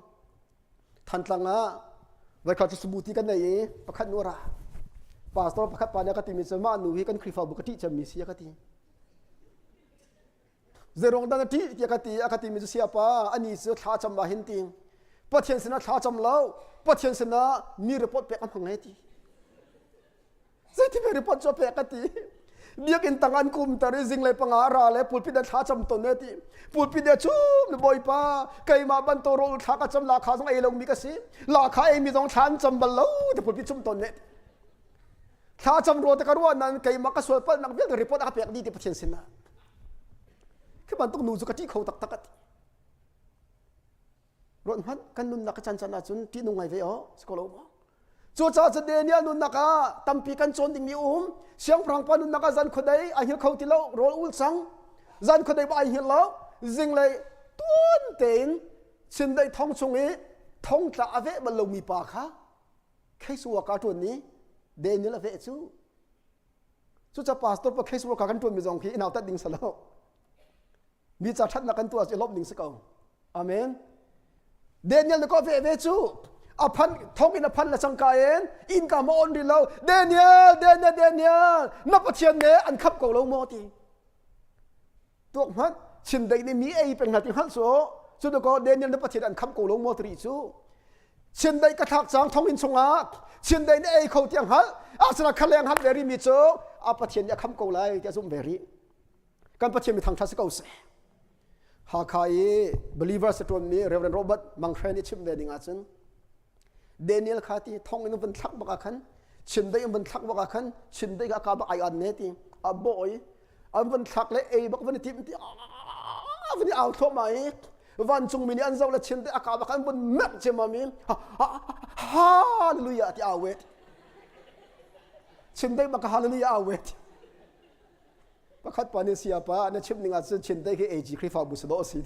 Thantlang ah voikhat cu subuti kan nei i pakhat nu a ra. Pastor pakhat pa nih a ka timi cu mah nu hi kan Khrihfabu ka ṭih cemmi si a ka ti. Zeruang dah na ṭih tiah ka ti a ka timi cu siapa ani cu thla cam ah hin ti Pathian sinah thla cam lo Pathian sinah mi report pek a hmang he ti. Zeiti me report cu a pek ka ti. Biakinn tang an kum tar i zinglei panga ra le pulpit an thla cam ton e ti. Pulpit e chum le bawipa keimah bantuk rawl thla ka cam la kha zong ei lo mi ka si. La kha ei mi zong thla an cam bal lo ti pulpit chum ton ne. Thla cam ro te ka ruah nan keimah ka sual palh nak vialte report a ka pek di ti Pathian sin ah. Khi bantuk nu cu ka ṭih kho taktak a ti. Ruat hmanh kan nunnak ka chan chan ahcun ṭihnung ngai ve aw si ko lo maw? Cucaah cu Daniel nunnak ah tampi kan cawn dingmi um. Siangpahrang pa nunnak ah zan khuadei ai hngilh kho ti lo, rawl ul cang. Zan khuadei ba ai hngilh lo. Zinglei tuan tein chindeih thong chung i thongtla a veh bal lomi pa kha case worker ṭuan ni Daniel a veh cu. Cucaah pastor pa case worker kan ṭuanmi zong khi i nautat ding si lo. Mi ca ṭhatnak kan tuah cu i lawmh ding si ko. Amen. Daniel na ko ve ve cu a phan thong in a phan le cangka in inn ka ma on rih lo Daniel Daniel Daniel na Pathian ne an khap ko lo maw ti tuak hmanh chindeih nih mi ei peng hna ti hngalh cu cu ko Daniel na Pathian an kham ko lo maw ti rih cu chindeih ka thlak cang thong in chungah chindeih nih ei kho tiang hngalh asina khaleng hngalh ve rih mi cu a Pathian nih a kham ko lai ti a zumh ve rih kan Pathian mi thangṭhat si ko seh Hakha i believers a ṭuanmi Reverend Robert Manghren i chim ve ding ahcun Daniel kha ti thong in vun thlak bak ah khan chindeih in vun thlak bak ah khan chindeih ka ka bak ai an ne ti a bawh i an vun thlak le ei bak vun i tim ti vun i au thluahmah i vancung mi nih an zoh le chindeih a ka bak an vun merh ciammam i hallelujah ti au wet chindeih bak hallelujah au wet Pakhat pa nih sayapa na chimh ning ahcun Chindeih khi AG Khrihfabu si dawh a si.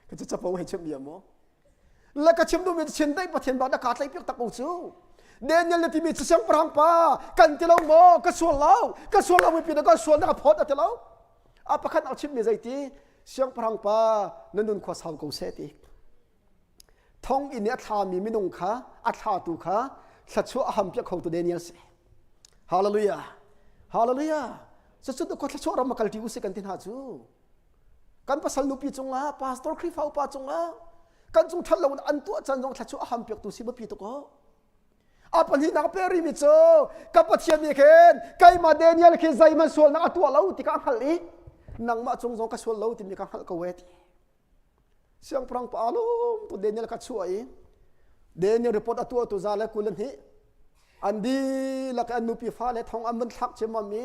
Ka cu capo hei chimh bia maw? Le ka chim duhmi Chindeih Pathian bak na kaa tlaih piak tak ko cu. Daniel na timi cu siangpahrang pa kan ti lo maw? Ka sual lo. Ka sual lo mipi na ka sual na ka phawt a ti lo. A pakhat nak chimmi zeiti? Siangpahrang pa na nun khua sau ko seh ti. Thong inn i a thlami minung kha a thlatu kha thluachuah a hampiak khotu Daniel si. Hallelujah. Hallelujah. Cucu tu thluachuah ram a kalṭi usih kan ti hna cu. Kan pasal nupi cungah, pastor Khrihfa upa cungah, kan cung ṭhat lo in an tuah caan zong thluachuah a hampiaktu si biapi tuk aw. A pahnihnak pe rihmi cu ka Pathian nih khin keimah Daniel khi zeihmanh sualnak a tuah lo ti ka hngalh i nangmah cung zong ka sual lo timi ka hngalh ko e ti. Siangpahrang pa lawm tu Daniel kha chuah i Daniel report a tuah tu za le kul hnih an dihlak an nupi fale thong an van thlak ciammam i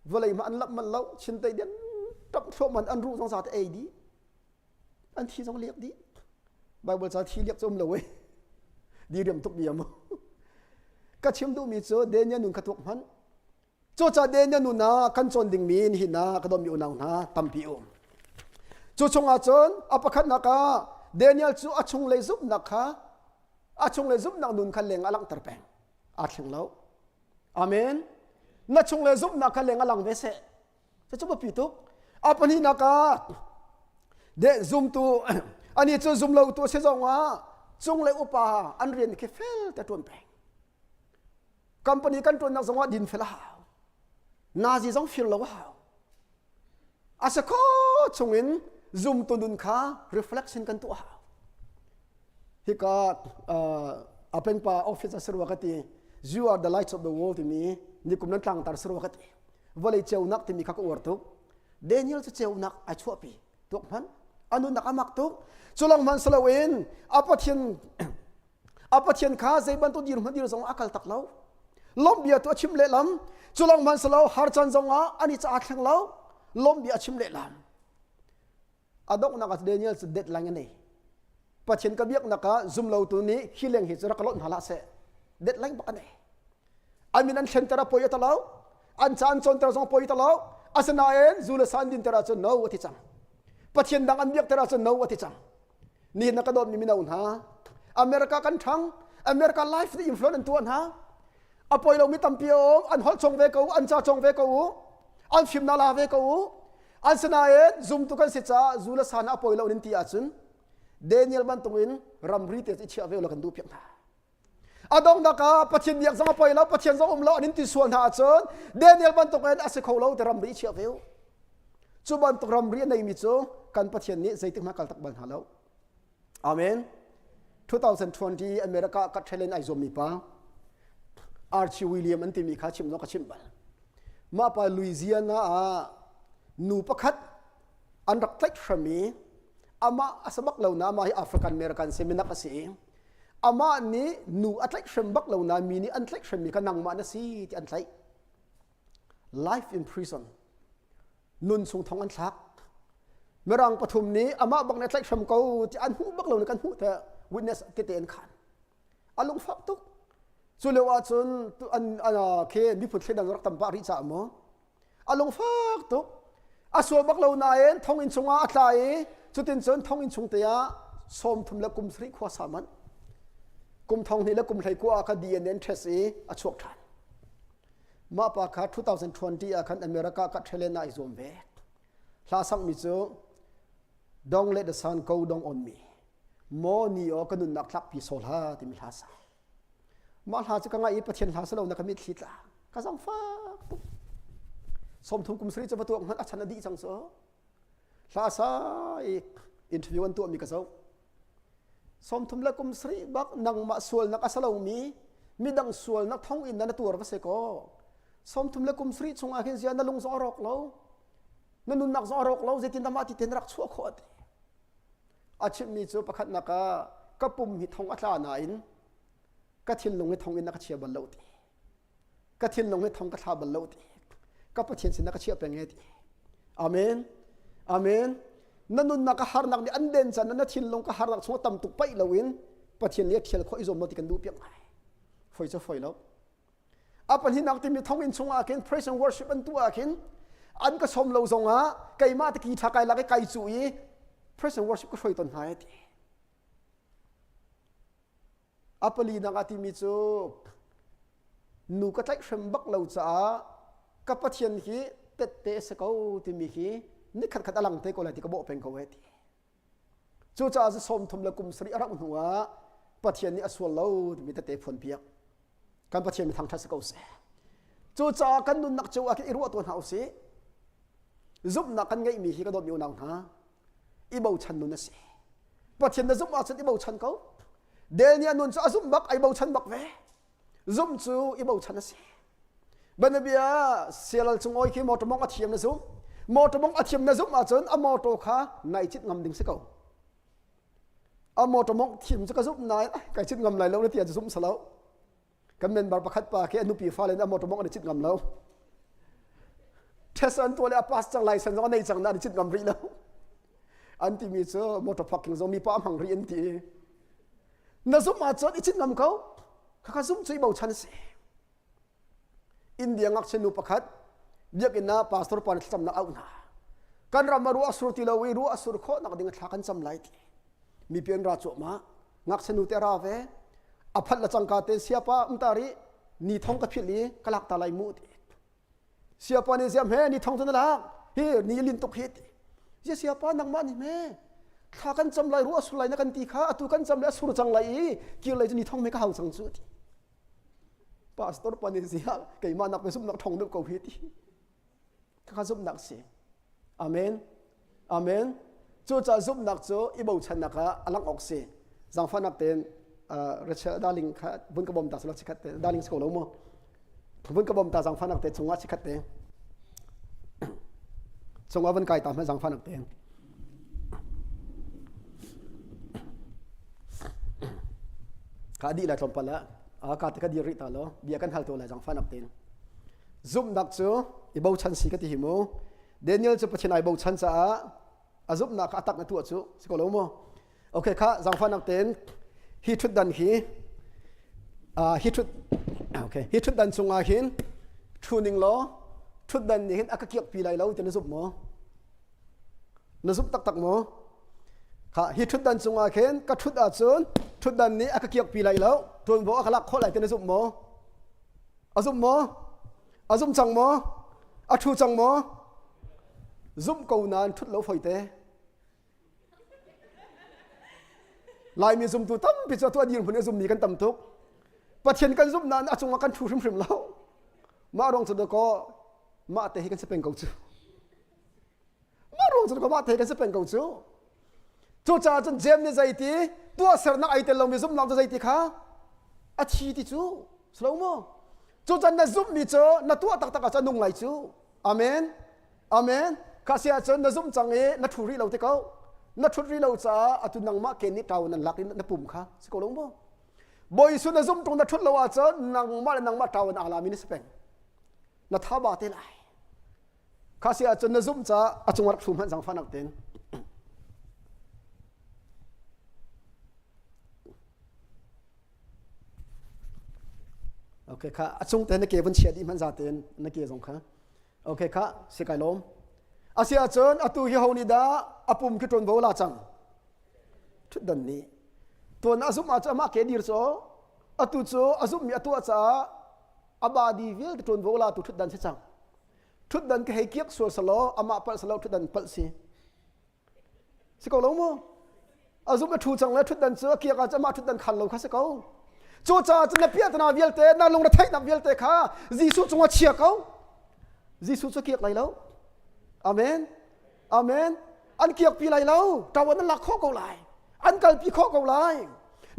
vawlei hmah an lap manh lo chintei den ṭap thluahman an ruh zong zate ei dih an thi zong liak dih Bible ca thi liak cu um lo ei diriam tuk bia mu ka chim duhmi cu Daniel nun kha tuak hmanh Cucaah Daniel nun ah kan cawn dingmi nihin ah ka dawtmi unau hna tampi um. Cu chungah cun a pakhatnak ah Daniel cu a chunglei zumhnak kha a chunglei zumhnak nun kha leng a langhter peng. Aa thleng lo. Amen. Na chunglei zumhnak kha leng a lang ve seh. Cucu biapi tuk. A pahnihnak ah de zumtu ani cu zumlotu a si zongah cunglei upa an rian khi fel te ṭuan peng. Company kan ṭuannak zongah dinfel a hau. Nazi zong fir lo a hau. A si kho chungin zumtu nun kha reflection kan tuah a hau. Hika uh, apengpa office a sirwa ka ti you are the lights of the world timi nikum nan tlangtar sirwa ka ti vawlei ceunak timi kha ka uar tuk Daniel cu ceunak ai chuahpi tuk hman anunnak amak tuk culong hman saloin a pathian A Pathian kha zei bantuk dirhmun dir zong a kal tak lo. Lawmh bia tu a chim lehlam. Cu lawng hmanh si lo, har caan zongah an i ca thleng lo. Lawmh bia a chim lehlam. A donghnak ah Daniel cu deadline a nei. Pathian ka biaknak ah zumlotu nih hi leng hi cu rak ka lonh hna hlah seh. Deadline bak a nei. An min an thlenter a poi a ta lo. An ca an cawnter zong poi ta lo. Asinain zu le sa an dinter ahcun no a ti cang. Pathian dang an biakter ahcun no a ti cang. Nihin na ka dawtmi mino hna, America kan ṭhang, America life nih influence an tuah hna. A poi lomi tampi a um, an holh cawng ve ko u, an ca cawng ve ko u, an fimnak la ve ko u. An sinain zumtu kan si caah zu le sa hna a poi lo nin ti ahcun Daniel bantukin ramri te i chiah ve lo kan duh piak hna. A donghnak ah Pathian biak zong a poi lo, Pathian zong um lo an in ti sual hna ahcun Daniel bantuk in a si kho lo ti ramri chiah ve u. Cu bantuk ramri a neimi cu kan Pathian nih zeitik hmanh kal tak bal hna lo. Amen. 2020 America ka thelen ai zuammi pa Archie William an timi kha chim zong ka chimh bal. Mah pa Louisiana ah nu pakhat an rak tlaih hram i amah a sa bak lo na amah hi African American si minak a si i amah nih nu a tlaihhrem bak lo na mi nih an tlaihhrem mi kha nangmah na si ti an tlaih. Life in prison nun chung thong an thlak mirang pathum nih amah bak nih tlaihhrem ko ti an hmuh bak lo nih kan hmuh te witness tete an khan a lungfak tuk cu lio ahcun an khi miphun thleidan rak tam pah rih caah maw a lungfak tuk a sual bak lo nain thonginn chungah a tla i cutin cun thonginn chung te ah sawm thum le kum sarih khua sa manh kum thong hnih le kum hlei kua ah kha DNA test i a chuak ṭhan Mah pa kha 2020 ah khan America ka thelen ah i zuam ve. Hla sakmi cu Dong let the sun go dong on me. Maw ni aw ka nunnak tlakpi sol ha timi hla sa. Mah hla cu ka ngai i Pathian hla silo na ka mitthli tla. Ka zangfak tuk. Sawmthum kum sarih cu va tuak hmanh a chan a dih cang cu. Hla sa i interview an tuahmi ka zoh. 30 le kum sarih bak nangmah sualnak a si lomi midang sualnak thonginn na tuar va si kaw 30 le kum sarih chungah khin zia na lung zong a rawk lo na nunnak zong a rawk lo zeitin dah mah ti ten rak chuah khawh ati a chimmi cu pakhatnak ah ka pum hi thong a tla nain ka thinlung hi thonginn na ka chia bal lo ti ka thinlung hi thong ka thla bal lo ti ka Pathian sin na ka chiah peng e ti amen amen na nunnak ka harnak nih an den can na thinlung ka harnak chung tam tuk paih loin Pathian nih a thial khawh i zuam lo ti kan duh piak ngai foi cu foi lo a pahnihnak timi thonginn chungah khin praise and worship an tuah ah khin an ka som lo zongah keimah te ki tha kai lak i kai cu i praise and worship ka hruai ton hna e ti A palinak ah timi cu nu ka tlaihhrem bak lo caah ka Pathian hi tette a si ko timi hi nikhat khat a lang te ko lai ti ka bawh peng ko e ti. Cucaah cu 30 le kum sarih a rauh hnu ah Pathian nih a sual lo timi tette phuan piak. Kan Pathian mi thangṭhat si ko seh. Cucaah kan nunnak cio ah khin i ruah tuah hna usih. Zumhnak kan ngeihmi hi ka dawtmi unau hna, i bochan nun a si. Pathian na zumh ahcun i bochan ko. Del nih a nun cu a zumh bak, ai bochan bak ve. Zumh cu i bochan a si. Banabia sialal cung oi khi motor mong a thiam na zumh. Motor mong a thiam na zumh ahcun a motor kha nai cit ngam ding si ko. A motor mong thiam cu ka zumh nain kai cit ngam lai lo na ti ahcun zumh salo. Kan member pakhat pa khi a nupi fale in a motor mong an i cit ngam lo. Test an tuah le a pass cang license zong a nei cang na an i cit ngam rih lo. An timi cu motor parking zong mi pa a hmang rih an ti. Na zumh ahcun i cit ngam ko. Khakha zumh cu i bochan si. India ngakchia nu pakhat biakinn ah pastor pa nih thlacamnak auh hna. Kan ram ah ruah a sur ti lo i ruah a sur khawh nak ding thla kan cam lai ti. Mipi an ra cuahmah. Ngakchia nu te a ra ve. A phanh le cangka te siapa um ta rih ni thong ka philh i ka lak ta lai mu ti. Siapa nih ziam he ni thong cu na lak. Hi ni lin tuk hi ti. Zia siapa nangmah nih me thla kan cam lai ruah a sur lai na kan ti kha atu kan cam le a sur cang lai i kir lei cu ni thong me ka hau cang cu ti. Pastor pa nih ziah keimah nak pe zumhnak ṭhawng deuh ko hi ti. Khakha zumhnak si. Amen. Amen. Cucaah zumhnak cu i bochannak ah a langh awk si. Zaangfahnak tein Rachel darling kha vun ka bawm ta selaw chikhat te darling si ko lo maw? Vun ka bawm ta zaangfahnak te chungah chikhat te. Chungah vun kai ta hmanh zaangfahnak tein. Ka dih lai tlawmpal ah ka te ka dir rih ta lo bia kan hal to lai zaangfahnak tein. Zumhnak cu i bochan si ka ti hi mu. Daniel cu Pathian ai bochan caah a zumhnak kha a tak na tuah cu si ko lo maw? Okay kha zaangfahnak tein hi ṭhutdan hi hi ṭhut okay hi ṭhutdan cungah hin ṭhu ning law ṭhutdan nih hin a ka kiakpi lai lo ti na zumh maw? Na zumh taktak maw? Kha hi ṭhutdan cungah khin ka ṭhut ahcun ṭhutdan nih a ka kiakpi lai lo, ṭuanvo a ka lak khawh lai ti na zumh maw? A zumh maw? A zumh cang maw? A ṭhu cang maw? Zumh ko nain ṭhut lo foi te. Laimi zumtu tampi cu atu a dirhmun i a zummi kan tam tuk. Pathian kan zumh nain a cungah kan ṭhu hrimhrim lo. Mah ruang cu dakaw mah te hi kan si peng ko cu. Mah ruang cu dakaw mah te hi kan si peng ko cu. Cucaah cun Jeim nih zeiti tuahsernak ai tel lomi zumhnak cu zeiti kha a thi ti cu si lo maw? Cucan na zumhmi cu na tuah taktak ahcun a nung lai cu. Amen. Amen. Kha si ahcun na zumh cang i na ṭhu rih lo ti ko. Na ṭhut rih lo caah atu nangmah ke nih ṭau nan lak i na pum kha si ko lo maw? Bawi Jesuh na zumh ṭung na ṭhut lo ahcun nangmah le nangmah ṭau in aa lami na si peng. Na tha ba te lai. Kha si ahcun na zumh caah a cung rak ṭhu hmanh zangfahnak tein. Okay, kha a cung te na ke vun chia dih hmanh za tein na ke zong kha. Okay, kha si kai lawm. Asi ahcun atu hi ho nih dah a pum khi ṭuanvo la cang? Ṭhutdan nih. Tuan a zumh ahcun amah ke dir cu atu cu a zumhmi a tuah caah a badi vialte ṭuanvo la tu ṭhutdan si cang. Ṭhutdan ka hei kiak sual selaw amah palh selaw ṭhutdan palh si. Si ko lo mu? A zumh a ṭhu cang le ṭhutdan cu a kiak ah amah ṭhutdan khan lo kha si ko. Cucaah cun na piahtana vialte, na lungre theihnak vialte kha Jesuh cungah chia ko. Jesuh cu kiak lai lo. Amen. Amen. An kiakpi lai lo. Ṭawan an lak khawh ko lai. An kalpi khawh ko lai.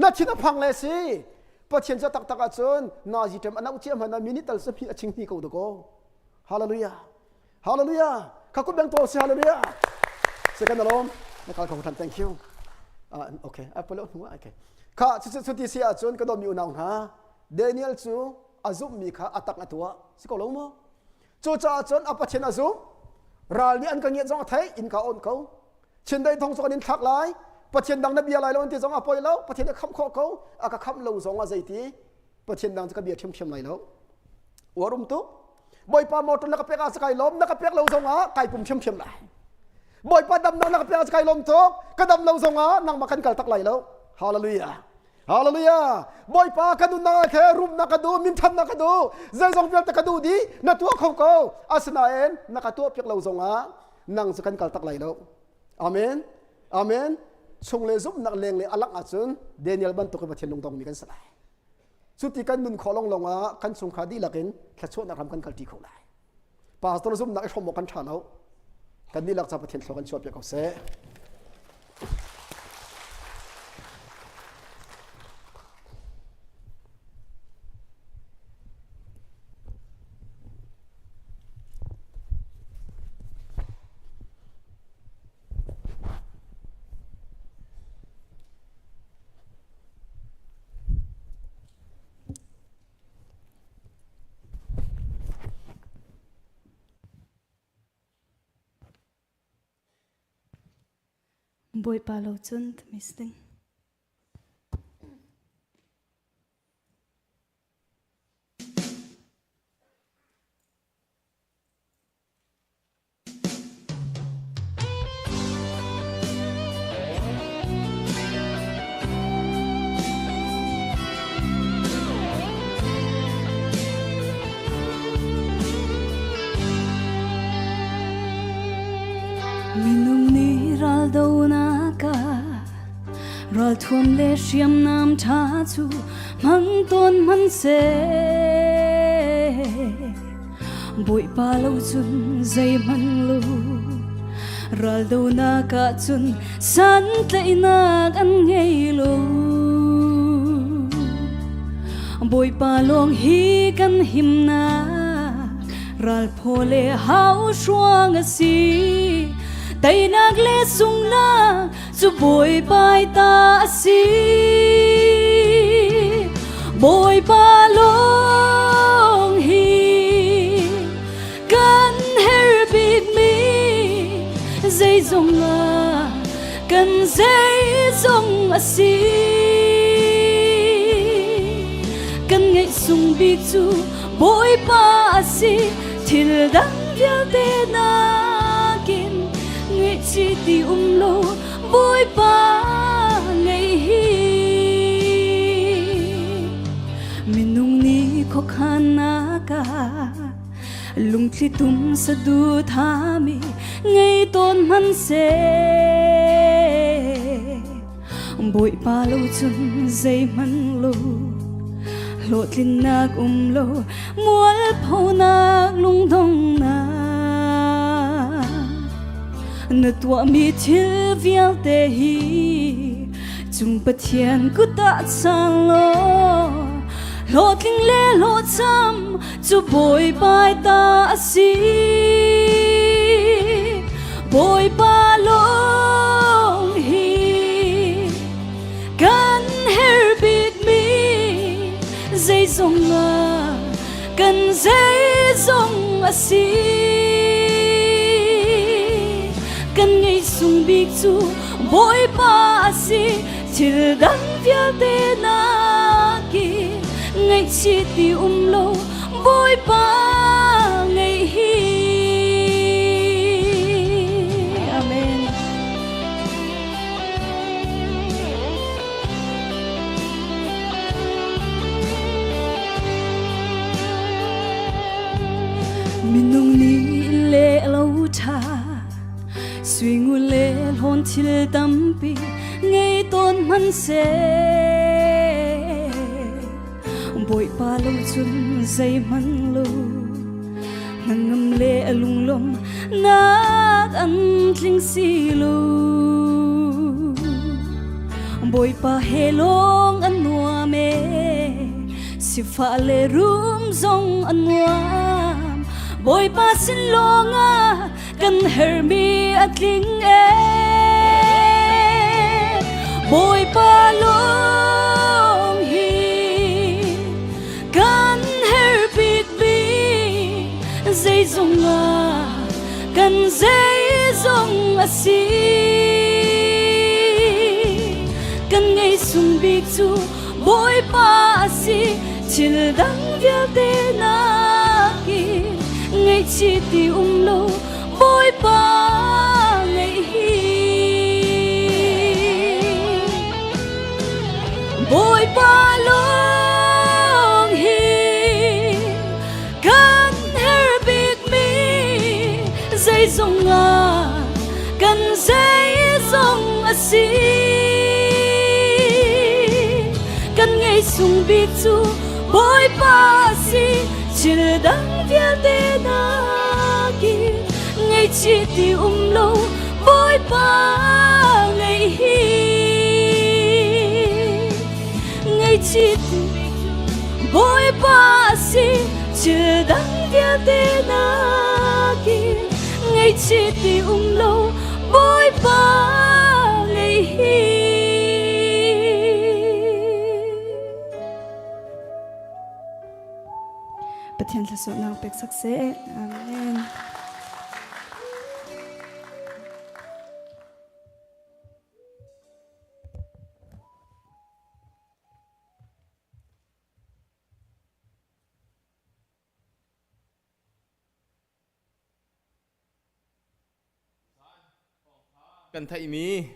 Na thin a phang le si. Pathian cu taktak ahcun nazi ṭem a nauh cia hmanh ah minute tal sahmi a ching hni ko dakaw. Hallelujah. Hallelujah. Kha kut beng to si hallelujah. Second alom. Na kal ko than thank you. Okay. Apollo hnu okay. Kha cu ti si ahcun ka dawtmi unau hna Daniel cu a zumhmi kha a tak a tuah si ko lo maw? Cucaah cun a Pathian a zumh. Ral nih an ka ngiat zong a theih innka on ko. Chindeih thong cu kan in thlak lai. Pathian dang na bia lai lo an ti zong a poi lo. Pathian a khamh khawh ko. A ka khamh lo zong ah zeiti Pathian dang cu ka bia ṭhiamṭhiam lai lo. Uar um tuk. Bawipa motor na ka pek ah kai lawm, na ka pek lo zong ah kai pum ṭhiamṭhiam lai. Bawipa damnak na ka pek ah kai lawm tuk, ka dam lo zong ah nangmah kan kal tak lai lo. Hallelujah. Hallelujah. Bawipa ka nunnak ah khe rumnak ka duh, minthannak ka duh, zeizong vialte ka duh dih, na tuah kho ko. Asinain na ka tuah piak lo zong ah nang cu kan kal tak lai lo. Amen. Amen. Chung le zumhnak leng le alak ahcun Daniel bantuk in Pathian lungdongmi kan si lai. Cuti kan nun khawh lawnglawng ah kan chungkhar dihlak in thluachuahnak ram kan kalṭi kho lai. Pastor zumhnak i hrawm awk kan ṭha lo. Kan dihlak ca Pathian thlua kan chuahpiak ko seh. Bawipa lo cun timi si ding. Minung nih raldonak ah ralthuam le hriamnam ṭha cu hmang tawn hmanhseh Bawipa lo cun zeihmanh lo raldonak ah cun santlaihnak an ngei lo Bawipa lawng hi kan himnak ralphaw le hau hruang a si teinak le sunghnak cu Bawipa ta a si Bawipa lawng hi kan herh bikmi zeizong ah kan zeizong a si kan ngeih sung bik cu Bawipa a si thil dang vialte nakin ngaihchih ti um lo Bawipa ngei hi minung nih khuakhannak ah lungthli tum saduhthami ngei tawn hmanhseh Bawipa lo cun zeihmanh lo. Hlawhtlinnak um lo mualphonak lungdongnak Na tuahmi thil vialte hi cung Pathian kut ah cang law hlawhtling le hlawhcham cu Bawipa ta a si. Bawipa lawng hi kan herh bikmi zeizong ah kan zeizong a si. Kan ngeihsung bik cu Bawipa a si, thil dang vialte nakin ngaihchih ti um lo Bawipa ngeih hi. Amen. Minung nih le lo ṭha suingu le hlawn thil tampi ngei tawn hmanhseh Bawipa lo cun zeihmanh lo hnangam le lunglawm nak an tling si lo Bawipa he lawng an nuam e sifah le rum zong an nuam Bawipa sin lawng ah kan hermi a tling e Bawipa lawng hi kan herh bikmi zeizong ah kan zeizong a si kan ngeihsung bik cu Bawipa a si thil dang vialte nakin ngaihchih ti um lo Bawipa ngeih hi Bawipa lawng hi kan herh bikmi zeizong ah kan zeizong a si kan ngeihsung bik cu Bawipa a si thil dang vialte nakin ngaihchih ti um lo Bawipa ngeih hi ngaihchih ti Bawipa a si thil dang vialte nakin ngaihchih ti um lo Bawipa ngeih hi Pathian thlasawhnak pek sak seh. Amen. Kan theihmi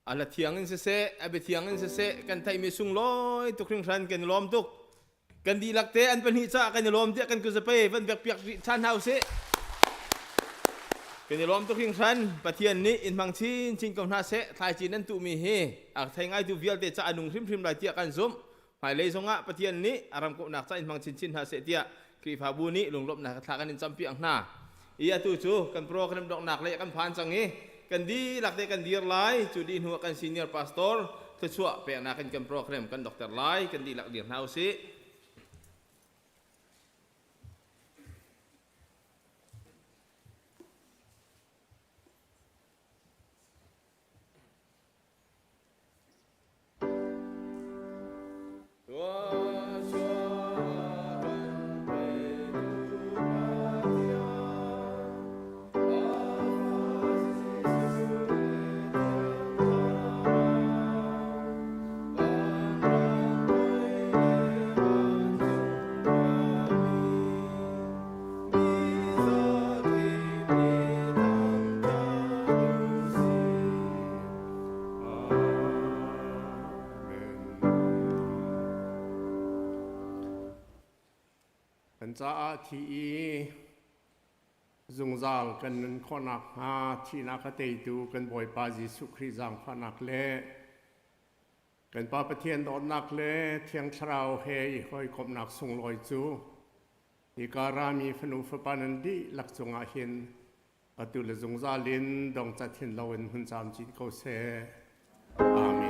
a hla thiang in siseh, a bia thiang in siseh, kan theihmi sunglawi tuk hringhran kan i lawm tuk. Kan dihlak te an pahnih caah kan i lawm tiah kan kuzapei van biak piak rih ṭhan hna usih. Kan i lawm tuk hringhran. Pathian nih in hmang chinchin ko hna seh. Thlaici nan tuhmi hi a thei ngaitu vialte caah a nung hrimhrim lai tiah kan zumh. Hmailei zongah Pathian nih a ram kawhnak ca in hmang chinchin hna seh tiah Khrihfabu nih lunglawmhnak thla kan in campiak hna. I atu cu kan program donghnak lei kan phan cang i kan dihlak te kan dir lai. Cu dih hnu ah kan senior pastor thluachuah peknak in kan program kan dokter lai. Kan dihlak dir hna usih. Kan caah thi i zungzal kan nun khawhnak hnga thihnak a teitu kan Bawipa Jesuh Khrih zaangfahnak le Kan Pa Pathian dawtnak le Thiang Thlarau he i hawikomhnak sunglawi cu hika rami fanu fapa nan dihlak cungah hin atu le zungzal in dongcat hin loin hun camcin ko seh. Amen.